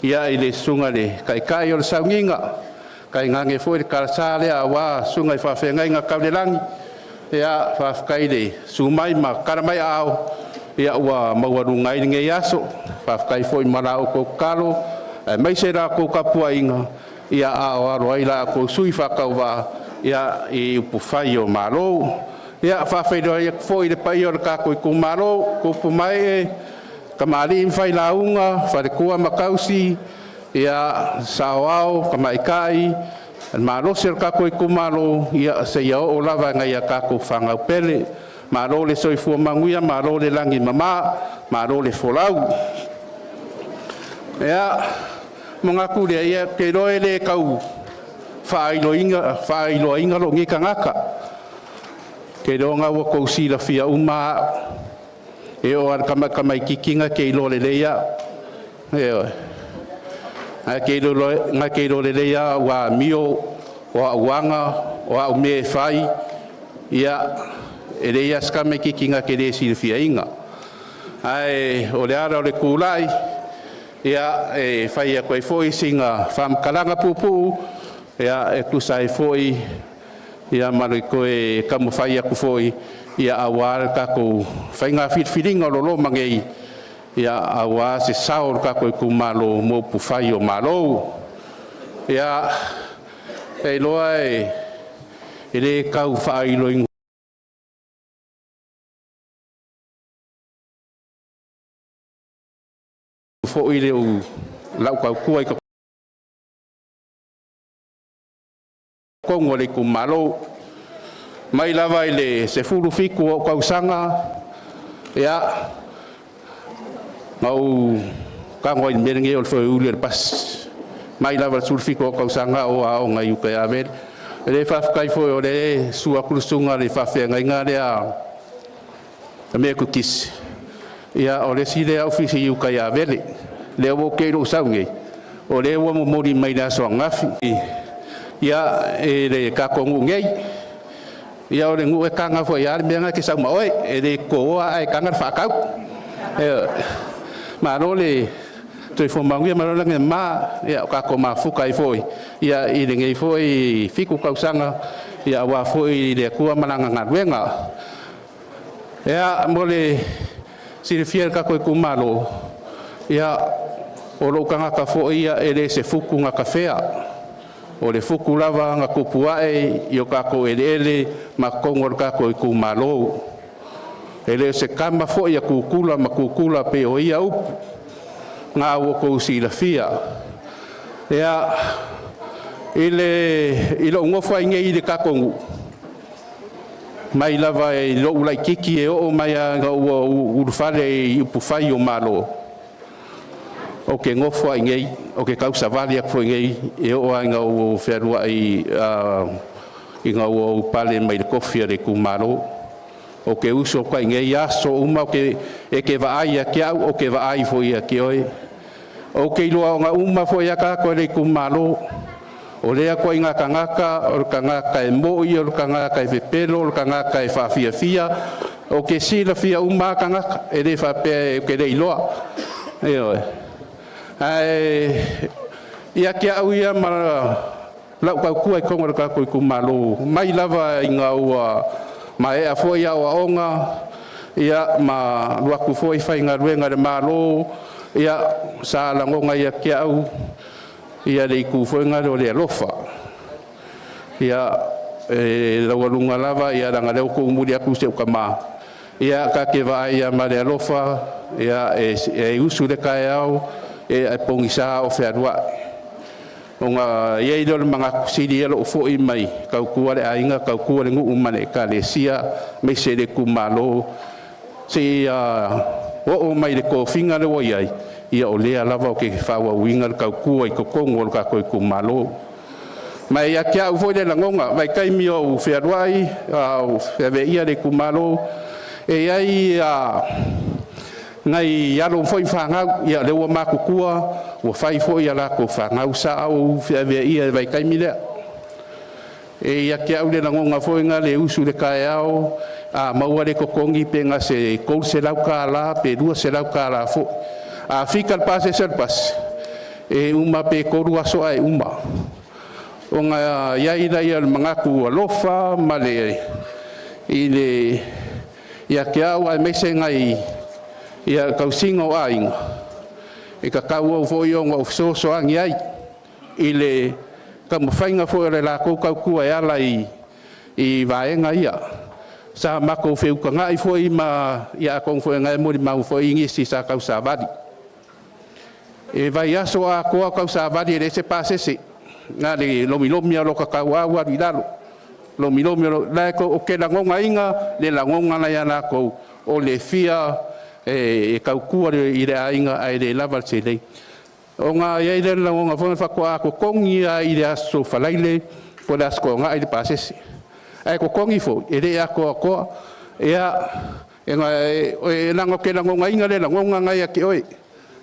ia i le susuga i le Taitai o le Sauniga, tainane foi le kalasa lea aua susuga i faafeagaiga tau le lagi. Ia faafetai le susu mai ma tatala mai aao, ia ua maualuga ai lenei aso. Faafetai foi mo la outou tatalo aemaise la outou tapuaiga ia a o alo ai la outou sui faatauvaa ia i upufai o Malo. Ia faafeiloai atu foi i le paia o le tatou itumalo, tupu ma ee, tamalii ma failauga, faletua ma tausi, ia saoao, tamaitai, le malosi o le tatou itumalo, ia seia oo lava i nai a tatou fanau pele. Malo le soifua manuia, malo le lagi e mama, malo le folau. Ia, Manatu lea, ia, ou te iloa e le tau faailoaina lou nei tagata. Ou te iloa na ua outou silafia uma au. E oo lava i le tamaitiiti na te iloa lelei au. Ioe. Na te iloa lelei au amio, o au aga, o au mea e fai, ia e leai lava se tamaitiiti na te le silafiaina. Ae o le ala o le tulai, ia e fai atu ai foi sina faamatalaga puupuu ia e tusa ai foi ia ma le toe taumafai atu foi ia aua le tatou faiga filifiliga o lo o loma nei ia aua se sao o le tatou itumalo mo upufai o Malo. Ia e iloa e le tau faailoaina foi le lau tautua i totonu o le itumalo. Mai lava i le 17 o ou tausaga, ia, na ou tago ai i le mea lenei o le foeuli o le pasi. Mai lava i le 17 o ou tausaga o aoga i uta ia Avele. E le faafetai foi o le susu atu le susuga i le faafeagaiga lea a Metotisi, ia o le isi lea ofisa i uta ia Avele. Lea ua ou te'i i lou sau nei, o lea ua momoli mai le aso ananafi. Ia, e le tatou nuu nei, ia o le nuu e taga foi lava le mea lena e te sau ma oe, e le totoa ae taga le faatau. Malo le soifua manuia, malo le lagi e mama, ia o tatou mafuta ai foi ia i lenei foi 7 tausaga ia aua foi le Atua ma Lana galuega. Ia, mo le silafia e le tatou itumalo, ia o lou tagata foi ia e le se futu na tafea. O le futu lava na tupu ae i o tatou eleele ma totonu o le tatou itumalo. E le o se tama foi a Tutula ma Tutula pei o ia upu na ua outou silafia. Ia, i lou nofo ai nei i le tatou nuu, mai lava i lou laitiiti e oo mai lava ina ua ulufale i upufai o Malo, ou te nofo ai nei, ou te tausavali atu foi nei e oo lava ina ou fealuai ina ua ou pale mai le tofi a le itumalo. Ou te usu atu ai i nei aso uma, e te vaai ia te au, ou te vaai foi ia te oe. Ou te iloa uma foi ia tatou e le itumalo, o lea ituaiga tagata, o le tagata e mo'i, o le tagata e pepelo, o le tagata e faafiafia. Ou te silafia uma lava tagata, e le faapea ou te le iloa. Ioe. Ae ia te au ia ma lau tautua i totonu o le tatou itumalo, mai lava ina ua maea foi aoaoga ia ma alu atu foi faigaluega i le Malo, ia sa lagona ia te au ia le itu foi lea o le alofa. Ia e laualuga lava ia leaga o lea ua tuumuli atu si ou tama, ia ta te vaai ia ma le alofa, ia e usu le taeao e pogisa o fealuai. Ona i ai lea o le manatu sili ia lou foi mai tautua le aiga, tautua le nuu ma le ekalesia, aemaise le itumalo, seia oo mai i le tofiga lea ua i ai, ia o lea lava ou te faaauauina le tautua i totonu o le tatou itumalo. Ma e ia te au foi le lagona, vaitaimi o ou fealuai, a o feaveaia le itumalo, e i ai nai alo foi ma fanau, ia lea ua matutua, ua fai foi a latou fanau, sa ou feaveaia i le vaitaimi lea. E ia te au le lagona foi na le usu i le taeao, a maua le totogi pe gase $300 pe $200 foi. A fika le pasese o le pasi, e uma pe 3 aso ae uma. Ona i ai lea o le manatu alofa ma le i le ia te au aemaise nai ia tausiga o aiga, e tatau au foi ona ou fesoasoani ai i le taumafaiga foi o le latou tautua e ala i vaega ia. Sa matou feutagai foi ma ia atonu foi na e molimau foi nisi sa tausavali. E vaiaso atoa tausavali e leai se pasese, na le lomilomi lava o lota tauau alu i lalo. Lomilomi o la e te lagonaina le lagona la ia latou o le fia e tautua i le aiga ae le lava le seleni. Ona i ai lea o le lagona foi lea faatoa totogi lava i le Aso Faraile po o le Aso Toonai le pasese. Ae totogi foi, e le atoatoa. Ia, leaga ou te lagonaina le lagona lena ia te oe.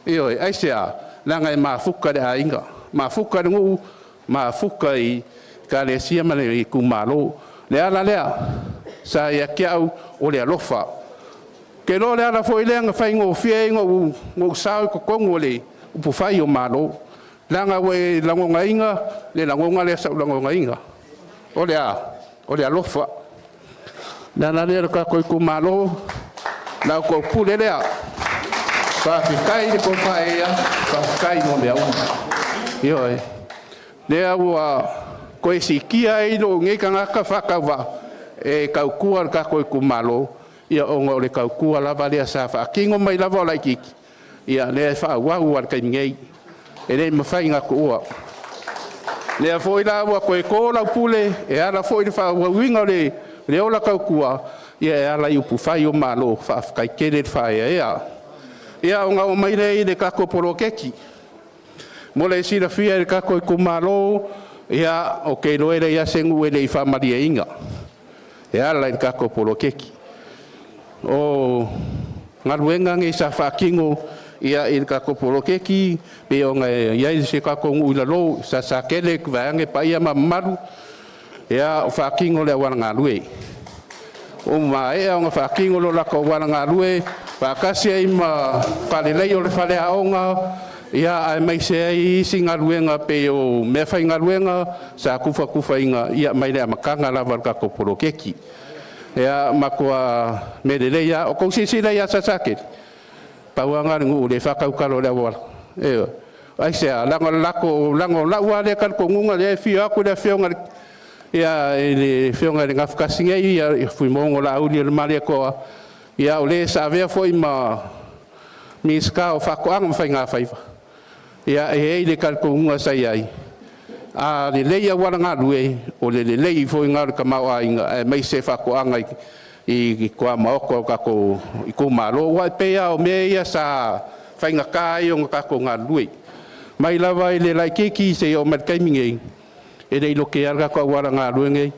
Ioe. Aisea? Leaga e mafuta i le aiga, mafuta i le nuu, mafuta i ekalesia ma le itumalo. Le ala lea sa ia te au o le alofa. Ou te iloa o le ala foi lea na faigofie ai ona ou sao i totonu o le upufai o Malo, leaga ua e lagonaina le lagona lea sa ou lagonaina. O le a? O le alofa. O le ala lea lo tatou itumalo, la outou pule lea. Faafetai le tou faaeaea, faafetai mo mea uma. Ioe. Lea ua toe siitia ai lou nei tagata faatauvaa e tautua le tatou itumalo, ia ona o le tautua lava lea sa faatino mai lava o laitiiti, ia lea e faaauau lava i le taimi nei, e le mafai ona tuua. Lea foi la ua toe to lau pule e ala foi i le faaauauina o le ola tautua ia e ala i upufai o Malo. Faafetai tele le faaeaea. Ia ona oo mai lea i le tatou poloketi. Mo le silafia e le tatou itumalo, ia ou te iloa e leai lava se nuu e le i faamalieina e ala i le tatou poloketi. O galuega nei sa faatino ia i le tatou poloketi pei ona i ai si o tatou nuu i Lalo i Salesatele vaeane paia ma mamalu, ia o faatino le auala galue. Ua maea ona faatino lo latou auala galue faatasi ai ma faaleleia o le faleaoga, ia aemaise ai isi galuega pei o meafaigaluega sa tufatufaina ia mai le amataga lava o le tatou poloketi. Ia matua mea lelei lava. O tou silasila ia Salesatele, pau lava lena o le nuu o lea e faatautalo i le auala. Ioe. Aisea? Leaga o le latou, leaga o la'u lava lea talitonuga lea e afio atu le afioga i le afioga i le Gafatasi nei, ia Fuimaono Laauli Malietoa, ia o le sa avea foi ma Minisita o Faatoaga ma Faigafaiva. Ia e i ai le talitonuga sa i ai, a lelei auala galue, o le lelei foi lena o le tamaoaiga aemaise faatoaga i tuamaota o tatou itumalo. Aua e pei lava o mea ia sa faigata ai ona tatou galulue. Mai lava i le laitiiti seia oo mai i le taimi nei, e le i lotea le tatou auala galue nei.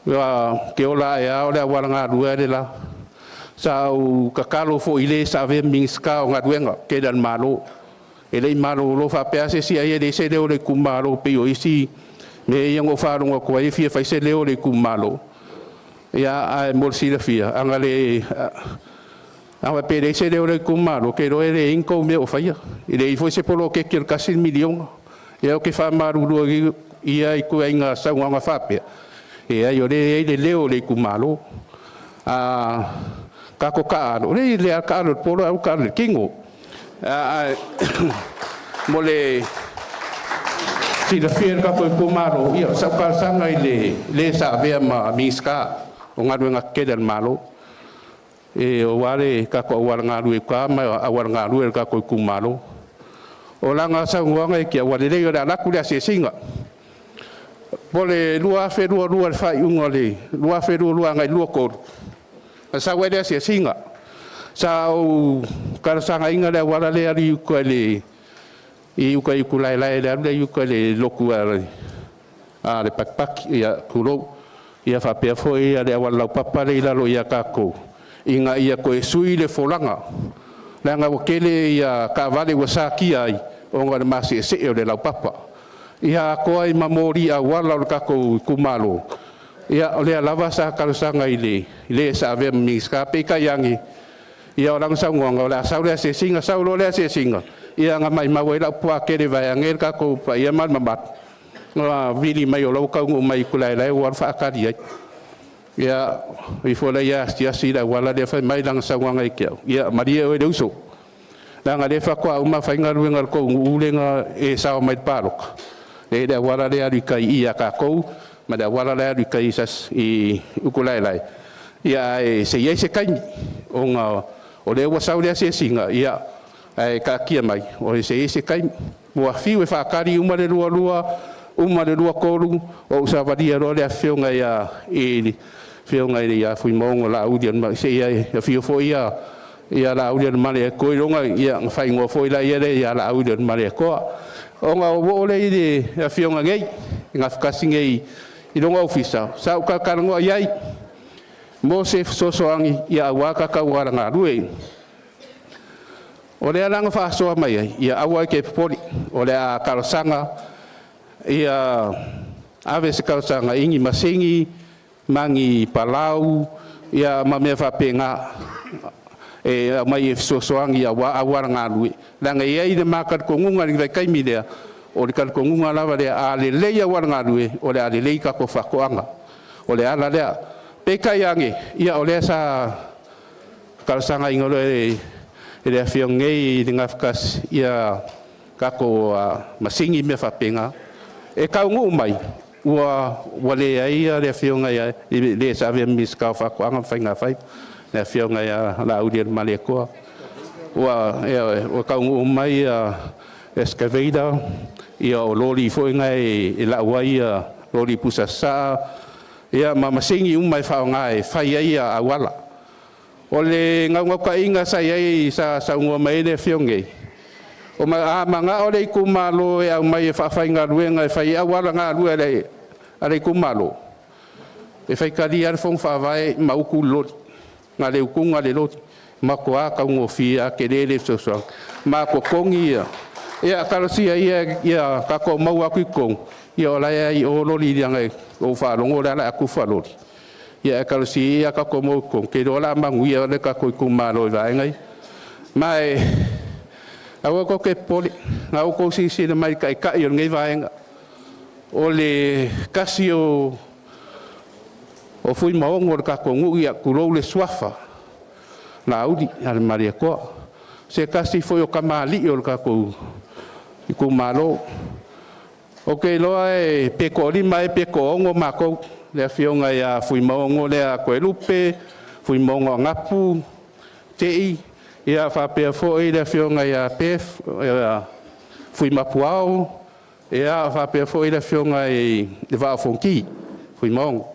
Ua te ola ae lava o le auala galue le la. Sa ou tatalo foi i le sa avea ma Minisita o Galuega Tetele a le Malo, e le i malolo faapea se isi ai e leai se leo o le itumalo pei o isi mea ia na ou faalogo atu ai e fia fai se leo o le itumalo. Ia, ae mo le silafia, ana le a faapea e leai se leo o le itumalo, ou te iloa e leai ni tou mea o faia. E leai foi se poloketi o le $1 miliona. Ia ou te faamalulu ia i ituaiga saunoaga faapea, e leai o lea e i ai le leo o le itumalo. A tatou taaalo, e lelei lava le taalo i le polo ae aua le taalo i le tino. Ae mo le silafia e le tatou itumalo, ia o sau talosaga i le le sa avea ma Minisita o Galuega Tetele a le Malo, e aua le tatou auala galue i uta ma auala galue o le tatou itumalo. O lana saunoaga e ua lelei o le a alu atu le asiasiga. Po o le 2022 le faaiuga o le 2022 agai le 23, na sau ai le asiasiga. Sa ou talosagaina le auala lea e alu i uta i le i uta i Utulaelae le alu lea i uta i le lotu a le Patipati, ia tulou. Ia faapea foi le auala laupapa lea i lalo ia tatou, ina ia toe sui le folaga, leaga ua tele ia taavale ua satia ai ona o le maseesee o le laupapa. Ia atoa ai ma moli auala o le tatou itumalo. Ia o lea lava sa talosaga i le le sa avea ma Minisita, peitai ane, ia o lana saunoaga o le a sau le asiasiga, sau loa le asiasiga, ia na maumau ai lau puatele vaeane le tatou paia ma le mamalu, na vili mai o la ua taunuu mai i Utulaelae ua alu faatali ai. Ia ifo lea ia asiasi i le auala lea fai mai lana saunoaga ia te au, ia malie oe le uso, leaga lea faatoa uma fai galuega a le tou nuu lea e sao mai i le palota, e le auala lea alu i tai i ia tatou ma le auala lea alu i tai i Utulaelae. Ia ae se i ai se taimi ona o lea ua sau le asiasiga, ia ae taatia mai o se i ai se taimi. Ua fiu e faatali uma le 22, uma le 23, o ou savalia loa le afioga ia i le afioga ia Fuimaono Laauli se i afio foi ia Ia Laaulialemalietoa iloga ia na faaigoa foi laia lea ia Laaulialemalietoa. Ona ou oo lea i le afioga nei, i gafatasi nei i lona ofisa, sa ou talatalanoa i ai mo se fesoasoani ia aua tatou auala galue. O lea la na faasoa mai ai, ia aua e te popole, o le a talosaga ia ave se talosaga i ni masini ma ni palau ia ma mea faapena e aumai e fesoasoani aua auala galue, leaga e i ai le ma talitonuga i le vaitaimi lea, o le talitonuga lava lea, a lelei auala galue, o le a lelei tatou faatoaga. O le ala lea. Peitai ane, ia o lea sa talosagaina loa e le afioga nei i le Gafatasi ia tatou masini ma mea faapena. E taunuu mai, ua leai le afioga ia le sa avea ma Minisita o Faatoaga ma Faiga Faiva, le afioga ia Laaulialemalietoa. Ua, ioe, ua taunuu mai excavator, ia o loli foi na e lau ai loli pusa sasaa, ia ma masini uma e faaaoga e fai ai auala. O le naunautaiga sa i ai sa saunoa mai ai le afioga nei, o a manao le itumalo e aumai e faafaigaluega e fai ai auala galue a le itumalo, e faitalia lava le fono faavae ma utu le loli, na o le utuga o le loli, matua taugofie lava, tele le fesoasoani, ma totogi ia. Ia talosia ia ia tatou maua atu i totonu, ia o la e i o loli, leaga ua ou faalogo o la e o le a tufa loli, ia ae talosia ia tatou maua i totonu, ou te iloa o le a manuia le tatou itumalo i vaega ia. Ma e aua tou te popole, na outou silasila mai i le taitai o lenei vaega, o le tasi o Fuimaono o le tatou nuu, ia tulou le suafa, Laaulialemalietoa, se tasi foi o tamalii o le tatou itumalo. Ou te iloa pe toalima ea pe toaono matou, le afioga ia Fuimaono lea Toelupe, Fuimaono Anapu Tei, ia faapea foi le afioga ia Pef Fuimapuao, ia faapea foi le afioga i le Vaa o Fonoti Fuimaono.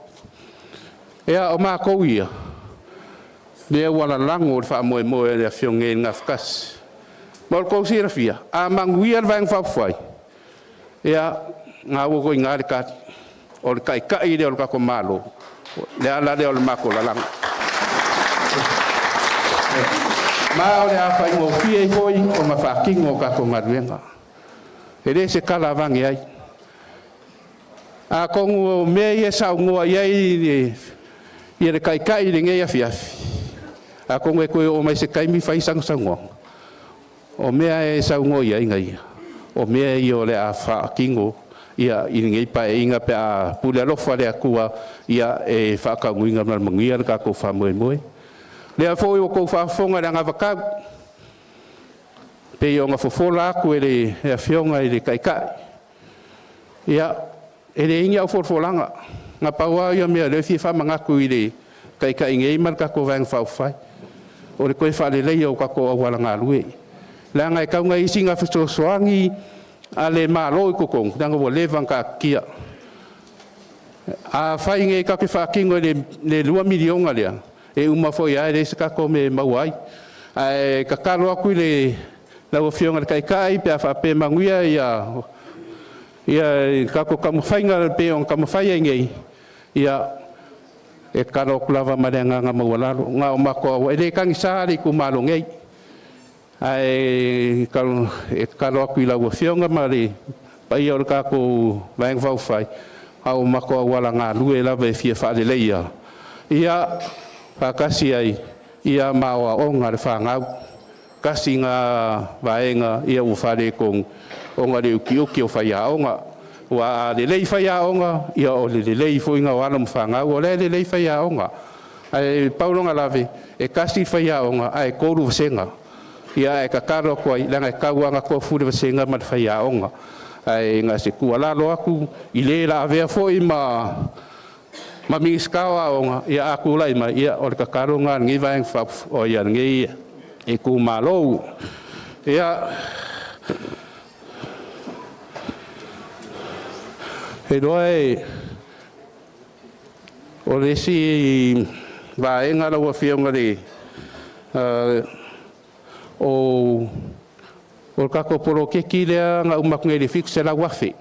Ia o matou ia, lea ua lalago le faamoemoe a le afioga i le Gafatasi. Mo le tou silafia, a manuia le Vaega Faaupufai, ia, na ua i ina le tali, o le taitai lea o le tatou Malo, le ala lea o le matou lalago. Ma o le a faigofie ai foi ona faatino o tatou galuega. E le se tala avane ai. Atonu o mea ia e saunoa i ai ia le taitai i lenei afiafi, atonu e toe oo mai se taimi fai sana saunoaga, o mea e saunoa i ai ia, o mea ia o le a faatino ia i lenei paeaiga pe a pule alofa le Atua ia e faataunuuina ma le manuia le tatou faamoemoe. Lea foi ua outou faafofoga i le anavatau, pei ona fofola atu e le Afioga i le Taitai, ia, e leai ni au folafolaga, na pau lava ia mea o lea e fia faamanatu i le Taitai nei ma le tatou Vaega Faaupufai, o le toe faaleleia o tatou auala galue, leaga e tatau ona i ai sina fesoasoani a le Malo i totonu, leaga ua leva ona taatitia. Afai nei tatou te faatino i le $2 miliona lea, e uma foi lava e leai se tatou mea e maua ai. Ae tatalo atu i lau Afioga i le Taitai pe a faapea e manuia ia tatou taumafaiga pei ona taumafai ai nei, ia e tatalo atu lava ma le agaga maualalo. Na o matou, e le tagisa le itumalo nei, ae tatalo atu i lau Afioga ma le paia o le tatou Vaega Faaupufai, a o matou auala galue lava e fia faaleleia, ia faatasi ai ia ma aoaoga a le fanau. Tasi lena vaega ia ua faaletonu ona o le utiuti o faiaoga. Aua a lelei faiaoga, ia o le lelei foi lena o alo ma fanau, o la e lelei faiaoga. Ae pau lona lave, e tasi le faiaoga ae 3 vasega. Ia ae tatalo atu ai, leaga e tatau lava ona tofu le vasega ma le faiaoga. Ae na o se tuualalo atu i le la avea foi ma Minisita o Aoga, ia a tulai mai, ia o le tatalo lena a lenei Vaega a lenei itumalo. Ia, iloa o le isi vaega lau Afioga i le O o le tatou poloketi lea na uma atu nei i le $700,000,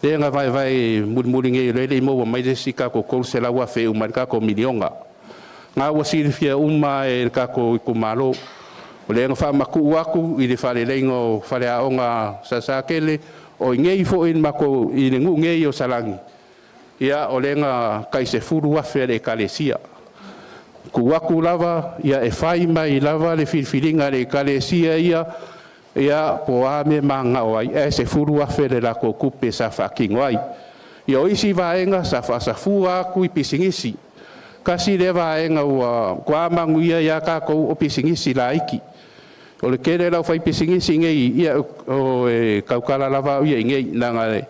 lea na vaevae mulimuli nei, o lea e le i maua mai le isi tatou $300,000 e uma ai le tatou miliona. Na ua silafia uma e le tatou itumalo, o lea na faamatuu atu i le faaleleiga o faleaoga a Salesatele, o i inei foi i le matou i le nuu nei o Salani. Ia, o lea na tai $10,000 a le Ekalesia tuu atu lava ia e fai mai lava le filifiliga a le Ekalesia ia, ia po o a mea e mananao ai, ae $10,000 le latou tupe sa faatino ai. Ia, o isi vaega sa faasafua atu i pisinisi. Tasi lea vaega ua matua manuia ai lava tatou o pisinisi laiti. O le tele o le aufaipisinisi nei, ia e tautala lava au ia i inei, leaga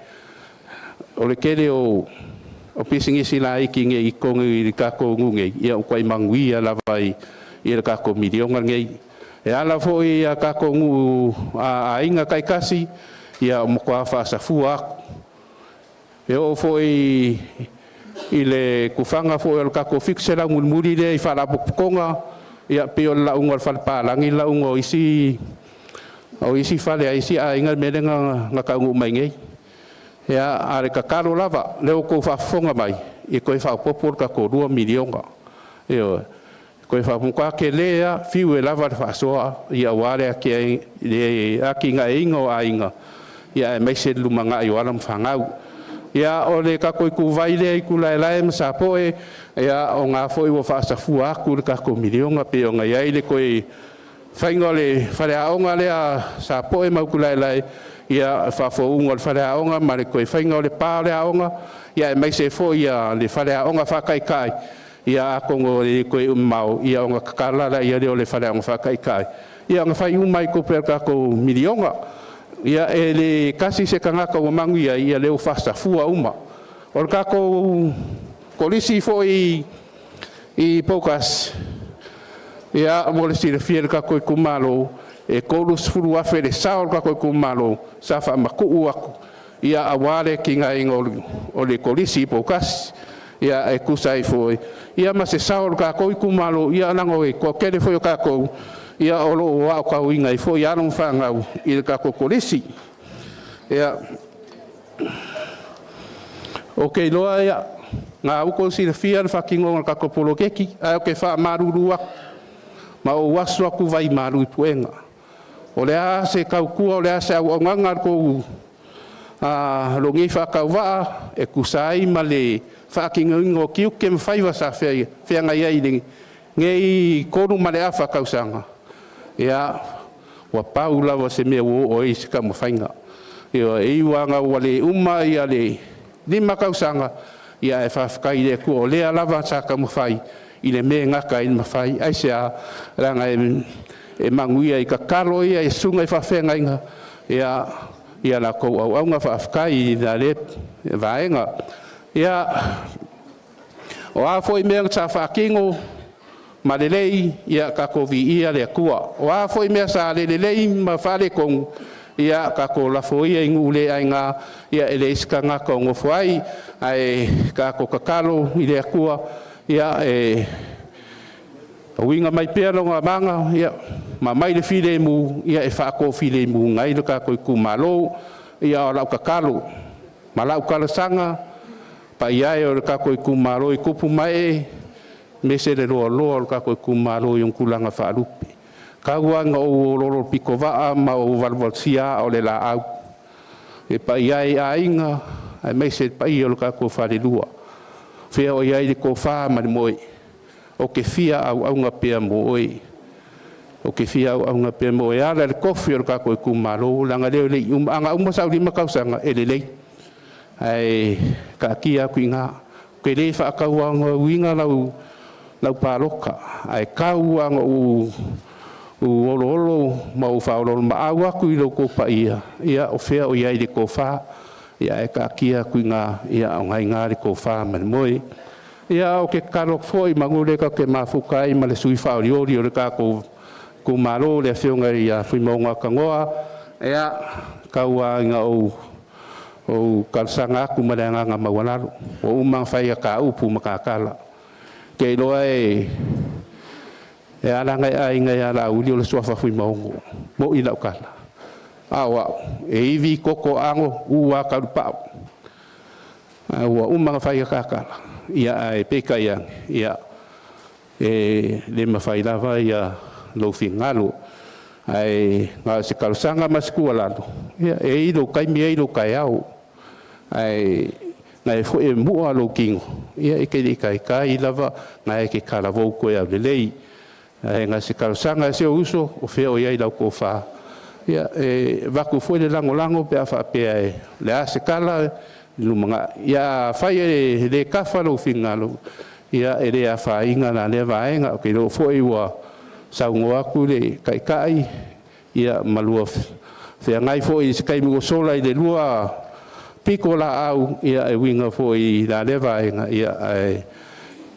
o le tele o pisinisi laiti nei i totonu i le tatou nuu nei, ia ua matuai manuia lava i le tatou miliona lenei. E ala foi i a tatou nuu aiga taitasi, ia ua matua faasafua atu. E oo foi i le tufaga foi o le tatou 700 mulimuli lea i faalapotopotoga, ia pei o le lauga o le fale palagi le lauga o isi fale a isi aiga, le mea lea na taunuu mai nei. Ia, a o le tatalo lava, lea ua outou faafofoga mai, ia toe faaopoopo le tatou $2 miliona. Ioe, toe faaopoopo, matua tele lava, fiu e lava le faasoa, ia aua le atinaeina o aiga, ia aemaise le lumanai o alo ma fanau. Ia, o le tatou ituvai lea i Utulaelae ma Sapoe, ia o na foi ua faasafua atu le tatou miliona pei ona i ai le toe faiga o le faleaoga lea a Sapoe ma Utulaelae, ia faafouina o le faleaoga ma le toe faiga o le pa o le aoga, ia aemaise foi le faleaoga faataitai. Ia atonu e le toe umi mamao ona tatala lea o le faleaoga faataitai, ia ona fai uma ai i tupe a le tatou miliona. Ia e le tasi se tagata ua manuia ai, ia lea ua faasafua uma. O le tatou Kolisi foi i Poutasi, ia mo le silafia e le tatou itumalo, e $30,000 le sao o le tatou itumalo sa faamatuu atu ia aua le atinaeina o le Kolisi i Poutasi. Ia e tusa ai foi ia ma se sao o le tatou itumalo, ia leaga e toatele foi o tatou ia o lo o aotauina ai foi alo ma fanau i le tatou Kolisi. Ia, ou te iloa ia na ua outou silafia le faatinoga o le tatou poloketi, ae ou te faamalulu atu ma ou aso atu vaimalu i puega. O le a se tautua, o le a se auaunaga a lou nei faatauvaa e tusa ai ma le faatinoina o tiute ma faiva sa feagai ai i lenei 3.5 tausaga, ia ua pau lava se mea ua oo ai se taumafaiga. Ioe, e ui lava ina ua le uma le 5 tausaga, ia ae faafetai i le Atua o lea lava sa taumafai i le mea e gata ai le mafai. Aisea? Leaga e manuia i tatalo ia i susuga i faafeagaiga ia ia latou auauna. Faafetai i la lea vaega. Ia, o a foi mea sa faatino ma lelei, ia tatou viia le Atua. O a foi mea sa le lelei ma faaletonu, ia tatou lafo ia i nuu le aina, ia e leai se tagata o nofo ai, ae tatou tatalo i le Atua ia e uiga mai pea Lona Agaga ia ma aumai le filemu ia e faatofilemuina ai le tatou itumalo. Ia o lau tatalo ma lau talosaga, paia e o le tatou itumalo i tupu ma ee, aemaise le loaloa o le tatou itumalo i ona tulaga faalupe, tau lava ina ou oloolo pitovaa ma ou valuvalusia aa o le laau, e paia e i aiga aemaise le paia o le tatou falelua, fea o i ai le tofa ma le moe, ou te fia auauna pea mo oe. Ou te fia auauna pea mo oe e ala i le tofi o le tatou itumalo, leaga o lea e le i uma. A na uma sau 5 tausaga, e lelei, ae taatia atu i ina. Ou te le faatauagauina lau palota, ae tau lava ina ou oloolo ma ou faaoloolomaau atu i lo outou paia, ia o fea o i ai le tofa, ae taatia atu i ina, o lena e i ina le tofa ma le moe. Ia, ou te tatalo atu foi, meamanu o lea tatou te mafuta ai ma le sui faaolioli o le tatou itumalo, le Afioga ia Fuimaono Tanoa, ia, tau lava ina ou talosaga atu ma le agaga maualalo. Ua uma ona fai a ta upu ma ta tala. Ou te iloa e E ala agai aiga ia Laauli o le suafa Fuimaono, mo'i lau tala. A o au, e ivi koko ago u a kaulupa'u. Ae ua uma ona fai a tala, ia ae peitai ane, ia e le mafai lava ia lou finagalo. Ae na o se talosaga ma se tuualalo, ia e i ai lou taimi e i ai lou taeao. Ae na e foi e mu'a lou tino, ia e te le i taitai lava na e te talavou toe aulelei. Ae na se talosaga e si ou uso, o fea o i ai lau tofa, ia e avatu foi le lagolago pe a faapea e le a se tala i lumanai. Ia afai e le tafa lou finagalo, ia e le afaina la lea vaega. Ou te iloa foi ua saunoa atu le Taitai, ia ma lua feagai foi i se taimi ua sola i le lua pitolaau, ia e uiga foi i la lea vaega, ia ae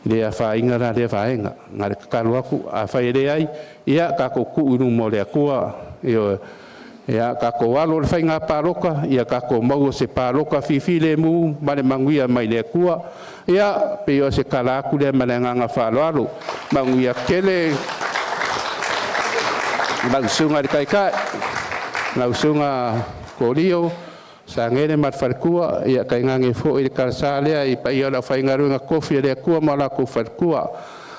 le afaina la lea vaega. Na o le tatalo atu, afai e leai, ia tatou tuu i luma o le Atua, ioe. Ia tatou alo i le faiga palota, ia tatou maua se palota fifilemu ma le manuia mai le Atua. Ia, pei o se tala atu lea ma le agaga faaaloalo. Manuia tele lau Susuga i le Taitai, lau Susuga Kolia, Sagele ma le faletua, ia tainane foi le talasa lea i paia o le aufaigaluega totofi a le Atua ma o latou faletua.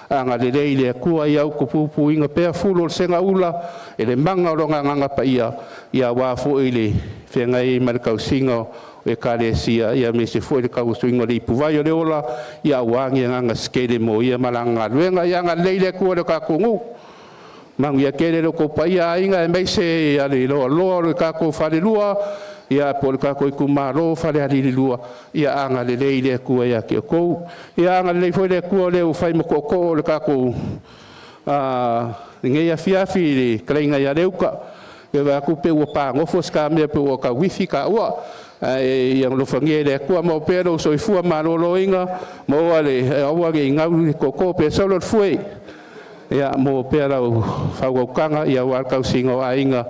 Agalelei le Atua ia utupupuina pea fulu o le segaula e le maga o Lona Agaga Paia, ia aua foi le feagai ai ma le tausiga o Ekalesia, aemaise foi le tauasuina o le ipuvai o le ola, ia aua ni agaga se tele mo ia ma lana galuega. Ia agalelei le Atua i le tatou nuu, manuia tele lo outou paia aiga aemaise le loaloa o le tatou falelua, ia po o le tatou itumalo o Falealili 2, ia agalelei le Atua ia te outou. Ia agalelei foi le Atua o le ua fai ma tootoo o le tatou lenei afiafi i le fetalaiga ia Leuta. E vaai atu pei ua pagofo se ta mea pei ua tau uifi taua. Ae ia alofagia e le Atua maua pea lou soifua maloloina, maua le aua ne i gau le tootoo pe solo le fue. Ia maua pea lau faautautaga aua le tausiga o aiga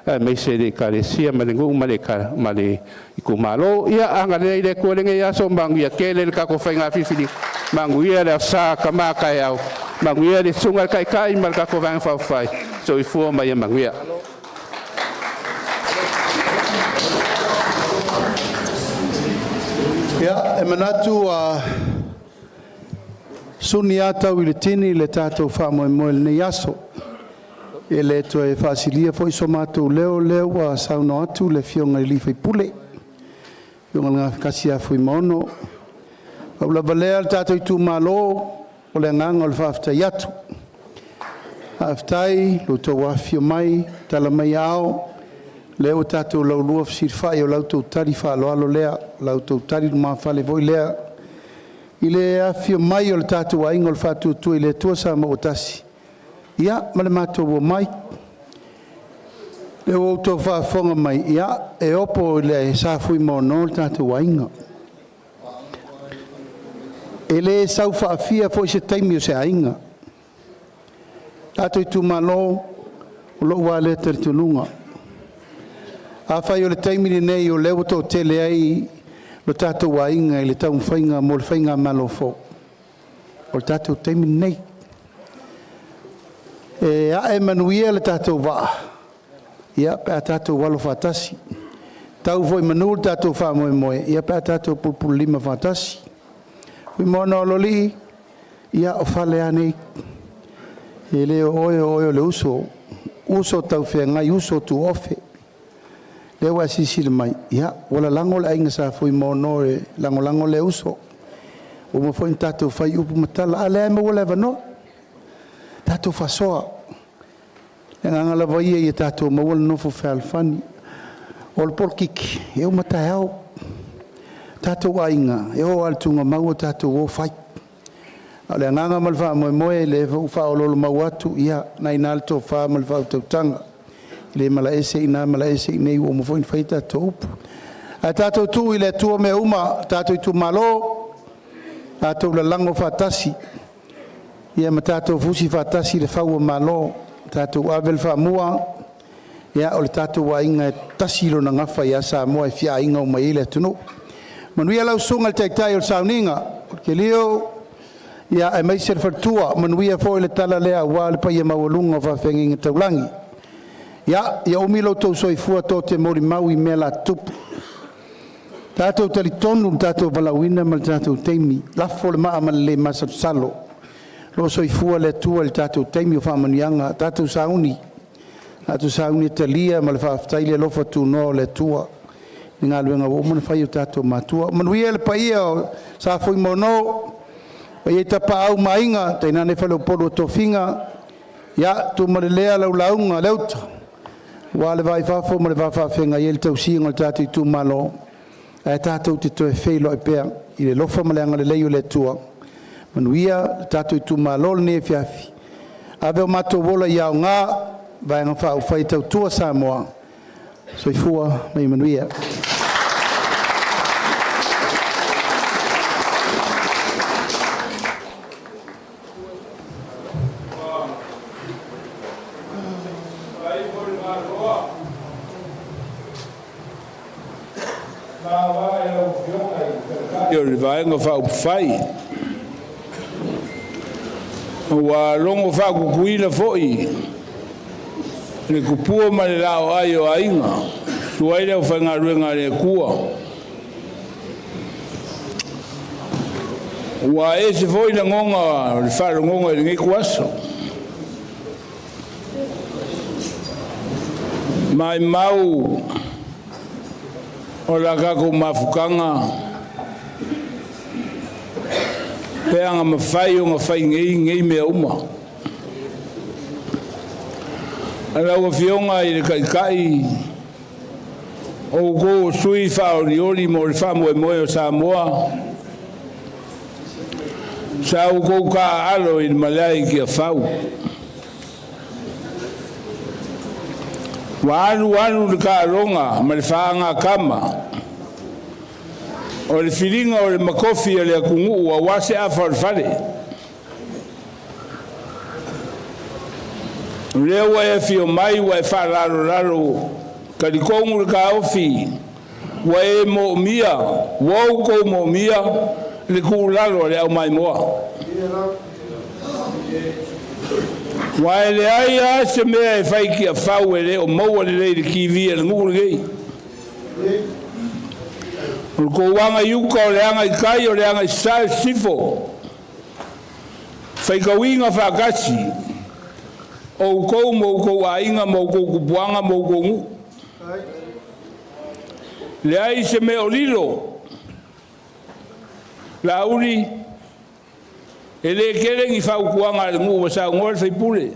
aemaise le Ekalesia ma le nuu ma le itumalo. Ia agalelei le Atua i lenei aso, manuia tele le tatou faiga filifiliga, manuia le Aso Sa, tama taeao, manuia le susuga i le Taitai ma le tatou Vaega Faaupufai. Soifua ma ia manuia. Ia, e manatu ua suni lava tau i le tini le tatou faamoemoe i lenei aso. E le toe faasilia foi so matou leo, o lea ua saunoa atu le Afioga i le sui usufono, le Afioga i le Gafatasi ia Fuimaono. Pau lava lea le tatou itumalo, o le agaga o le faafetai atu. Faafetai i lo outou afifio mai, tala mai aao, lea ua tatou laulua fesilafai, o la outou tali faaaloalo lea, o la outou tali lumafale foi lea i le afifio mai o le tatou aiga o le Faatuatua i le Atua Samoa ua Tasi, ia ma le matou omai. Lea ua outou faafofoga mai, ia, e opo i le sa Fuimaono le tatou aiga. E le sau faafia foi se taimi o se aiga. Tatou itumalo, o lou lava lea talitonuga. Afai o le taimi lenei o lea ua toatele ai lo tatou aiga i le taumafaiga mo le faigamalo fou, o le tatou taimi lenei. E ae manuia le tatou vaa, ia pe a tatou alo faatasi. Tau foi i manu le tatou faamoemoe, ia pe a tatou pulupululima faatasi. Fuimaono Aloalii, ia o fale lava nei. E le o oe o oe o le uso, uso taufeagai, uso tuofe. Lea ua e silasila mai, ia, ua lalago le aiga Sa Fuimaono e lagolago le uso. Ua uma foi ona tatou fai upu ma tala, a o lea e maua le avanoa. Tatou faasoa. O le agaga lava ia ia tatou maua le nofo fealofani. O le polokiki, e uma taeao. Tatou aiga, e oo lava i le tugamau a tatou o fai. A o le agaga ma le faamoemoe, o lea foi ua faaoloolomaau atu, ia, o lena e i ina le tofa ma le faautautaga, e le malaese i ina malaese i inei, ua uma foi ona fai a tatou upu. Ae tatou tuu i le Atua mea uma, tatou itumalo, tatou lalago faatasi ia ma tatou fusi faatasi le fau o malo, tatou ave le faamua, ia o le tatou aiga e tasi lona gafa ia Samoa e fia aiga uma i ai le atunuu. Manuia lau susuga i le Taitai o le Sauniga, Maliu Ia, aemaise le faletua, manuia foi le tala lea aua le paia maualuga o faafeagaiga taulagi. Ia, ia umi lo outou soifua tou te molimau i mea o le a tutupu. Tatou talitonu i le tatou valaauina ma le tatou taimi, lafo le maa ma le le masalosalo. O lo o soifua le Atua i le tatou taimi o faamanuiaga, tatou sauni, tatou sauni e talia ma le faafetai le alofa tunoa o le Atua i galuega ua uma ona fai e o tatou matua. Manuia le paia o Sa Fuimaono, paia i Tapaau ma Aiga, tainane Faleupolu o Tofiga. Ia tuumalelea lau lauga Leuta aua le va i fafo ma le va faafeagai ai le tausiga o le tatou itumalo, ae tatou te toe feiloai pea i le alofa ma le agalelei o le Atua. Manuia le tatou itumalo i lenei afiafi. Ave o matou ola ia aoga Vaega Faaupufai e Tautua Samoa. Soifua ma ia manuia. O le Vaega Faaupufai. Ua logo faakukuila foi le tupua ma le laoai o aiga, susu ai le aufaigaluega a le Atua. Ua ese foi lagona o le faalogoga i lenei ituaso. Maimau o la tatou mafutaga pe aga mafai ona fai nei nei mea uma. Lau Afioga i le Taitai, o outou o sui faaolioli mo le faamoemoe o Samoa, sa outou taaalo i le malae i Tiafau. Ua alu alu le taaloga ma le faagatama o le filiga o le matofi a le atunuu aua se afa o le fale. O lea ua e afio mai ua e faalalolalo, talitonu le taofi ua e moomia, ua outou moomia le tuulalo a le aumaimoa. Ua e leai lava se mea e fai tiafau e le o maua lelei i le TV a le nuu lenei. O le tou aga i uta, o le aga i tai, o le aga i sasae, o sisifo, faitauina faatasi outou ma outou aiga ma outou tupuaga ma outou nuu. Leai se mea o lilo, Laauli, e le tele ni fautuaga a le nuu ua saunoa le faipule.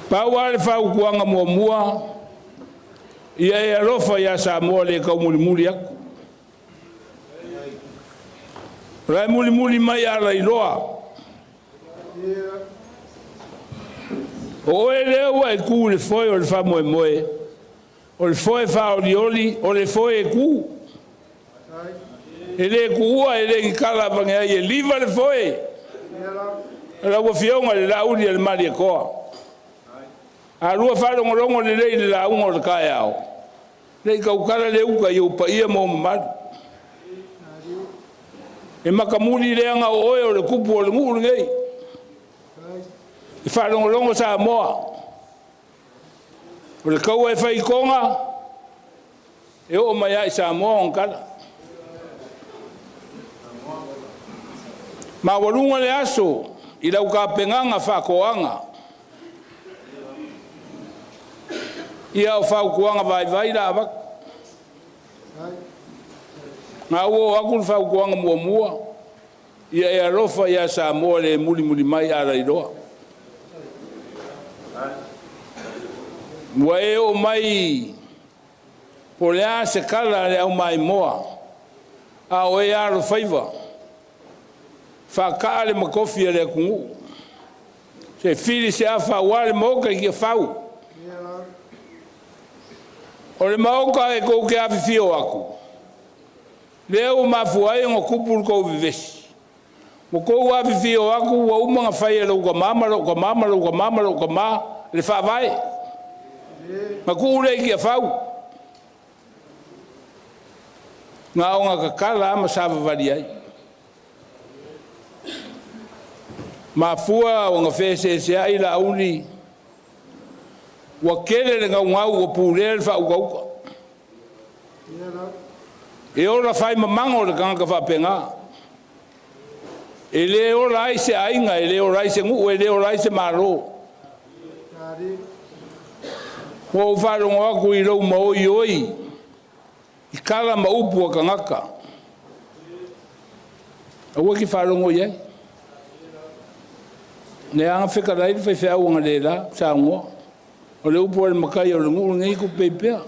Pau lava le fautuaga muamua, ia e alofa ia Samoa le taumulimuli atu. O la e mulimuli mai Alailoa. O oe lea ua e tu i le foe o le faamoemoe, o le foe faaolioli, o le foe e tu. E le tuua, e le ni tala avane ai, e liva le foe. Lau Afioga i le Laauli a le Malietoa, a lua faalogologo lelei i le lauga o le taeao, le i tautala le uta i ou paia ma ou mamalu. E matamuli leaga o oe o le tupu o le nuu lenei. E faalogologo Samoa, o le taua e fai i Toga, e oo mai lava i Samoa ona tala. Maualuga le aso i lau tapenaga faatoaga. Ia o fautuaga vaivai la avatu. Na ua oo atu le fautuaga muamua, ia e alofa ia Samoa le mulimuli mai Alailoa. Ua e oo mai po o le a se tala a le aumaimoa, a o e alofaiva, faataa le matofi a le atunuu, se fili se afa aua le maota i Tiafau. O le maota e tou te afifio atu, lea ua mafua ai ona tupu le tou vevesi. Ua tou afifio atu ua uma ona fai e lou tama ma lou tama ma lou tama ma lou tama le faavae. Na tuu lea i Tiafau. Na o na tatala lava ma savavali ai. Mafua ona feeseeseai Laauli, ua tele le naunau ua pulea le faautauta. E ola fai mamago le tagata faapena. E le ola ai se aiga, e le ola ai se nuu, e le ola ai se Malo. Ua ou faalogo atu i lou maoioi i tala ma upu a tagata. Aua e te faalogo i ai. Lea na fetalai le faifeau analeila saunoa. O le upu a le matai o le nuu lenei tupe pea.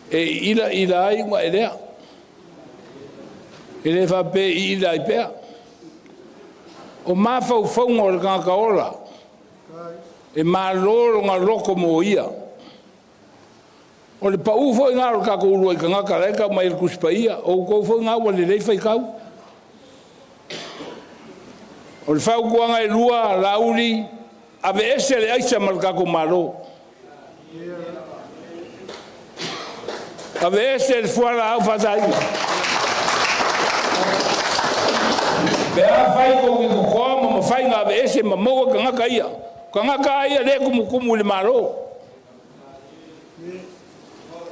E ila ila ai ua e lea. E le faapea e ila ai pea. O mafaufauga o le tagata ola, e malo lona loto mo ia. O le pau foi lena o le tatou uluai tagata la e tau mai e le Tusi Paia, o outou foi na ua lelei faitau. O le fautuaga e lua, Laauli, aveese le aisa ma le tatou Malo. Aveese le fualaau faasaina. Pe afai tou te totoa ma mafai ona aveese ma maua tagata ia, tagata lava ia lea e tumutumu i le Malo.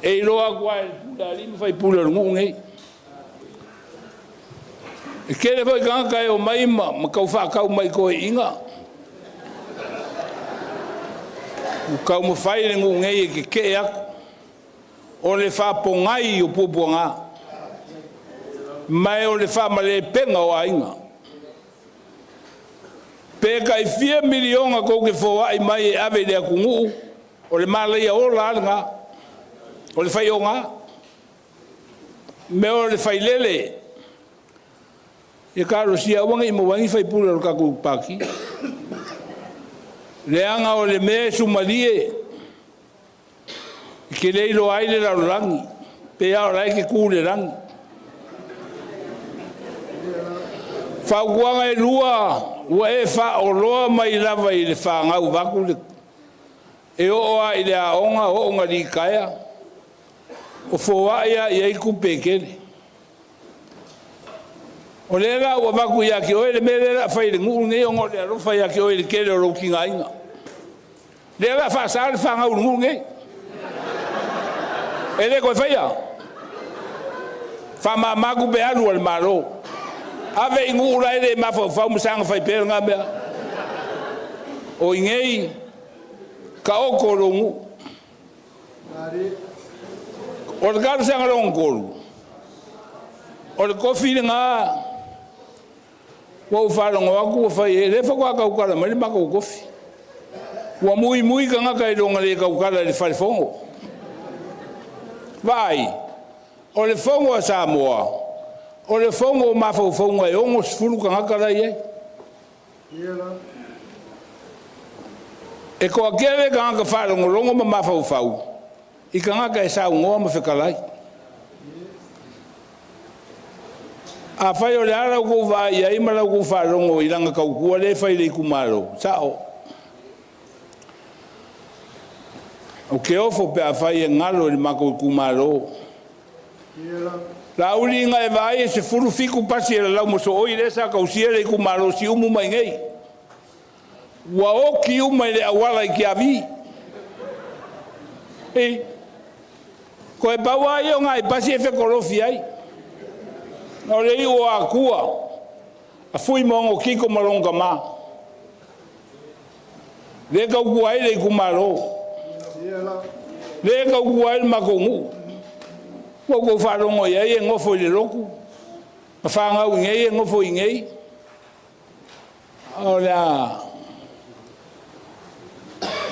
E iloa atu lava e le pule a alii ma faipule o le nuu lenei. E tele foi tagata e omai ma tau faatau mai i toeaiina. Ua taumafai le nuu nei e tetee atu. O le faapogai o puapuaga, ma o le faamalepega o aiga. Pe tai fia miliona tou te foai mai e ave i le atunuu, o le malaia ola lava lena, o le faioga. Mea o le failele, ia talosia aua ne i maua ai ni faipule o le tatou pati. Leaga o le mea e sumalie, e te le iloa ai le lalolagi, pe a o la e te tu i le lagi. Fautuaga e lua, ua e faaoloa mai lava i le fanau vaeatu le e oo lava i le aoga, oo ina litaea, o foai lava i ai tupe e tele. O lea la ua avatu ia te oe le mea lea o le a fai i le nuu lenei ona o le alofa ia te oe i le tele o lou tigaina. Lea o le a faasa le fanau i le nuu lenei. E le toe faia. Faamama tupe alu a le Malo. Ave i nuu la e le mafaufau ma saga fai pea lena mea. O i inei, taoto lou nuu. O le talosaga lona tolu, o le tofi lena ua ou faalogo atu ua fai, e le faatoa tautala mai le matou tofi. Ua muimui tagata i lona le tautala i le falefono. Vaai, o le fono a Samoa, o le fono o mafaufauga e 60 tagata la e i ai. E toatele tagata faalogologo ma mafaufau i tagata e saunoa ma fetalai. Afai o le a la outou vaai i ai ma la outou faalogo i lana tautua lea e fai i le itumalo, sao. Ou te ofo pe afai e galo i le matou itumalo. Laauli na e vaai e 17 pasi e lalau mosooi lea sa tausia le itumalo o Siumu mai nei. Ua oti uma i le auala i Tiavi. E, toe pau lava ia o nai pasi e fekolofi ai. O le iu o Atua, a fui ma ono kiko ma lona tama. Lea e tautua ai le itumalo. Lea e tautua ai le matou nuu. Ua outou faalogo i ai e nofo i le lotu, ma fanau i nei e nofo i nei. O le a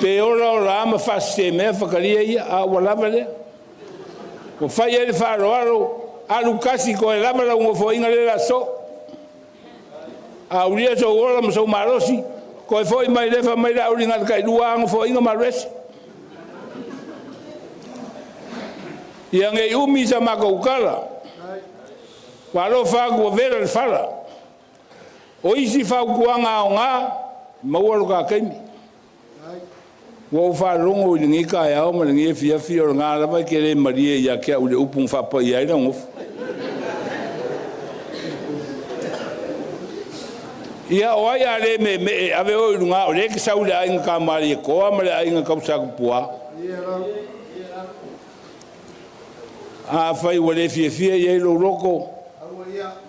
pe ola ola ma faasisemea fakalia ia, a ua lava lea. Ua fai ai le faaaloalo, alu kasi toe lava lau nofoaiga lea o le a sosoo. A aulia sou ola ma sou malosi, toe foi mai lea fai mai Laauli na o le tailua lava nofoaiga ma alu ese. Ia nei umi sa matou tala, ua alofa atu ua vela le fala. O isi fautuaga aoga, maua lo ta taimi. Ua ou faalogo i lenei taeao ma lenei afiafi o lena lava e te le malie ia te au i le upu na faapaia ai lau nofo. Ia, o ai a le meemee e ave oe i luga o lea e te sau i le aiga Tamalietoa ma le aiga Tausa Tupua? Afai ua le fiafia i ai lou loto,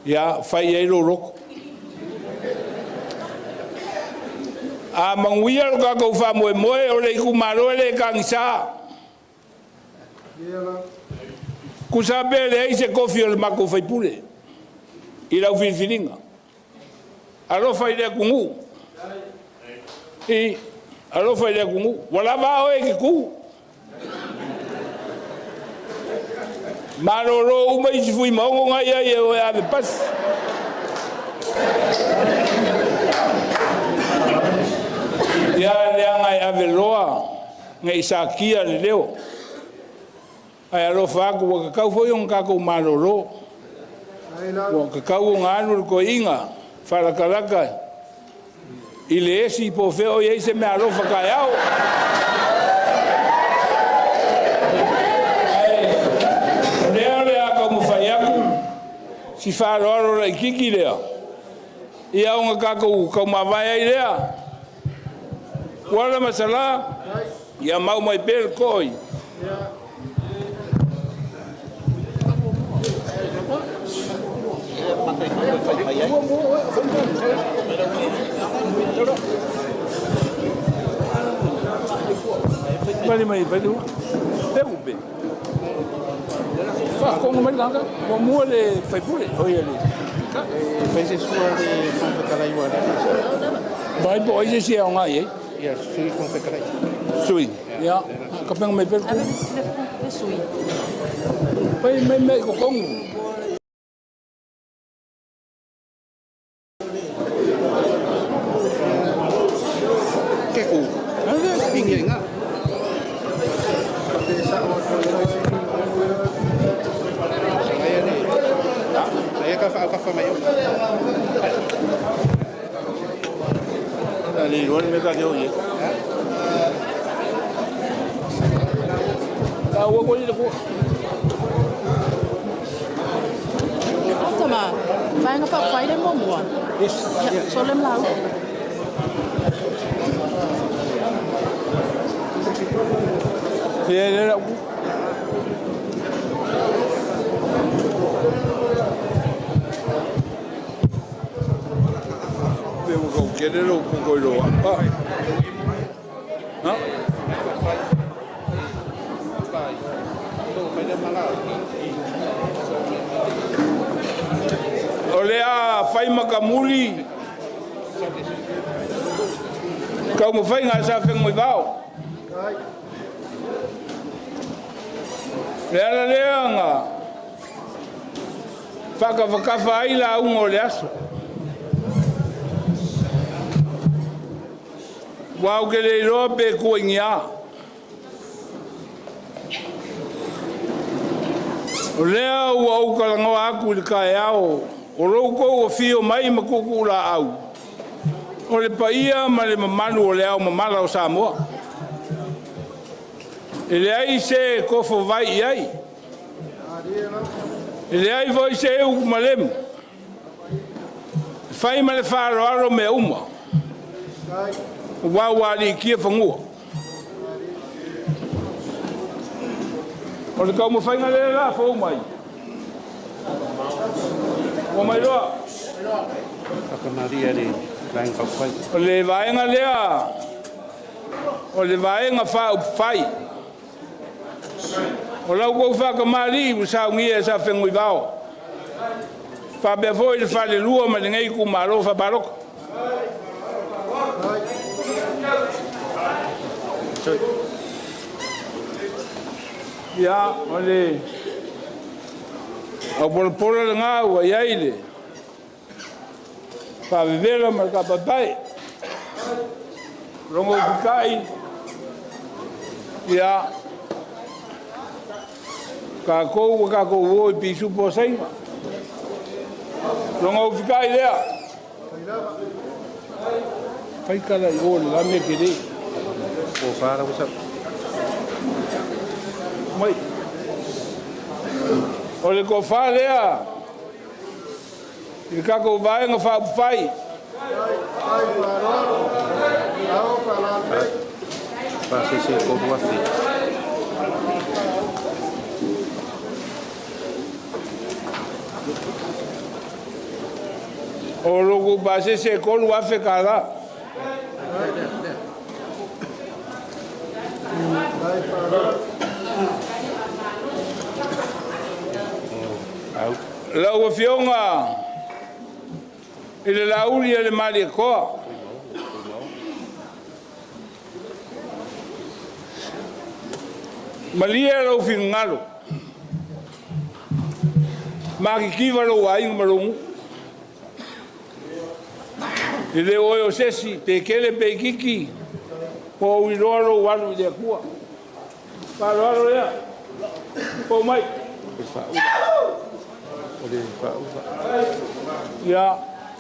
ia fai i ai lou loto. A manuia lo tatou faamoemoe, o le itumalo e le tagisa. Tusa pe leai se tofi o le matou faipule i lau filifiliga. Alofa i le atunuu. I, alofa i le atunuu. Ua lava a oe i te tu. Malolo uma isi Fuimaono na i ai e o e ave pasi. Ia leaga e ave loa ne i satia le leo. Ae alofa atu ua tatau foi ona tatou malolo. Ua tatau ona alu le toeaina faalatalata i le esi po o fea o i ai se meaalofa taeao. Ae o lea o le a taumafai atu si faaaloalo laitiiti lea, ia ona tatou taumavae ai lea. Tuala ma Sala, ia mau mai pea le to'o i Pali mai fai le peu pe. Faatonu mai le tagata. Muamua le faipule. O ia le. E fai se sua le Fofoga Fetalai ua Vai po o ai se isi e aoga i ai. Ia, Sui Fofoga Fetalai. Sui. Ia, kapega mai pea le ku. Fai mai mea i totonu. Ke ku. Pingi ai ngā. Aia ne. Aia ka whaakafa mai o. Le iloa le mea ta te o i ai. Taua koe i le kua. Tama, Vaega Faaupufai le muamua. Yes. Ia, sole ma lau. Ia, le lau. Pe ua kau kele lou koko i lou ah. Ha? O le a fai makamuli taumafaiga a Sa Fegoaivao. Le ala lea na faatafatafa ai lauga o le aso. Aua ou te le iloa pe tua i ni a. O lea ua ou talanoa atu i le taeao o lo outou afio mai ma tuutuulaau, o le paia ma le mamalu o le ao mamala o Samoa. E leai se tofovai i ai, e leai foi se upu malemu. E fai ma le faaaloalo mea uma, aua ua aliitia fanua. O le taumafaiga lea la fou mai. Ua mai loa. Whakamaria le Vaega Faaupufai. O le vaega lea, o le Vaega Faaupufai. O lau tou faatamalii ua saunia e sa Fegoaivao. Faapea foi le falelua ma lenei itumalo faapalota. Ia, o le aupolapola lena ua i ai le faavevela ma le kapapai. Logo ufikai, ia, tatou ua tatou o i pisupo o Saina. Logo ufikai lea. Fai tala i o le la mea tele. Mai. O le tofa lea i le tatou Vaega Faaupufai. O lo outou pasese e $3,000. Lau Afioga i le Laauli a le Malietoa, malie lou finagalo, matitiva lou aiga ma lou nuu. E le o oe o se isi, pe tele pe itiiti, ua ou iloa lou alu i le Atua. Faaaloalo lea, fou mai. Ia,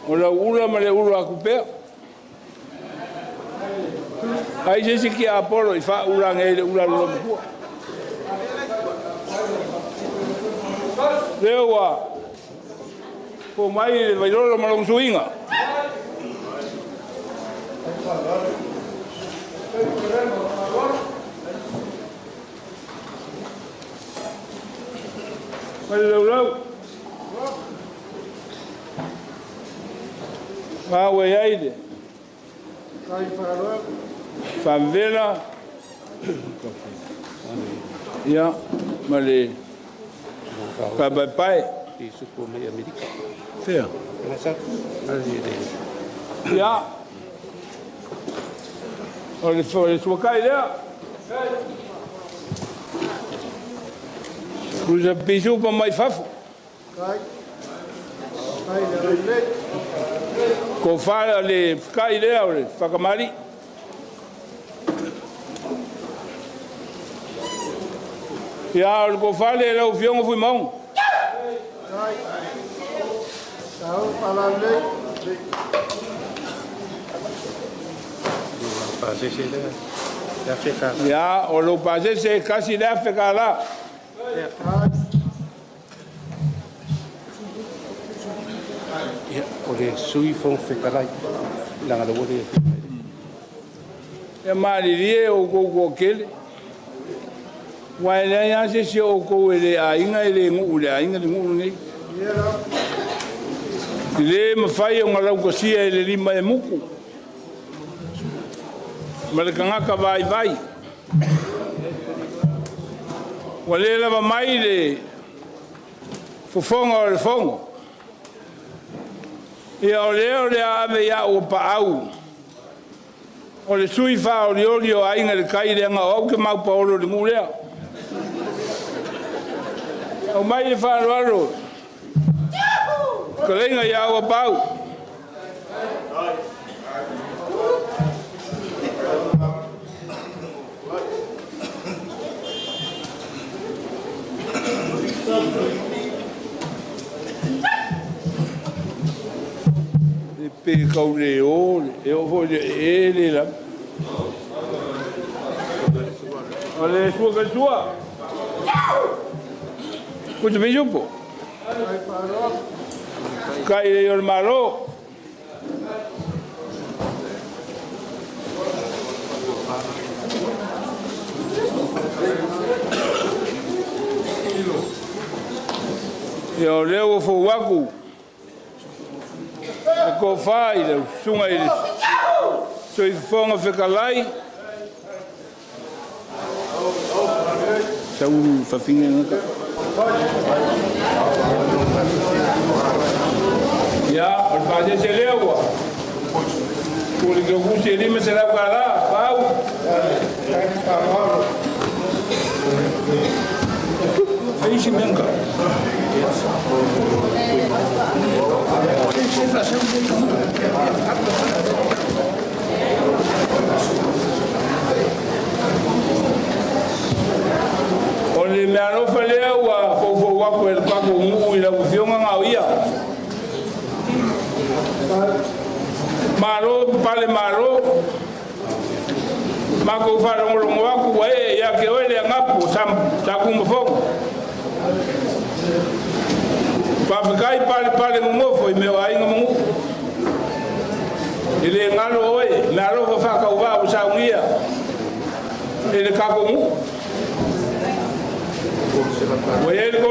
o lau ula ma le ula atu pea. Ai se isi tiapolo i faaula ane ai le ula a le loomatua. Lea ua fou mai le Vailolo ma lona suiga. Ma le laulau. Ma ua i ai le faavela ia ma le faapaepae. Fea? Ia, o le suatai lea. Kusa pisupa mai fafo. Ko le fekai lea o le whakamari. Ia, o le kofale e lau fionga fui maunga. Ia, o lou pasese e kasi le afe ka la. Ia, o le Sui Fofoga Fetalai, leaga o lea ua le afio mai. Ia malilie outou toatele, aua e leai lava se isi o outou e le aiga e le nuu i le aiga le nuu lenei. E le mafai ona lautasia e le lima e mutu ma le tagata vaivai. Ua le lava mai le fofoga o le fono. Ia o lea o le a ave i au o paau o le sui faaolioli o Aiga i le Tai, leaga o au te maupaolo i le nuu lea. Aumai le faaaloalo, fetalaiga ia Auapaau. Pe tau le o, e oo foi i le ee le lava. O le sua ka sua. Kuta pisupo. Kai le o le Malo. Ia o lea ua fou aku le tofa i le susuga i le Sui Fofoga Fetalai. Sau fafine gata. Ia, o le pasese lea ua pule ke kusi e 500 kala, pau. Feisi menka. O le mea alofa lea ua foufou aku e le tatou nuu i lau afioga Gaoia. Malo pale malo. Makou faalogologo atu ua ee ia te oe le agapu o Satunumafono. Faafetai palepale nonofo i mea o aiga ma nuu. E le galo oe, meaalofa faatauvaa ua saunia e le tatou nuu. Ua i ai le $300.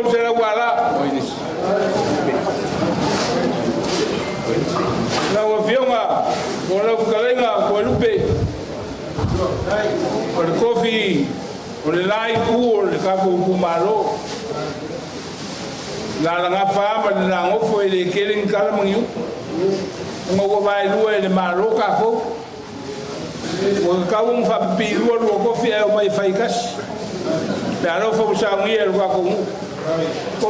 Lau Afioga po o lau fetalaiga Toelupe, o le kofi o le la itu o le tatou itumalo, la lagafa ma le lagofo e le tele ni tala ma ni upu, ona ua vaelua e le Malo tatou. Ua tatau ona faapipii lua lua kofi ae omai e fai tasi. Meaalofa ua saunia e lo tatou nuu. $300.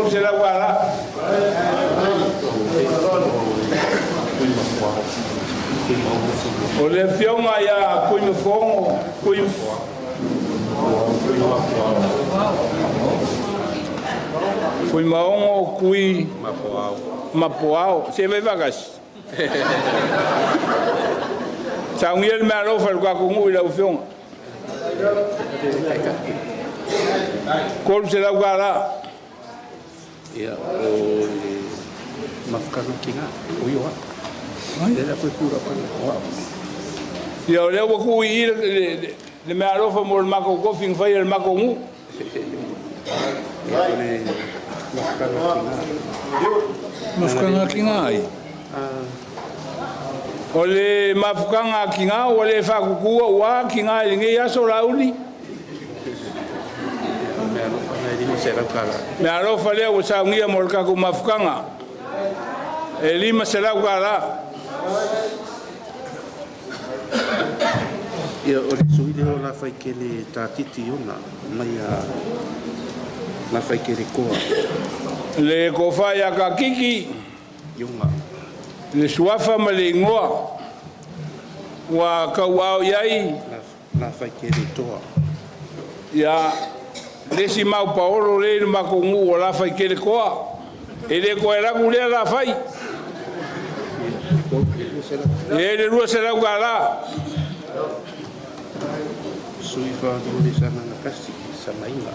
O le afioga ia Tuimafono, Tui Fuimaono Kui Mapoao. Se vai faatasi. Saunia le meaalofa i le tatou nuu i lau afioga. $300. Ia, o le mafutaga ki ngā, o ioa. Le la koe kura pana, o au. Ia, o lea ua tuu i i le meaalofa mo le matou kofi na faia e le matou nuu. Ia, o le mafutaga ki ngā. Mafutaga ki ngā ai? O le mafutaga a Kina ua le faakutua ua Kina i lenei aso Laauli. Meaalofa lea ua saunia mo le tatou mafutaga e $500. Ia, o le sui lea o Lafaitele Tatiti Iona mai a Lafaitele Toa. Le tofa ia Tatiti. Iona. Le suafa ma le igoa ua tauaao i ai. Lafaitele Toa. Ia, le isi mau paolo lea i le matou nuu o Lafaitele Toa. E le toe alu atu lea Lafai. E i ai le $200. Sui whaaliole Sagaga Tasi, Samaiga.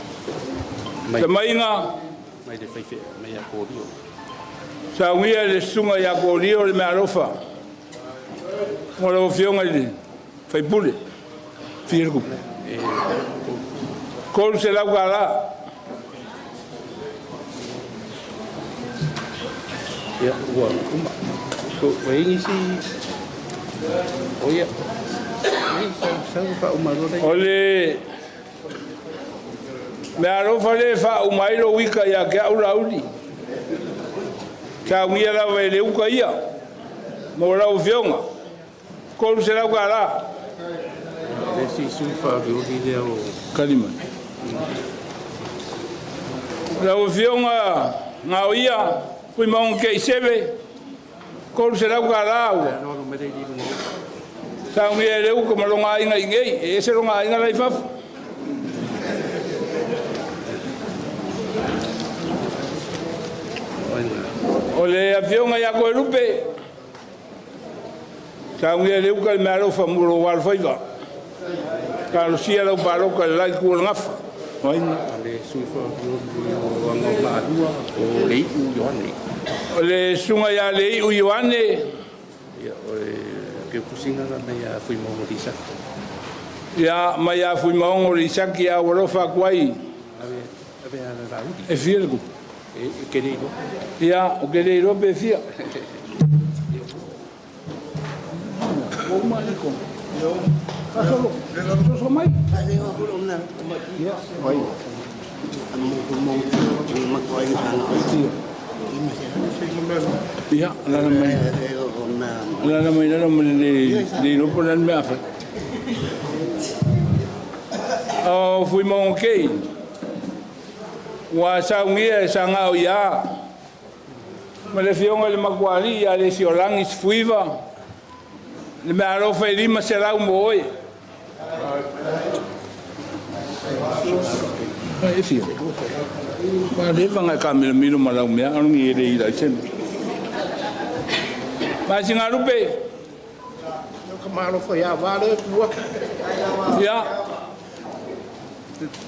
Samaiga. Mai le faifea, mai ia Korio. Saunia e le susuga ia Korio le meaalofa mo lau Afioga i le Faipule. Fia le tupe? $300. Ia, ua uma. Ua i ai nisi... O ia. O le Meaalofa le faauma ai lou ika ia te au Laauli. Saunia lava e le uka ia mo lau Afioga. $300. Le isi sui faalioli lea o... Kalima. Lau Afioga Gaoia, Fuimaono Keiseve, $300 ua saunia e le uka ma lona aiga i inei, e ese lona aiga la i fafo. O le Afioga ia Toelupe, saunia e le uka le meaalofa mo lou alofaiva. Talosia lau palota i le la itu o le gafa. Le sui faalioli o Agaomaalua o Lei'u Ioane. O le susuga ia Lei'u Ioane. Ia, o le keukusiga la mai ia Fuimaono Lisaki. Ia, mai ia Fuimaono Lisaki a ua alofa atu ai. Ave, ave a le Laauli. E fia le tupe? E, e ke le iloa. Ia, o ke le iloa pe fia. Ua uma le kona. Fasolo, soso mai. Ia, alala mai. Alala mai lalo ma le le iloa po o le a le mea a fai. O Fuimaono Kei, ua saunia e Sagao ia ma le afioga i le Makualii ia Lesiolagi Sefuiva le meaalofa e 500 mo oe. E fia. Ua leva ona e taamilomilo ma lau mea alu e le ila ai se mea. Masingalupe. Ka malo fo ia vale tua. Ia,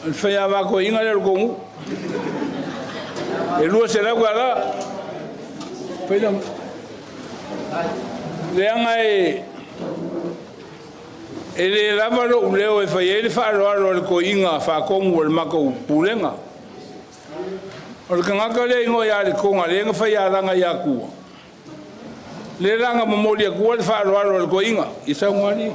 o le faiava toeaina lea o le tou nuu. E $200. Leaga e e le lava lou leo e fai ai le faaaloalo a le toeaina faatonu o le matou pulega. O le tagata lea e igoa ia Letoga lea na faialaga ia Tua, lea la na momoli atua le faaaloalo a le toeaina. Ia saunoa alii.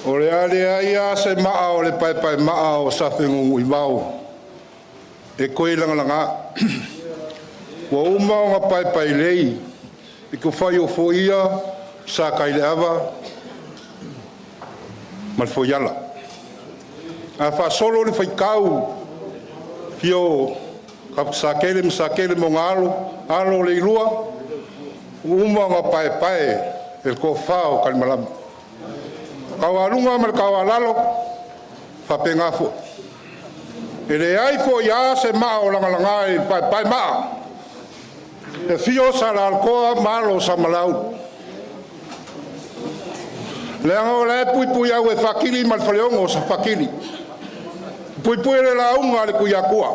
O le a leai lava se maa o le paepaemaa o Safenunuivao e toe lagalaga. Ua uma ona paepaelei i tufai o foia Sataileava ma le Foiala. A faasolo le faitau fia o Tapusatele ma Satele ma ona alo, alo o Leilua, ua uma ona paepae e le toafa o Talimalama. Taualuga ma le taualalo, faapena foi. E leai foi a se maa o lagalaga i le paepaemaa, e afio Sa Alaalatoa ma alo o Samalaulu. Leaga o la e puipuiau e Faatili ma le Faleono o Safatili, puipui le lauga a le Tuiatua,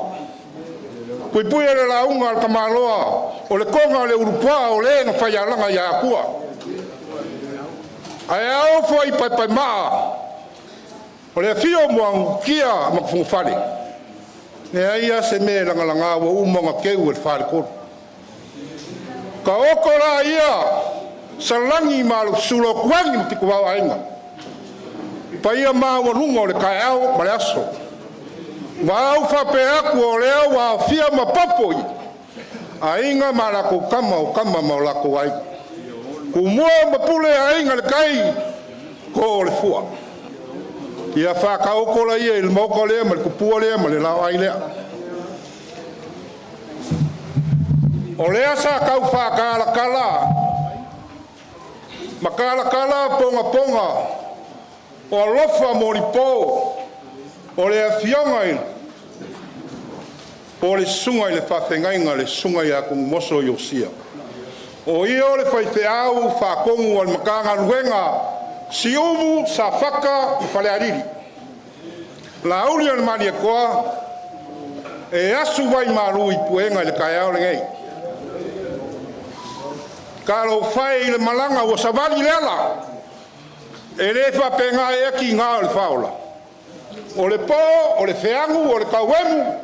puipui le lauga a le Tamaloa, o le toga o le ulupuaa o le na faialaga ia Atua. Ae a oo foi i paepaemaa o le afio o Muagututia ma Tufugafale, leai lava se mea e lagalaga, ua uma ona teu e le Faletolu. Taoto laia salani ma alofesula o Tuani ma Pitovao aiga, paia maualuga o le taeao ma le aso. Ua ou faapea atu, o lea ua aofia ma popo i Aiga ma latou Tama, o Tama ma o latou Aiga, Tumua ma Pule, Aiga i le Tai, Tootoo o le Fua. Ia faataoto laia i le maota lea ma le tupua lea ma le laoai lea. O lea sa tau faatalatala ma talatala pogapoga o alofa molipo o le afioga i po o le susuga i le faafeagaiga le susuga ia Tomumoso Iosia. O ia o le faifeau faatonu a le Matagaluega Siumu, Safata ma Falealili. Laauli o le Malietoa, e asu vai malu i puega i le taeao lenei. Talofa e i le malaga ua savali le ala, e le faapena ea tiga o le faaola. O le po, o le feagu, o le tauemu,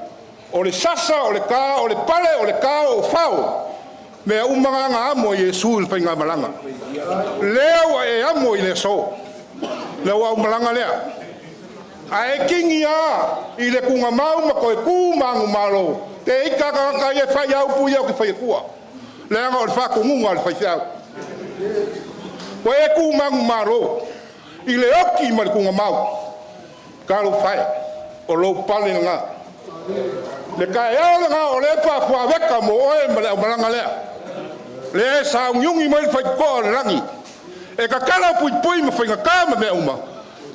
o le sasa, o le ta, o le pale, o le tao, o fao, mea uma na na amo e Iesu i le faigamalaga. Lea ua e amo i le aso, le ua aumalaga lea. Ae kini lava i le tugamau ma toe tu ma agumalo, te ita tagata ia e fai a upu ia ou te fai atua. Leaga o le faatonuga a le faifeau. Ua e tu manumalo i le oti ma le tugamau. Talofa e, o lou pale lena. Le taeao lena o lea e faafuaveka mo oe ma le aumalaga lea. Lea e sauniuni mai le faitotoa o le lagi, e tatala puipui ma faigata ma mea uma,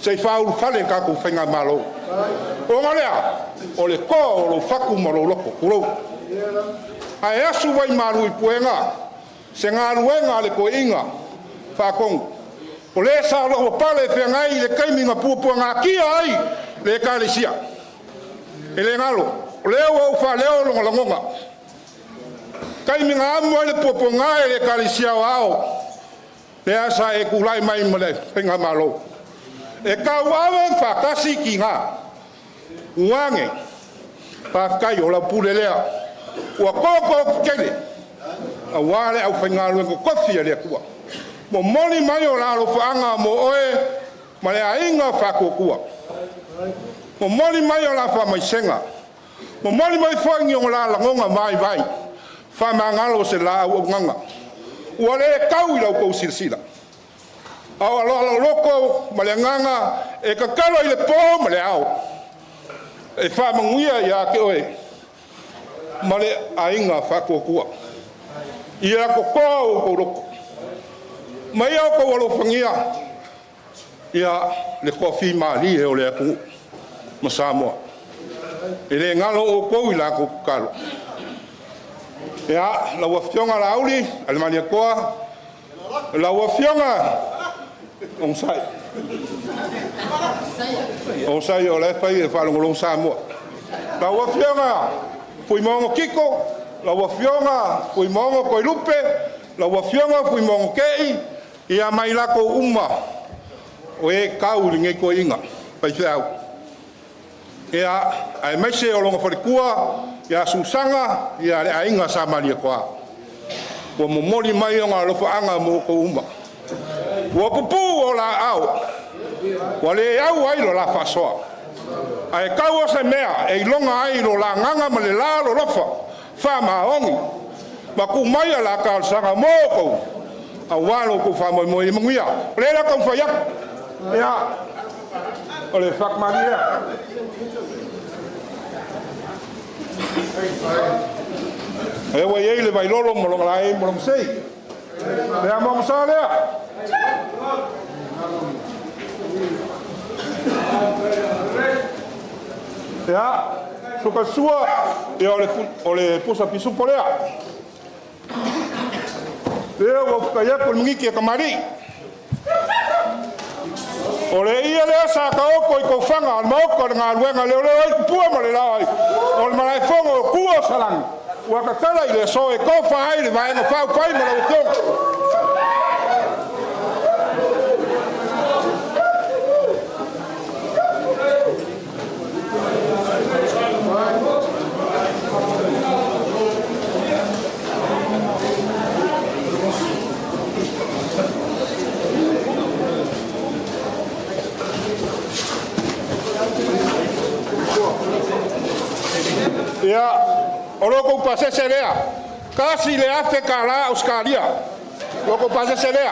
se i faaulufale le tatou faigamalo. Ona lea, o le toa o lou fatu ma lou loto, tulou. Ae asu vai malu i puega se galuega a le toeaina faatonu. O le sa louapale e feagai i le taimi na puapuagatia ai le Ekalesia. E le galo, o lea ua ou faaleo lona lagona. Taimi na amo ai le puapuaga e le Ekalesia Aoao, lea sa e tulai mai ma le faigamalo. E tauave faatasi tiga. Ua age, faafetai o lau pule lea ua toto tele aua le aufaigaluega tofi a le Atua. Momoli mai o la alofaaga mo oe ma le aiga faatuatua. Momoli mai o la faamaisega. Momoli mai foi ni o la lagoga vaivai. Faamagalo se la auaunaga. Ua le tau i lau tou silasila. A o aloaloloko ma le agaga e tatalo i le po ma le ao. E faamanuia ia te oe ma le aiga faatuatua. Ia totoa o outou loto, ma ia outou alofagia ia le toafimalie o le atunuu ma Samoa. E le galo outou i la outou tatalo. Ia, lau Afioga Laauli Alemalietoa, lau Afioga Onosai, Onosai o la e fai e faalogologo Samoa. Lau Afioga Fuimaono Tito, lau Afioga Fuimaono Toelupe, lau Afioga Fuimaono Tei, ia ma i latou uma o e tau i lenei toeaina faifeau. Ia, aemaise o lona faletua ia Susaga, ia le aiga Sa Malietoa. Ua momoli mai ona alofaaga mo outou uma. Ua pupuu o la aao, ua le au ai lo la faasoa. Ae tau o se mea e iloga ai lo la agaga ma le la lolofa faamaoni ma tuu mai a la talosaga mo outou aua lo outou faamoemoe ia manuia. O lea la taumafai atu. Ia, o le faamalie lea. E ua i ai le vailolo ma lona laei ma lona sei. Le amoamosa lea. Ia, suka sua, ia o le pusa pisupo lea. Lea ua fukai atu le migiti e kamali'i. O le ia lea sa taoto i tofaga o le maota o le galuega leoleo ai tupua ma le lao ai o le malaefono o tua o Salani ua tatala i le aso e tofa ai le vaega faaupufai ma lau Afioga. Ia, o lo outou pasese lea, $1,000 Ausetalia, lo outou pasese lea,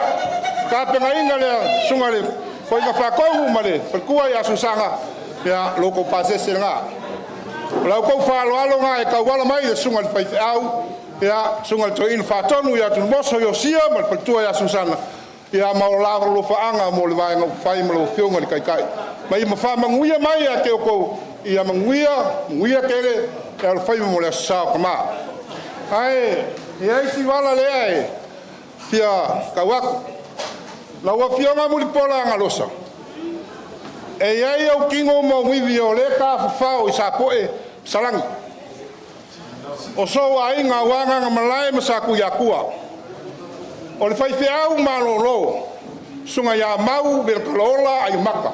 tapenaina lea susuga i le Foaiga Faatonu ma le faletua ia Susaga, ia, lo outou pasese lena. O la outou faaaloalo lena e tauala mai i le susuga i le faifeau, ia, susuga i le Toeaina Faatonu ia Tulimoso Iosia ma le faletua ia Susana, ia, ma o la alofaaga mo le Vaega Upufai ma lau Afioga i le Taitai. Ma ia faamanuia mai ia te outou, ia manuia, manuia tele le alofaiva mo le Aso Sa o Tama. Ae i ai si vala lea e fia tau atu. Lau Afioga Mulipola Agalosa, e i ai ou tino ma ou ivi o lea tafafao i Sapoe Salani. O sou aiga aua Gagaemalae ma Satuiatua. O le faifeau malolo, susuga ia Mau Velekalaola Aiomata.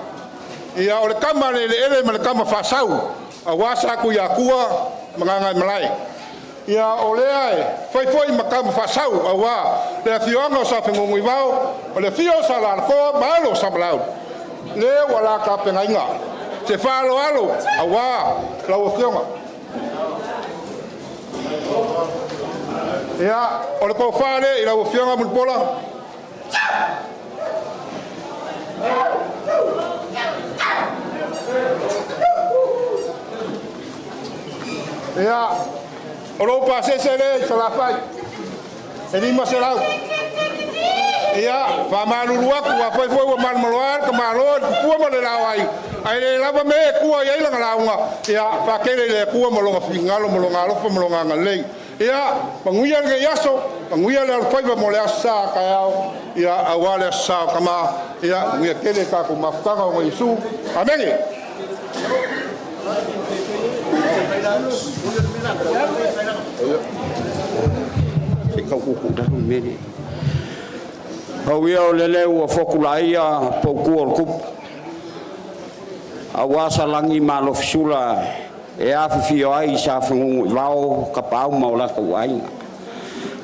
Ia, o le tama le eleele ma le tama faasau, aua Satuiatua ma Gagaemalae. Ia, o lea e fai foi ma tama faasau, aua le afioaga o Safegogoivao, o le afio o Salaalatoa ma alo o Samalauli. Lea ua la tapenaina se faaaloalo aua lau Afioga. Ia, o le tofa lea i lau Afioga Mulipola. Ia, o lou pasese lea i Salafai, e 500. Ia, faamalulu atu, afai foi ua malomaloa le tamaloa i le tupua ma le laoai, ae le lava mea e tua i ai lana lauga, ia, faatele i le Atua ma lona finagalo ma lona alofa ma lona agalelei. Ia, manuia lenei aso, manuia le alofaiva mo le Aso Sa a taeao, ia, aua le Aso Sa o Tama, ia, manuia tele tatou mafutaga ona Iesu. Amene. Se tau kuku da mea nei. Pau ia o lele ua fotulaia poutu o le tupu. Aua Salani ma Alofisula e afifio ai sa feguguivao kapaau ma o latou aiga.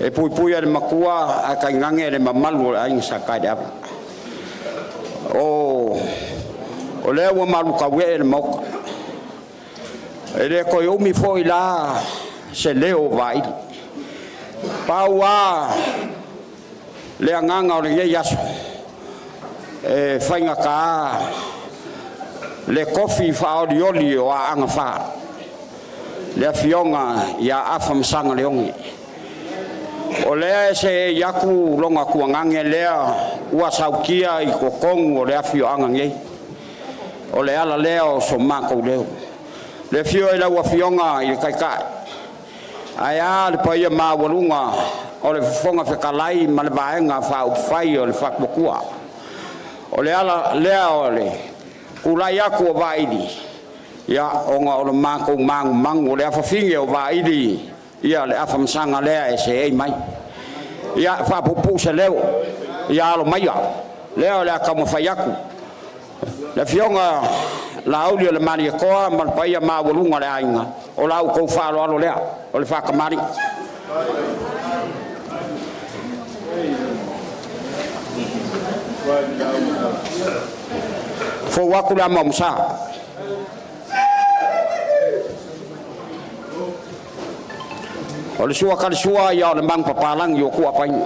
E puipui e le matua ae tainane le mamalu o le aiga sa Taeleava. O o lea ua malutauee le maota. E le toe umi foi la se leo o Vaili. Pau a le agaga o lenei aso e faigata le tofi faaolioli o Aana Fa, le Afioga ia Afa Masaga Leone. O lea e seei atu lona tuagage lea ua sautia i totonu o le afioaga nei. O le ala lea o so matou leo. Le afio i lau Afioga i le Taitai. Ae a le paia maualuga o le Fofoga Fetalai ma le Vaega Faaupufai o le Faatuatua. O le ala lea o le tulai atu o Vaili, ia, ona o le matou manumanu o le afafine o Vaili, ia, le afamasaga lea e seei mai. Ia, faapuupuu se leo, ia alo maia, lea o le a taumafai atu. Le Afioga Laauli o le Malietoa ma le paia maualuga o le aiga, o la outou faaaloalo lea, o le faatamalii. Fou atu le amoamosa. O le sua talisua ia o le manupapalangi o Tuapaina.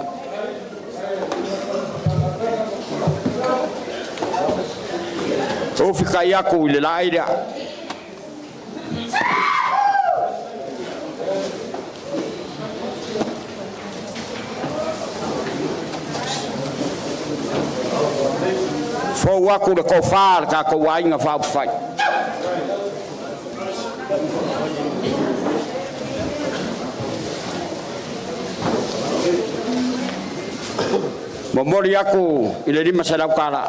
Ufikai atu i le laei lea. Fou atu le tofa a le tatou aiga faaupufai. Momoli atu i le 500 tala.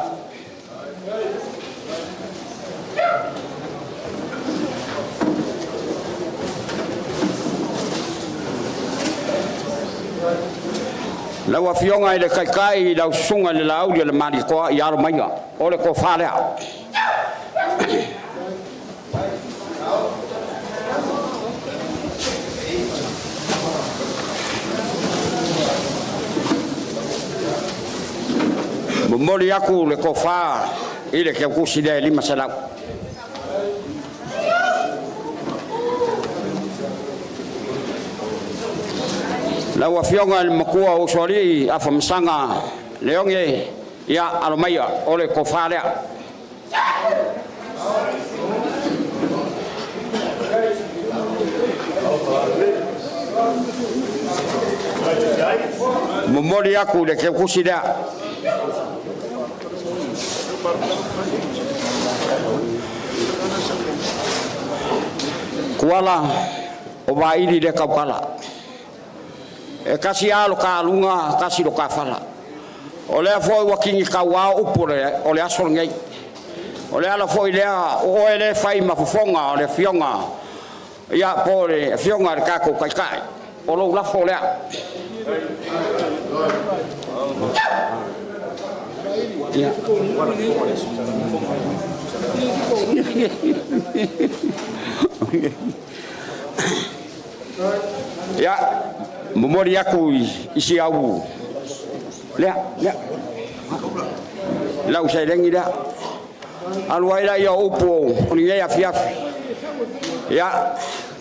Lau Afioga i le Taitai, lau Susuga i le Laauli o le Malietoa, ia alo maiga, o le tofa lea. Momoli atu le tofa i le teutusi lea e 500. Lau Afioga i le Matua o Usoalii Afamasaga Leoge, ia alo maia, o le tofa lea. Momoli atu le teutusi lea. Kuala o Vaili lea tautala. E tasi lava lo ta aluga, tasi lo ta fala. O lea foi ua kinitauao upu o le aso lenei. O le ala foi lea o oe lea e fai ma fofoga o le Afioga, ia, po o le Afioga i le tatou Taitai. O lou lafo lea. Ia. Ia, momoli atu i si au lea, lea. Lau seleni lea. Alu ai laia o upu o lenei afiafi. Ia,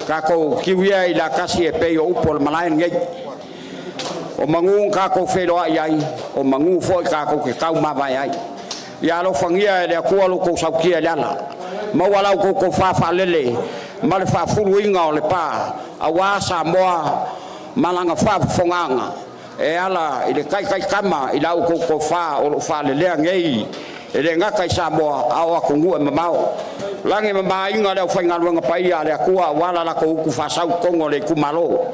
tatou tiu ia i latasi e pei o upu o le malae lenei. O manu na tatou feiloai ai, o manu foi tatou te tau mavae ai. Ia alofagia e le Atua lo outou sautia i le ala. Maua la outou tofa faalele ma le faafuluina o le pa aua Samoa ma lana faafofogaaga e ala i le taitaitama i la outou tofa o lo o faalelea nei e le gata i Samoa a o atunuu e mamao. Lagi e mamaina le aufaigaluega paia a le Atua aua la latou utu faasau i totonu o le itumalo.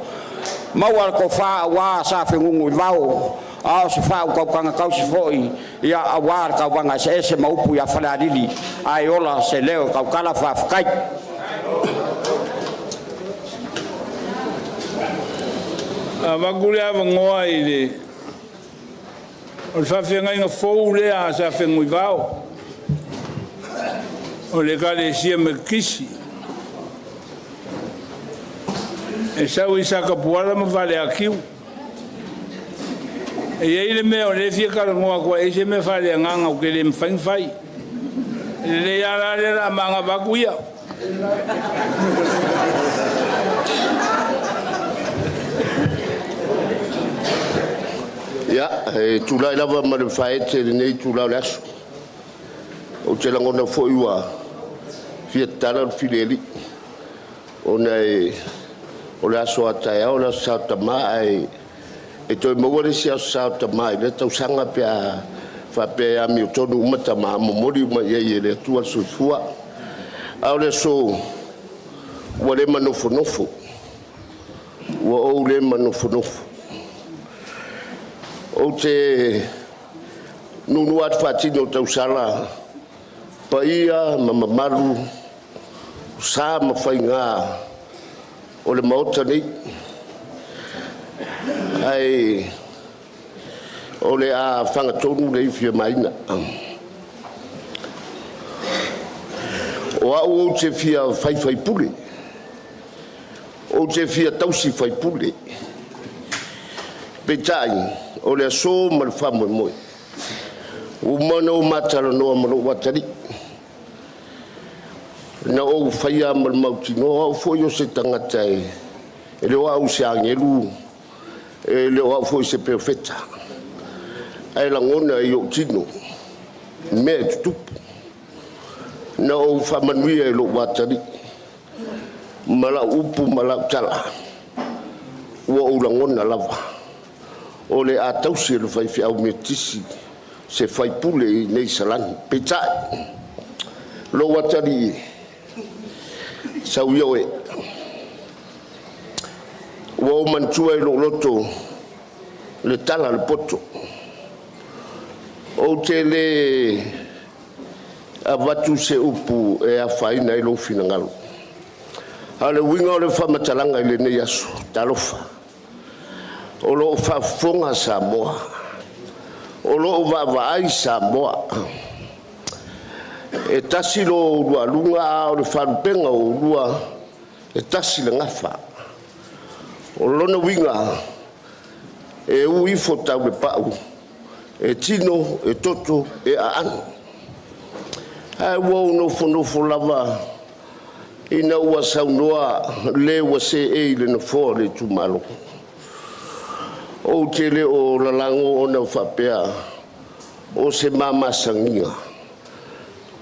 Maua le tofa aua sa fegugu i vao a o se faautautaga tausi foi ia aua le tauvaga eseese ma upu ia Falealili, ae ola se leo e tautala. Faafetai. Avatu le avanoa i le o le faafeagaiga fou lea a Safeguivao o le Ekalesia Metotisi e sau i Satapuala ma Faleatiu. E i ai le mea o lea e fia talanoa atu ai, e i ai se mea faaleagaga ou te le mafai ona fai. E lelei lava la lea o le a manava atu ia. Ia, e tulai lava ma le faaete i lenei itula o le aso. Ou te lagona foi ua fia tatala le filialii ona e o le aso a taeao o le aso Sa Tama ae e toe maua le isi aso Sa Tama i lea tausaga pe a faapea e amiotonu uma tama momoli uma i ai e le Atua le soifua. A o le aso ua le manofonofo. Ua ou le manofonofo. Ou te nuunuu atu faatini o tausala paia ma mamalu, sa ma faiga o le Maota nei, ae o le a fagatonu le ifi a Maina. O au ou te fia faifaipule, ou te fia tausi faipule. Peitai, o le aso ma le faamoemoe, ua uma ona ou matalanoa ma lou atalii, na ou faia ma le mautinoa o au foi o se tagata e le o au se agelu, e le o au foi se perofeta, ae lagona i ou tino mea e tutupu. Na ou faamanuia i lou atalii ma lau upu ma lau tala, ua ou lagona lava o le a tausi e le faifeau Metotisi se faipule i nei Salani. Peitai, lou atalii e, sau ia oe, ua ou manatua i lou loto le tala a le poto. Ou te le avatu se upu e afaina ai lou finagalo. A o le uiga o le faamatalaga i lenei aso, talofa, o lo o faafofoga Samoa, o lo o vaavaai Samoa. E tasi lo oulua aluga, a o le faalupega o oulua, e tasi le gafa. O lona uiga, e u ifo tau le pau, e tino, e toto, e aano. Ae ua ou nofonofo lava ina ua saunoa le ua seei i le nofoa o le itumalo. Ou te le o lalago ona faapea o se mamasagiga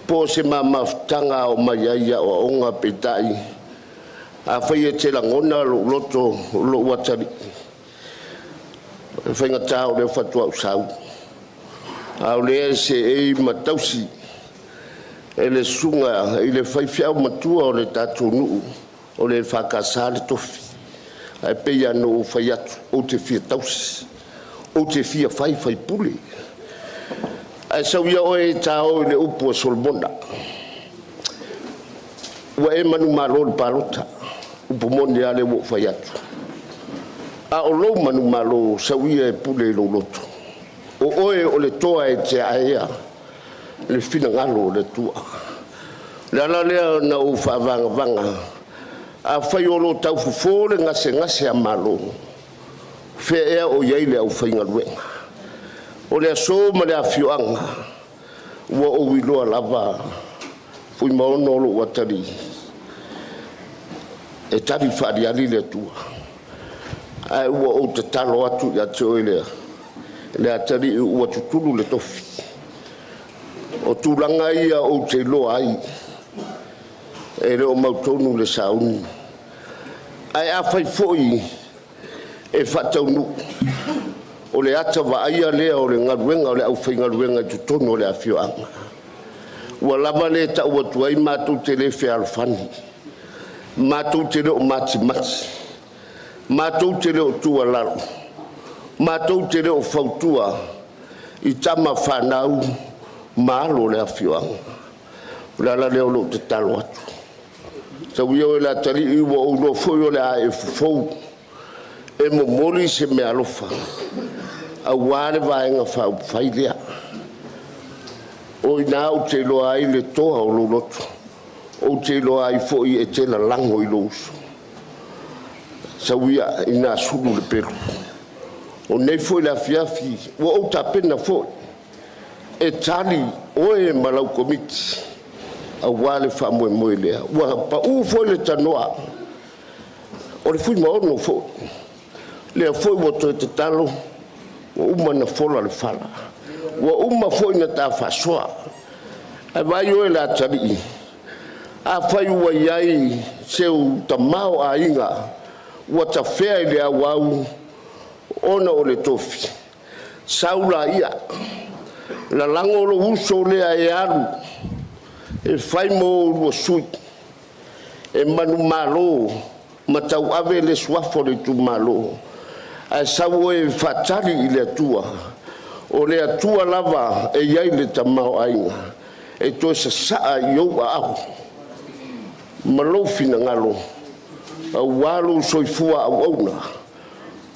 po o se mamafutaga a o mai ai aoaoga, peitai, afai e te lagona lou loto, lou atalii, e faigata o lea faatoa ou sau, a o lea e seei ma tausi e le susuga i le faifeau matua o le tatou nuu o le EFKS le tofi. Ae pei lava ona ou fai atu, ou te fia tausi, ou te fia fai faipule. Ae sau ia oe e ta o i le upu a Solomona, ua e manumalo i le palota, upu moni lava lea ua ou fai atu. A o lou manumalo, sau ia e pule i lou loto. O oe o le toa e te aea le finagalo o le Atua. O le ala lea na ou faavagavaga, afai o lo o taufofo le gasegase a Malo, fea ea o i ai le aufaigaluega? O le aso ma le afioaga, ua ou iloa lava Fuimaono o lou atalii, e tali faaaliali le Atua. Ae ua ou tatalo atu ia te oe lea, le atalii ua tutulu le tofi. O tulaga ia ou te iloa ai, e le o mautonu le sauni. Ae afai foi e faataunuu, o le ata vaaia lea o le galuega o le aufaigaluega i totonu o le afioaga. Ua lava le tau atu ai matou te le fealofani, matou te le o matimati, matou te le o tuualalo, matou te le o fautua i tama fanau ma alo o le afioaga. O le ala lea o lou tatalo atu. Sau ia oe le atalii ua ou iloa foi o le a e fofou e momoli se meaalofa aua le Vaega Faaupufai lea. O i ina ou te iloa ai le toa o lou loto, ou te iloa ai foi e te lalago i lou uso. Sau ia ina sulu le pelu. O nei foi le afiafi ua ou tapena foi e tali oe ma lau Komiti aua le faamoemoe lea. Ua pau foi le tanoa o le Fuimaono foi, lea foi ua toe tatalo, ua uma ona fola le fala, ua uma foi ona ta faasoa. Ae vaai oe le atalii, afai ua i ai seu tamaoaiga ua tafea i le auau ona o le tofi, sau laia, lalago lou uso lea e alu e fai mo oulua sui, e manumalo. ma tauave le suafa o le itumalo, ae sau oe e faatali i le Atua, o le Atua lava e i ai le tamaoaiga e toe sasaa i ou aao ma lou finagalo aua lou soifua auauna.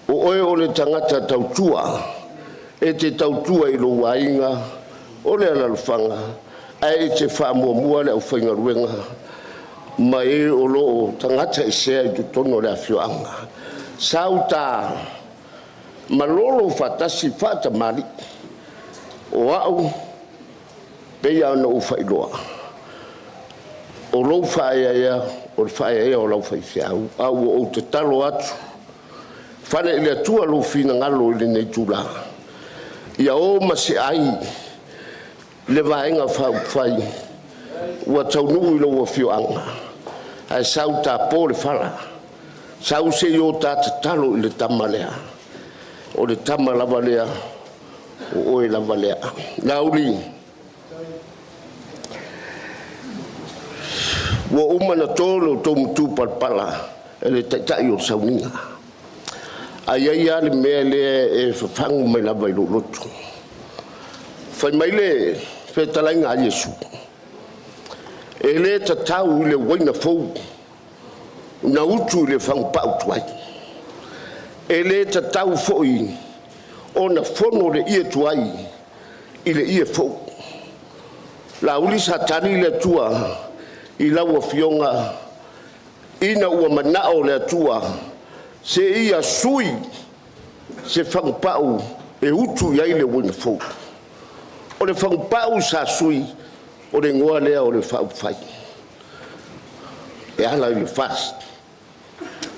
O oe o le tagata tautua, e te tautua i lou aiga, o le alalafaga, ae e te faamuamua le aufaigaluega ma e o lo o tagata esea i totonu o le afioaga. Sau ta malolo faatasi faatamalii, o au pei lava ona ou faailoa, o lou faaeaea o le faaeaea o lau faifeau, a ua ou tatalo atu, fale i le Atua lou finagalo i lenei itula, ia o ma se ai le Vaega Faaupufai ua taunuu i lou afioaga, ae sau ta po le fala, sau se i o ta tatalo i le tama lea, o le tama lava lea, o oe lava lea. Laauli, ua uma ona to lo outou matupalapala e le Taitai o le Sauniga, ae i ai lava le mea lea e fafagu mai lava i lou loto. Fai mai le fetalaiga a Iesu, e le tatau i le uaina fou na utu i le fagupau tuai. E le tatau foi ona fono le ie tuai i le ie fou. Laauli sa tali le Atua i lau Afioga ina ua manao le Atua seia sui se fagupau e utu i ai le uaina fou. O le fagupau sa sui, o le igoa lea o le faaupufai e ala i le FAST.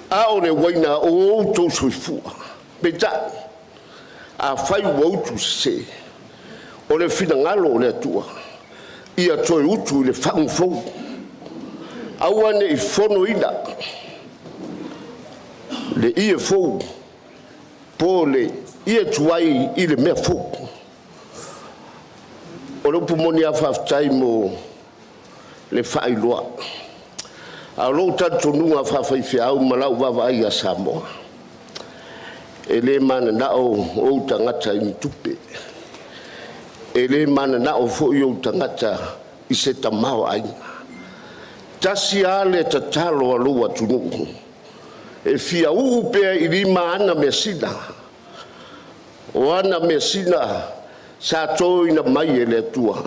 A o le uaina o outou soifua. Peitai, afai ua utu sese, o le finagalo o le Atua, ia toe utu i le fagu fou. Aua ne i fonoina le ie fou po o le ie tuai i le mea fou. O le upu moni lava faafetai mo le faailoa. A o lou talitonuga faafaifeau ma lau vaavaai ia Samoa, e le mananao ou tagata i ni tupe, e le mananao foi ou tagata i se tamaoaiga. Tasi lava le tatalo a lou atunuu, e fia uu pea i lima ana measina, o ana measina sa toina mai e le Atua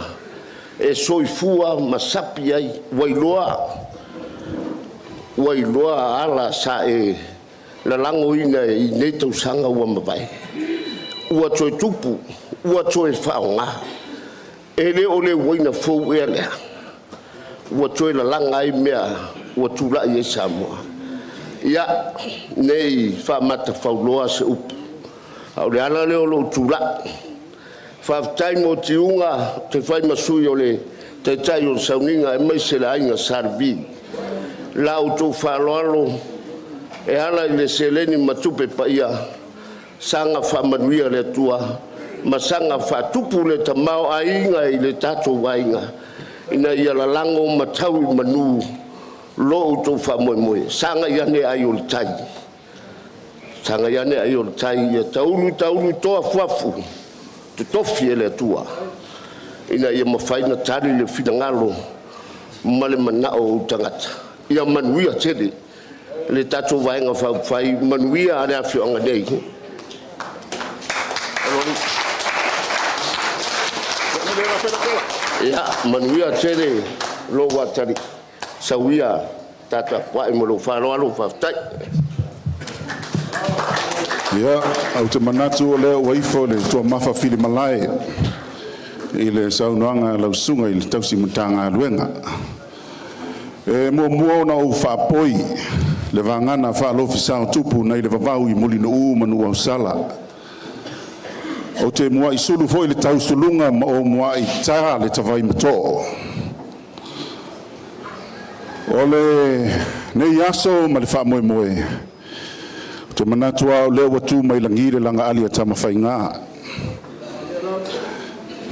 e soifua ma sapi ai, ua iloa, ua iloa ala sa e lalagoina i nei tausaga ua mavae, ua toe tupu, ua toe faaaoga. E le o le uaina fou ea lea ua toe lalaga ai mea ua tulai ai Samoa. Ia, ne i faamatafauloa se upu, a o le ala lea o lou tulai. Faafetai mo tiuga ou te fai ma sui o le Taitai o le Sauniga aemaise le Aiga Sa Levi. La outou faaaloalo e ala i le seleni ma tupe paia, saga faamanuia le Atua ma saga faatupu le tamaoaiga i le tatou aiga ina ia lalago ma tau i manu lo outou faamoemoe. Sagai ane ai o le tai. Sagai ane ai o le tai ia taulu taulu toa afuafu totofi e le Atua ina ia mafai ona tali le finagalo ma le manao o ou tagata. Ia manuia tele le tatou Vaega Faaupufai, manuia le afioaga nei. Ia manuia tele lou atalii. Sau ia ta tapuai ma lou faaaloalo, faafetai. Ia, ou te manatu o lea ua ifo le tuamafa filimalae i le saunoaga a lau susuga i le tausi Matagaluega. E muamua ona ou faapoi le vagana faalofisao tupu nai le vavau i Mulinuu ma Nuuausala. Ou te muai sulu foi le tausuluga ma ou muai ta le tavaimato'o. O lenei aso ma le faamoemoe, ou te manatu lava o lea ua tu mai lagi le lagaali a Tamafaiga,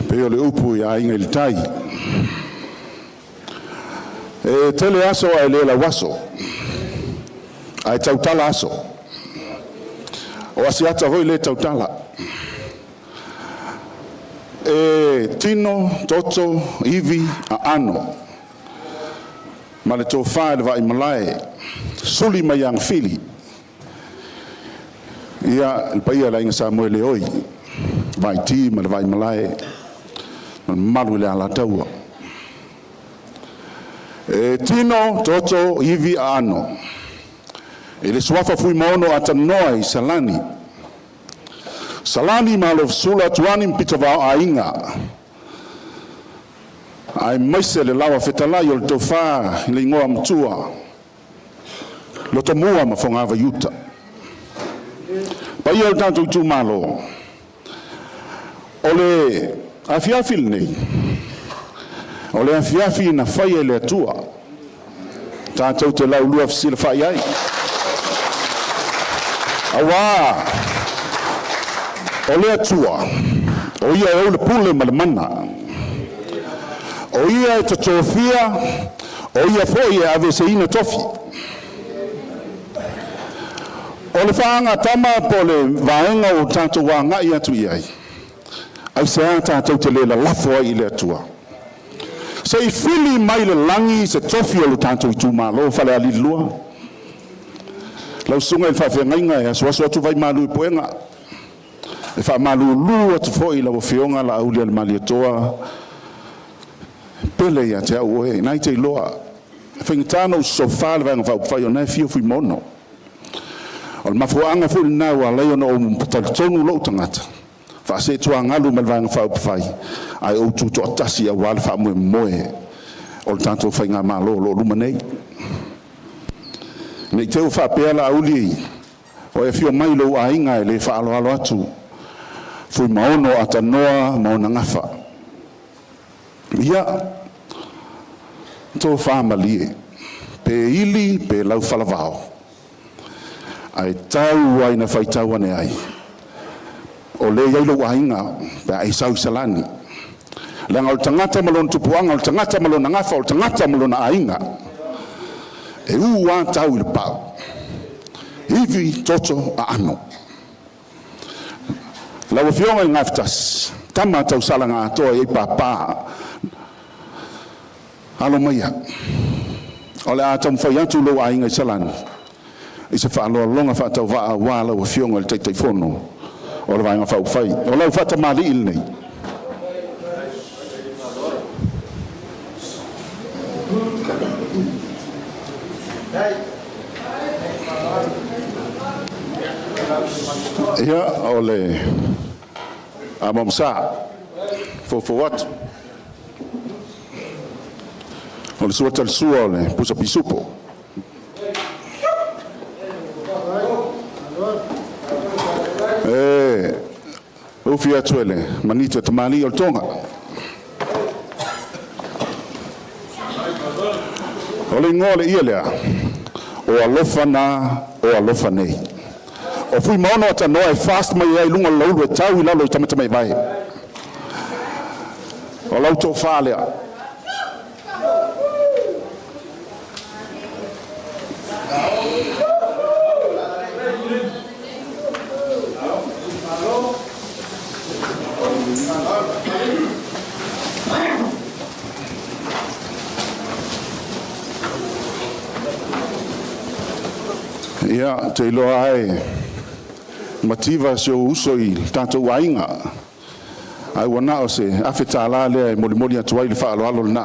e pei o le upu i Aiga i le Tai. E tele aso ae le lauaso. Ae tautala aso. O Asiata foi le tautala. E tino, toto, ivi, aano. Ma le tofa i le Vaimalae, suli mai Agafili. Ia, le paia o le Aiga Samoeleoi, Vaiti ma le Vaimalae, ma le mamalu i le Alataua. E tino, toto, ivi, aano. I le suafa Fuimaono Atananoa i Salani. Salani Malofesula Tuani ma Pitavao Aiga. Aemaise le lawa fetalai o le tofa i le igoa matua, Lotomua ma Fogavaiuta. Paia o le tatou itumalo, o le afiafi lenei, o le afiafi na faia e le Atua, tatou te laulua fesilafai ai. Auā, o le Atua, o Ia e ou le pule ma le mana. O Ia e totofia, o Ia foi e aveeseina tofi. O le faagatama po o le vaega ua tatou agai atu i ai, aisea tatou te le lalafo ai i le Atua? Se i fili mai le lagi se tofi o lo tatou itumalo Falealili 2. Lau susuga i le faafeagaiga e asuasu atu vai malu i puega, e faamalulu atu foi i lau Afioga Laaulialemalietoa, pele ia te au oe, na e te iloa, e faigata ona ou sosofa le Vaega Faaupufai o na e fia Fuimaono. O le mafuaaga foi lena ua ala ai ona ou talitonu lou tagata, faaseetuagalu ma le Vaega Faaupufai, ae ou tutoatasi aua le faamoemoe o le tatou faigamalo o lo o luma nei. Ne i te i ua faapea Laauli, o e afio mai lou aiga e le faaaloalo atu, Fuimaono Atanoa ma ona gafa. Ia, tofa malie, pe ili pe laufalavao, ae tau ai na faitau ane ai, o lea e i ai lou aiga pe a e sau i Salani. Leaga o le tagata ma lona tupuaga, o le tagata ma lona gafa, o le tagata ma lona aiga, e u lava tau i le pau, ivi, toto, aano. Lau Afioga i le Gafatasi, tama tausalaga atoa i ai papa, alo maia, o le a taumafai atu lou aiga i Salani i se faaaloaloga faatauvaa aua lau Afioga i le Taitaifono o le Vaega Faaupufai. O lau faatamalii lenei. Ia, o le amamasa foufou atu o le sua talisua o le pusa pisupo. E ufi atu e le manito tamalii o le Toga. O le igoa o le ia lea, o alofa na, o alofa nei. O Fuimaono Atanoa e fast mai ai luga o le laulu e tau i lalo i Tamatamaivae. O lau tofa lea. Ia, ou te iloa lava e mativa si ou uso i le tatou aiga, ae ua na o se $1000 lea e molimoli atu ai le faaaloalo lena.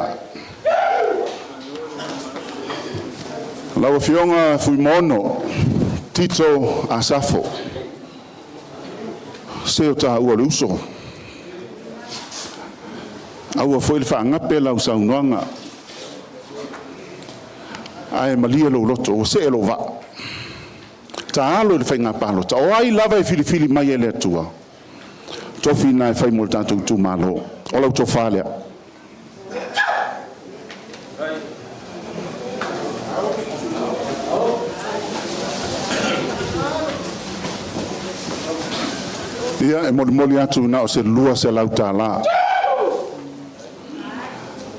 Lau Afioga Fuimaono Tito Asafo, se o taua o le uso, aua foi le faagape lau saunoaga, ae malie lou loto, ua see lou vaa. Taalo i le faiga palota, o ai lava e filifili mai e le Atua, tofi lena e fai mo le tatou itumalo. O lau tofa lea. Ia, e molimoli atu na o se $200.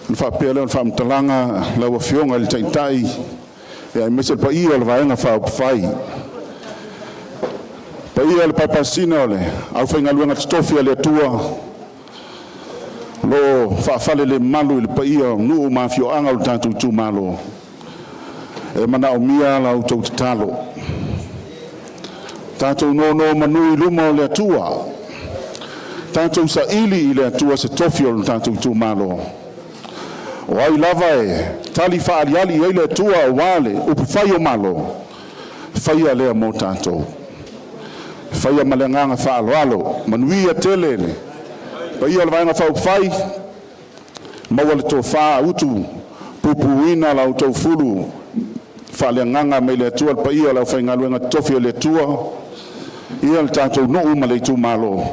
Ona faapea lea o le faamatalaga, lau Afioga i le Taitai, Ia aemaise le paia o le Vaega Faaupufai, paia o le paipasina o le aufaigaluega totofi a le Atua o lo o faafalelemalu i le paia o nuu ma afioaga o le tatou itumalo. E manaomia la outou tatalo, tatou nonomanu i luma o le Atua, tatou saili i le Atua se tofi o le tatou itumalo. O ai lava e tali faaaliali i ai le Atua aua le upufai o Malo, faia lea mo tatou. Faia ma le agaga faaaloalo. Manuia tele le paia o le Vaega Faaupufai, maua le tofa utu pupuina la outou fulu faaleagaga mai le Atua, le paia o le aufaigaluega totofi a le Atua, ia le tatou nuu ma le itumalo.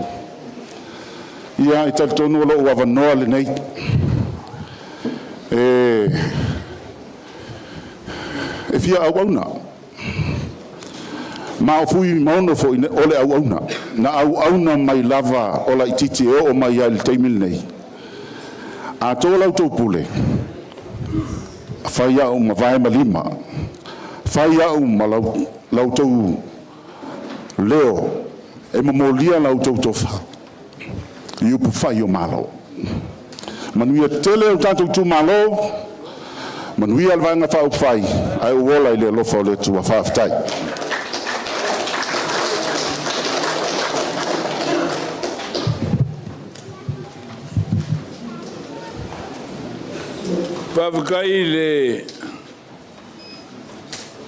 Ia, e talitonu o lou avanoa lenei e fia auauna, ma o Fuimaono foi o le auauna na auauna mai lava o laititi e oo mai ai i le taimi lenei. A to la outou pule, fai au ma vae ma lima, fai au ma la outou leo e momolia la outou tofa i upufai o Malo. Manuia tele o tatou itumalo, manuia le Vaega Faaupufai, ae ou ola i le alofa o le Atua. Faafetai. Faafetai i le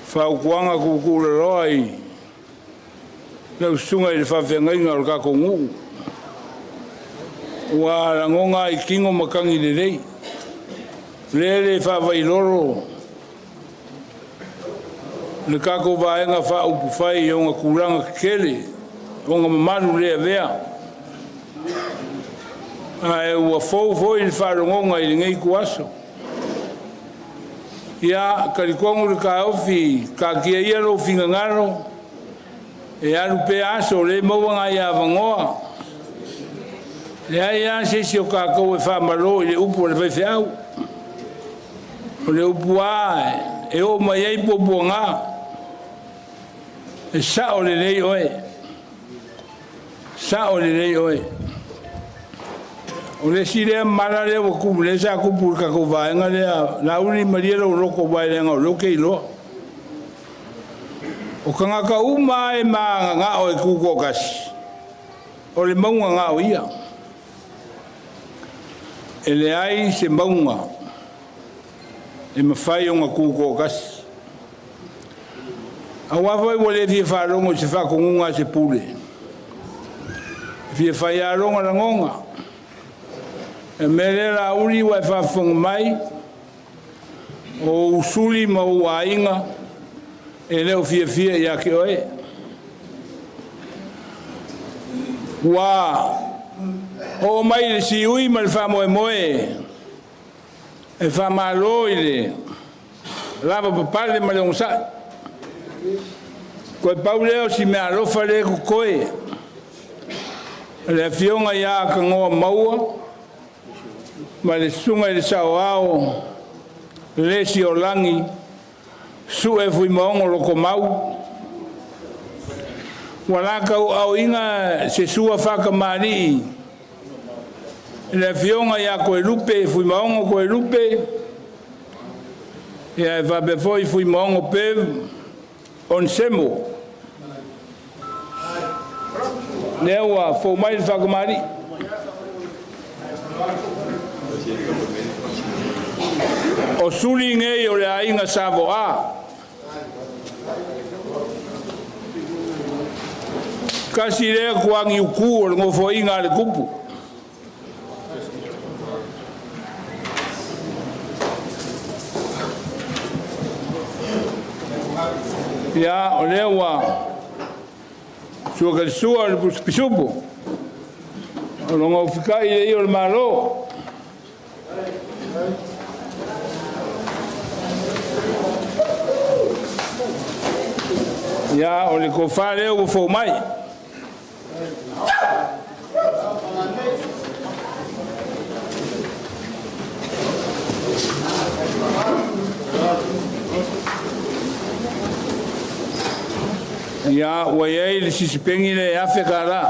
fautuaga tuutuulaloa i lau susuga i le faafeagaiga o le tatou nuu. Ua lagona ai tino matagi lelei. Lea le faavailolo le tatou Vaega Faaupufai i ona tulaga tetele, ona mamalu le avea. Ae ua fou foi le faalogoga i lenei ituaso. Ia, talitonu le taofi, taatia ia lou finagalo e alu pea aso, o lea e maua nai avanoa. Leai lava se isi o tatou e faamalo i le upu a le faifeau. O le upu lava e oo mai ai puapuaga, e sao lelei oe, sao lelei oe. O le isi lea mala lea ua tupu, lea sa tupu i le tatou vaega lea, Laauli malie lou loto aua leaga o lea ou te iloa. O tagata uma lava e mananao e tutoatasi, o le mauga na o ia. E leai se mauga e mafai ona tutoatasi. Aua foi ua le fia faalogo i se faatonuga a se pule, e fia fai lava lona lagona. O le mea lea Laauli ua e faafofoga mai, o ou suli ma ou aiga e le o fiafia ia te oe. Ua oo mai le siui ma le faamoemoe e faamalo i le lavapapale ma le onosai. Toe pau lea o si meaalofa lea e totoe, o le afioga ia Tanoa Maua ma le susuga i le saoao Lesiolagi Sue Fuimaono Lokomau, ua latou aoina se sua faatamalii i le afioga ia Toelupe Fuimaono Toelupe, ia e faapea foi Fuimaono Bev Onesemo. Lea ua fou mai le faatamalii. O suli nei o le aiga Savoa. Tasi lea tuagiuku o le nofoaiga a le tupu. Ia, o lea ua sua sua le pisupu o lona ufikai le ia o le Malo. Ia, o le tofa lea ua fou mai. Ia, ua i ai le sisipengi lea e $1,000.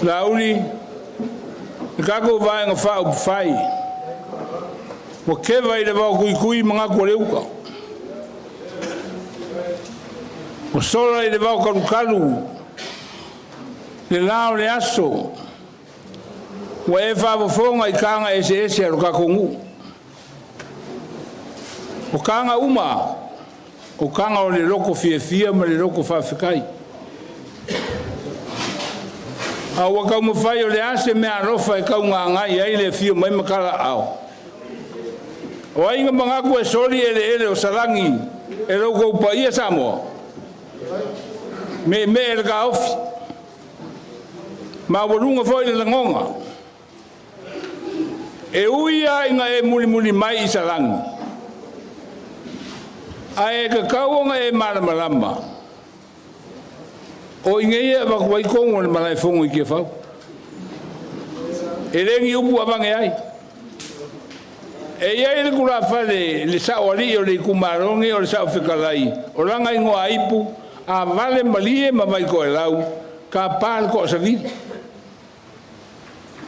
Laauli, le tatou Vaega Faaupufai, ua keva i le vaokuikui manatu o le uta, ua sola i le vaokalukalu le la o le aso, ua e faafofoga i taga eseese a lo tatou nuu. O taga uma, o taga o le loto fiafia ma le loto faafetai. A ua taumafai o le a se meaalofa e taugagai ai le afio mai ma talaao. O ai na manatu e soli eleele o Salani e lo outou paia Samoa? Meemee le taofi, maualuga foi le lagona. E ui lava ina e mulimuli mai i Salani, ae tatau ona e malamalama, o i inei e avatu ai tonu o le malaefono i Tiafau. E le ni upu avane ai. E i ai le tulafale le saoalii o le itumalo lenei o le Saofetalai o lana igoa ipu a vale malie ma Vaitoelau tapa le toasavili.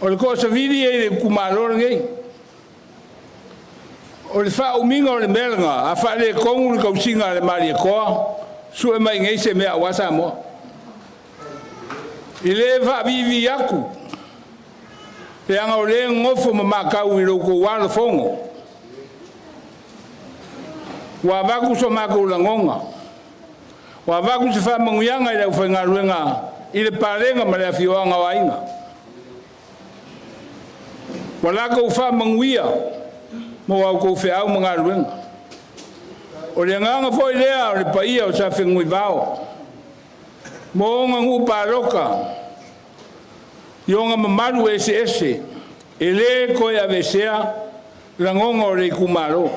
O le toasavili e i le itumalo lenei. O le faaumiga o le mea lena, a faaletonu le tausiga a le Malietoa, sue mai nei se mea aua Samoa. E le faaviivii atu, leaga o lea e nofo ma matau i lo outou alofogo. Ua avatu so matou lagona, ua avatu se faamanuiaga i le aufaigaluega i le palega ma le afioaga o aiga. Ua latou faamanuia mo a outou feau ma galuega. O le agaga foi lea o le paia o Safenuivao, mo ona nuu palota i ona mamalu eseese, e le toe aveesea lagona o le itumalo.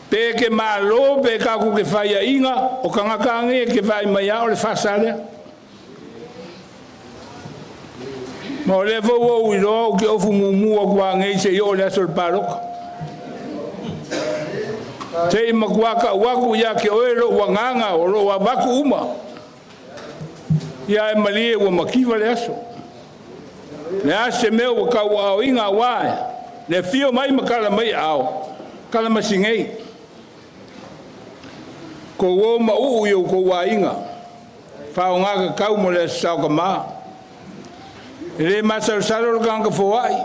Pe ke malo pe tatou te faiaina, o tagata nei e te vaai mai lava o le fasa lea. Ma o lea foi ua ou iloa ou te ofu mumu atu lava nei seia oo i le aso o le palota. Se i matua tau atu ia te oe lou agaga o lou avatu uma. Ia ae malie ua mativa le aso. Le a se mea ua tauaaoina aua le afio mai ma tala mai aao, tala masigei. Tou o ma uu i outou aiga, faaaoga tatau mo le Aso Saogamā. E le masalosalo le tagata foai.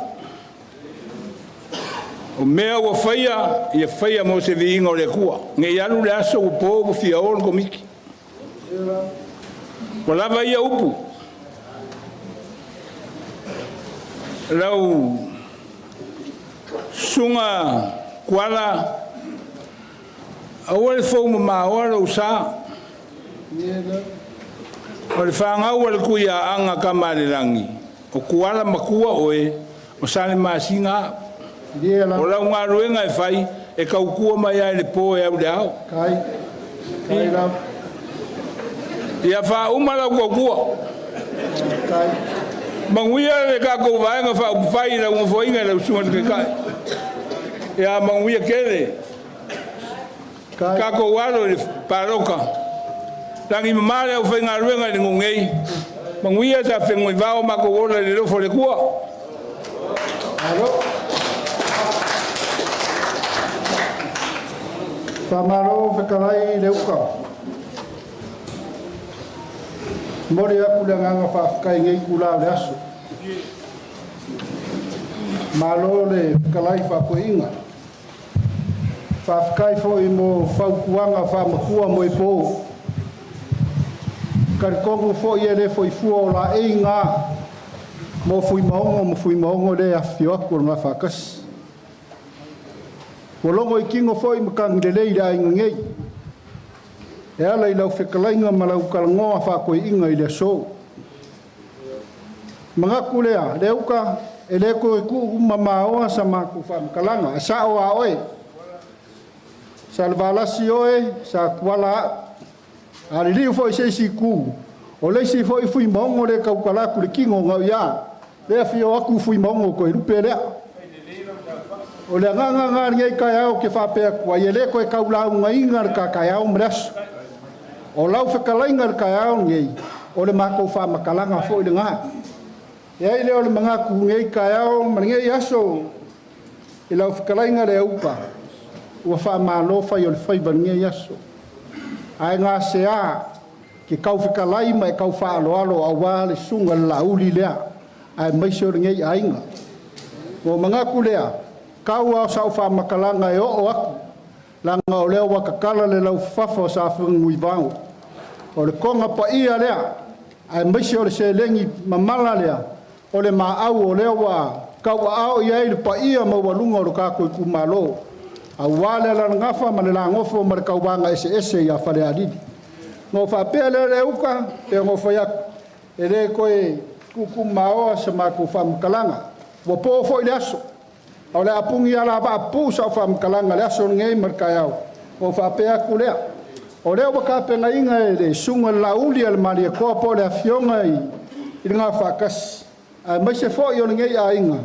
O mea ua faia, ia faia mo se viiga o le Atua. Ne i alu le aso ua po ua fia o le Komiti. Ua lava ia upu. Lau susuga Kuala, aua le fou mamaoa lou sa. O le fanau a le Tuiaana Tamalelagi, o Kuala matua oe, o Salemasina au. O lau galuega e fai, e tautua mai lava i le po e au i le ao. Ia faauma lau tautua. Manuia le tatou Vaega Faaupufai i lau nofoaiga i lau susuga i le Taitai. Ia manuia tele tatou alo i le palota. Lagi mama le aufaigaluega i le nuu nei. Manuia sa fegoivao matou ola i le alofa o le Atua. Faamalo fetalai i le uka. Momoli atu le agaga faafetai i lenei itula o le aso. Malo le fetalai faatoeaina. Faafetai foi mo fautuaga faamatua mo e po. Talitonu foi e le foi fua o laei na mo Fuimaono ma Fuimaono lea e afifio atu o le Gafaatasi. Ua logo i tino foi matagi lelei i le aiga nei, e ala i lau fetalaiga ma lau talanoa faatoeaina i le aso. Manatu lea, le uka, e le toe tuu mamaoa sa matou faamatalaga, e sao a oe. Sa le Valasi oe, sa Tuala au. A liliu foi i se isi itu, o le isi foi Fuimaono le tautala atu i le tino gau ia, le afio atu Fuimaono Toelupe lea. O le agaga lena i lenei taeao ou te faapea atu ai, e le toe tau laugaina le ta taeao ma le aso. O lau fetalaiga i le taeao lenei, o le matou faamatalaga foi lena. E ai lea o le manatu i lenei taeao ma lenei aso i lau fetalaiga Leaupa, ua faamalo fai o le faiva i lenei aso. Ae gasea ke tau fetalai ma e tau faaaloalo aua le susuga i le Laauli lea, aemaise o lenei aiga. Ua manatu lea, tau lava o sau faamatalaga e oo atu, leaga o lea ua tatala le laufafa o Safanunuivao. O le toga paia lea, aemaise o le seleni mamala lea, o le maau o lea ua tauaao i ai le paia maualuga o le tatou itumalo, aua le alalagafa ma le lagofo ma le tauvaga eseese ia Falealili. Ona ou faapea lea Leuta, pei ona ou fai atu, e le toe tuutuumaoa se matou faamatalaga. Ua po foi le aso, a o le a puni alavaa pupuu sau faamatalaga i le aso lenei ma le taeao. Ona ou faapea atu lea, o lea ua tapenaina e le Susuga i le Laauli a le Malietoa po o le Afioga i le Gafaatasi, aemaise foi o lenei aiga,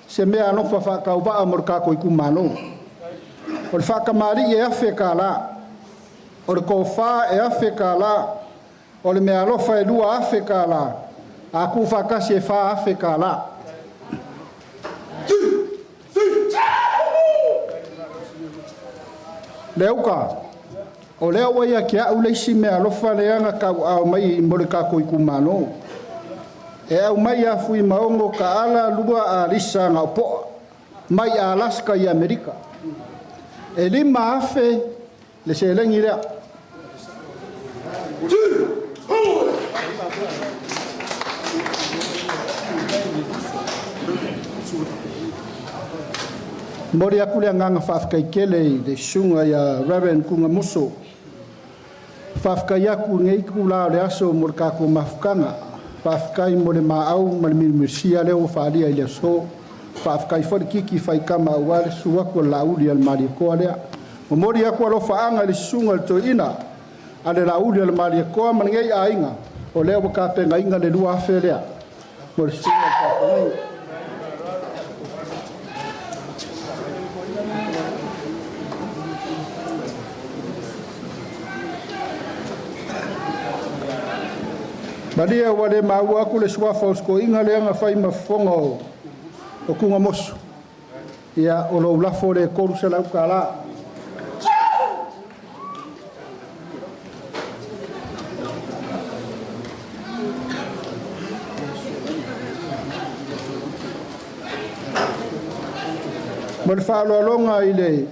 se meaalofa faatauvaa mo le tatou itumalo. O le faatamalii e $1,000, o le tofa e $1,000, o le meaalofa e $2,000, a tuufaatasi e $4,000. Leuta, o lea ua ia te au le isi meaalofa lea na tauaao mai mo le tatou itumalo. E aumai ia Fuimaono Taala Lua Alisa Gaopoa mai Alaska i Amerika. E 5,000 le seleni lea. Momoli atu le agaga faafetai tele i le susuga ia Reverend Kugamoso. Faafetai atu i lenei itula o le aso mo le tatou mafutaga. Faafetai mo le maau ma le milumilusia lea ua faaalia i le aso. Faafetai foi le kiki faitama aua le susu atu o le Laauli a le Malietoa lea. Momoli atu alofaaga i le susuga i le Toeaina a le Laauli a le Malietoa ma lenei aiga, o lea ua tapenaina le 2,000 lea mo le susuga i le faafeagaiga. Malie ua le maua atu le suafa o si toeaina lea na fai ma fofoga o Tugamoso. Ia, o lou lafo lea e $300. Ma le faaaloaloga i le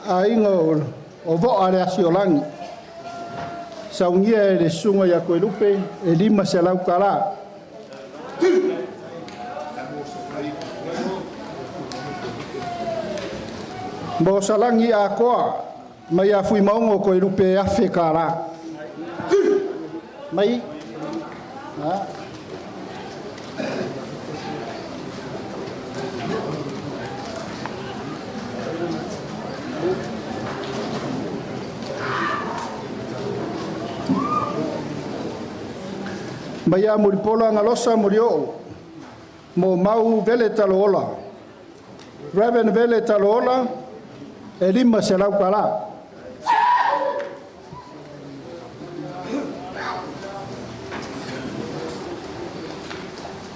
aiga o Voa le Asiolagi, saunia e le susuga ia Toelupe e $500. Mo Salagi Akoa mai ia Fuimaono Toelupe e $1,000. Mai. Mai ia Mulipola Galosa Molioo, mo Mau Vele Taloola. Reverend Vele Taloola, e $500.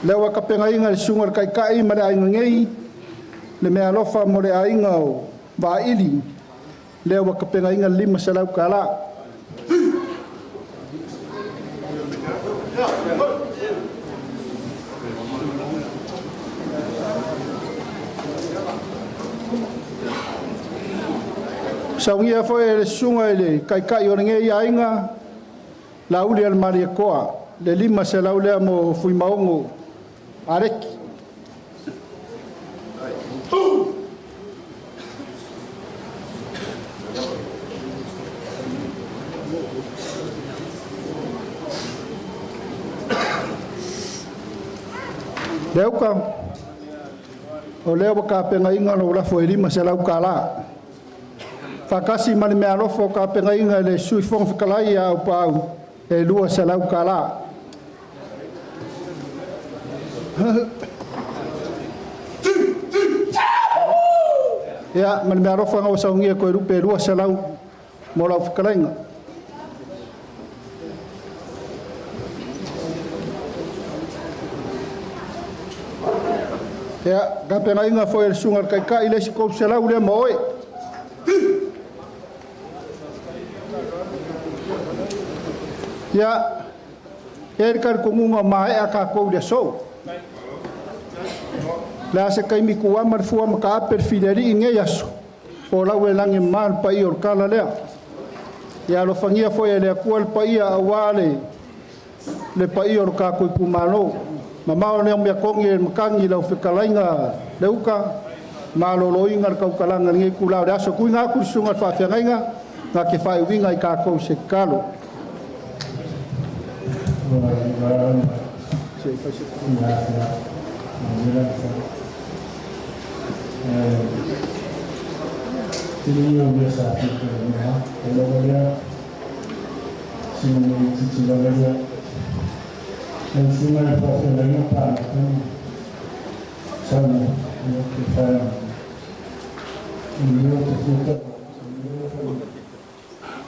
Lea ua tapenaina le susuga i le Taitai ma le aiga nei, le meaalofa mo le aiga o Vaili, lea ua tapenaina le $500. Saunia foi e le susuga i le Taitai o lenei aiga, Laauli Alemalietoa, le 500 lea mo Fuimaono Aleki. Leuta, o lea ua tapenaina lou lafo e $500. Faatasi ma le meaalofa o tapenaina e le Sui Fofoga Fetalai ia Aupaau e $200. Ia, ma le meaalofa ua saunia Toelupe e 200 mo lau fetalaiga. Ia, tapenaina foi e le susuga i le Taitai le isi 300 lea ma oe. Ia, e i ai le talitonuga ua maea tatou i le aso. O le a se taimi tuuama le fua ma taape le filialii i lenei aso, folau e lagi e mama le paia o le tala lea. Ia alofagia foi e le Atua le paia aua le le paia o le tatou itumalo. Mamao lea mea togi e le matagi i lau fetalaiga Leuta, maloloina le tautalaga i lenei itula o le aso. Tuuina atu i le susuga i le faafeagaiga na te faaiuina i tatou i se tatalo.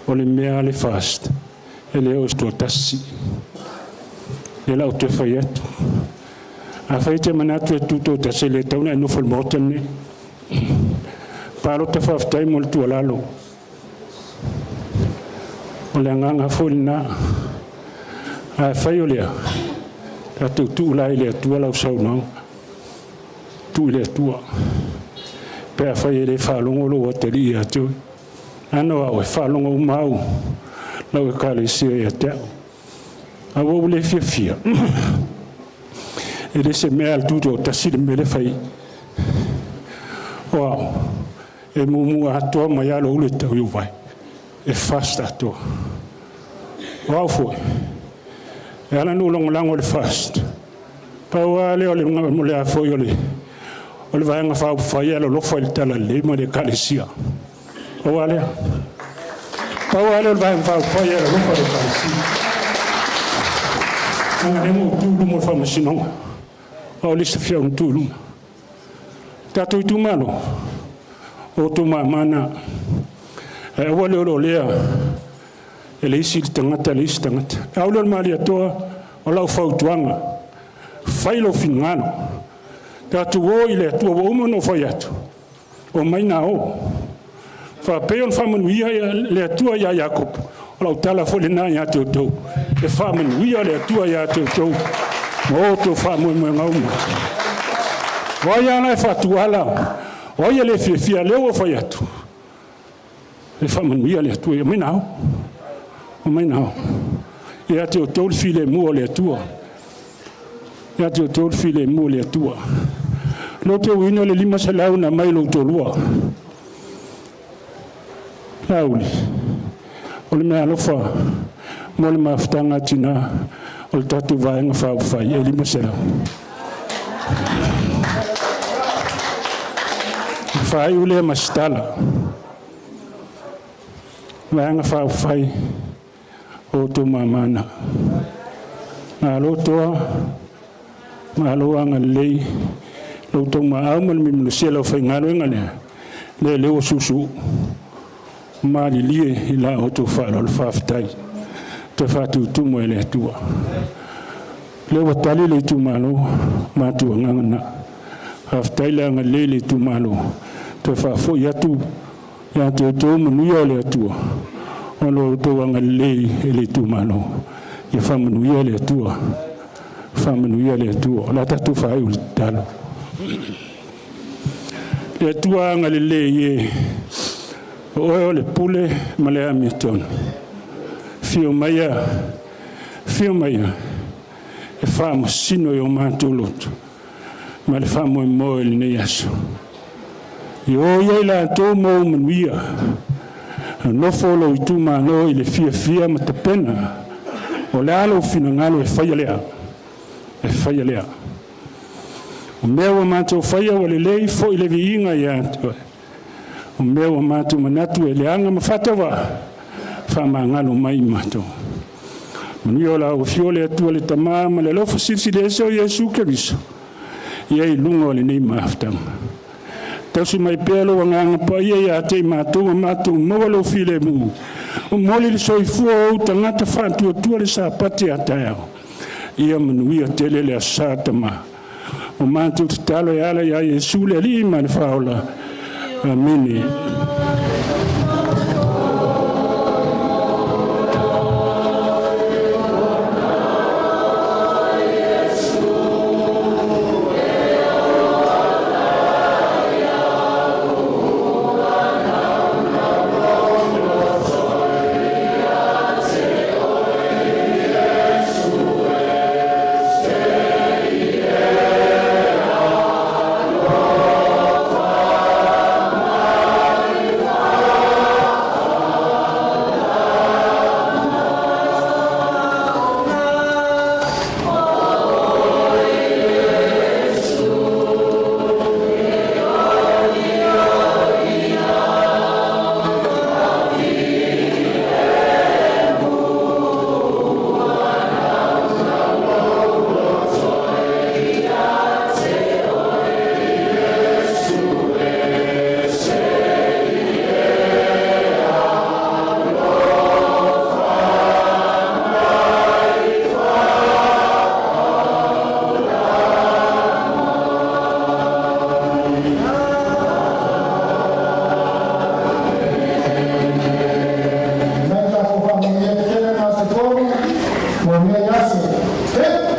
O le mea a le FAST, e le o se toatasi. Lea la ou te fai atu. Afai e te manatu e tutoatasi, e le tatau ona e nofo i le Maota lenei. Palota faafetai mo le tuualalo. O le agaga foi lena. A fai o lea, tatou tuu la i le Atua lau saunoaga. Tuu i le Atua. Pe afai e le faalogo lou atalii ia te oe. Ana o au e faalogo uma au lau ekalesia ia te au. A ua ou le fiafia, e le se mea a le tutoatasi le mea lea fai. O au, e muamua atoa mai lava lou ulu e tau i ou vae. E fast atoa. O au foi, e ala ona ou lagolago i le fast, pau lava lea o le, o le a foi o le, o le Vaega Faaupufai e alolofa i le Talalelei ma le Ekalesia. Pau lava lea. Pau lava lea o le Vaega Faaupufai e alolofa i le Ekalesia. Leaga lea na ou tu i luma o le faamasinoga. O le isi fiau na tu i luma. Tatou itumalo, o outou mama na. Ae aua le ololea e le isi le tagata le isi tagata. Au lea o le Malietoa, o lau fautuaga, fai lou finagalo. Tatou o i le Atua, ua uma ona ou fai atu, omai na o. Faapei ona faamanuia le Atua ia Iakopo, o lau tala foi lena ia te outou, e faamanuia le Atua ia te outou ma outou faamoemoega uma. O ai lava la e faatuala, o ai e le fiafia, lea ua fai atu, e faamanuia le Atua, omai na o, omai na o. Ia te outou le filemu o le Atua. Ia te outou le filemu o le Atua. Lea ou te uina le 500 na mai lou toalua. Laauli, o le meaalofa mo le mafutaga a tina o le tatou Vaega Faaupufai e 500. Faaiu lea ma se tala. Vaega Faaupufai o outou mama na. Malo toa, malo agalelei, lo outou maau ma le mimulusia lau faigaluega lea, lea lea ua susu malilie i la outou faaaloalo faafetai. Toe faatutumu e le Atua. Lea ua tali le itumalo, matou agaga na. Faafetai le agalelei le itumalo, toe faafoi atu Ia te outou manuia o le Atua, o lo outou agalelei e le itumalo. Ia faamanuia le Atua. Faamanuia le Atua. O le a tatou faaiu le tatalo. Le Atua agalelei e, o oe o le pule ma le amiotonu. Fio maia, fio maia e faamasino i o matou loto ma le faamoemoe i lenei aso. I o ia i latou ma ou manuia, nofo lou itumalo i le fiafia ma tapena, o le a lou finagalo e faia lea, e faia lea. O mea ua matou faia ua lelei foi le viiga ia te oe. O mea ua matou manatu e leaga ma faatauvaa, faamagalo mai i matou. Manuia o lau afio le Atua le Tama ma le alofa silisili ese o Iesu Keriso, ia i luga o lenei mafutaga. Tausi mai pea lou Agaga Paia ia te i matou ma matou maua lou filemu. Momoli le soifua o ou tagata faatuatua le Sapati a taeao. Ia manuia tele le Aso Sa Tama. O matou tatalo e ala ia Iesu le Alii ma le Faaola. Amene. Nai tatou faamanuia tetele ma se tonu mo lenei aso.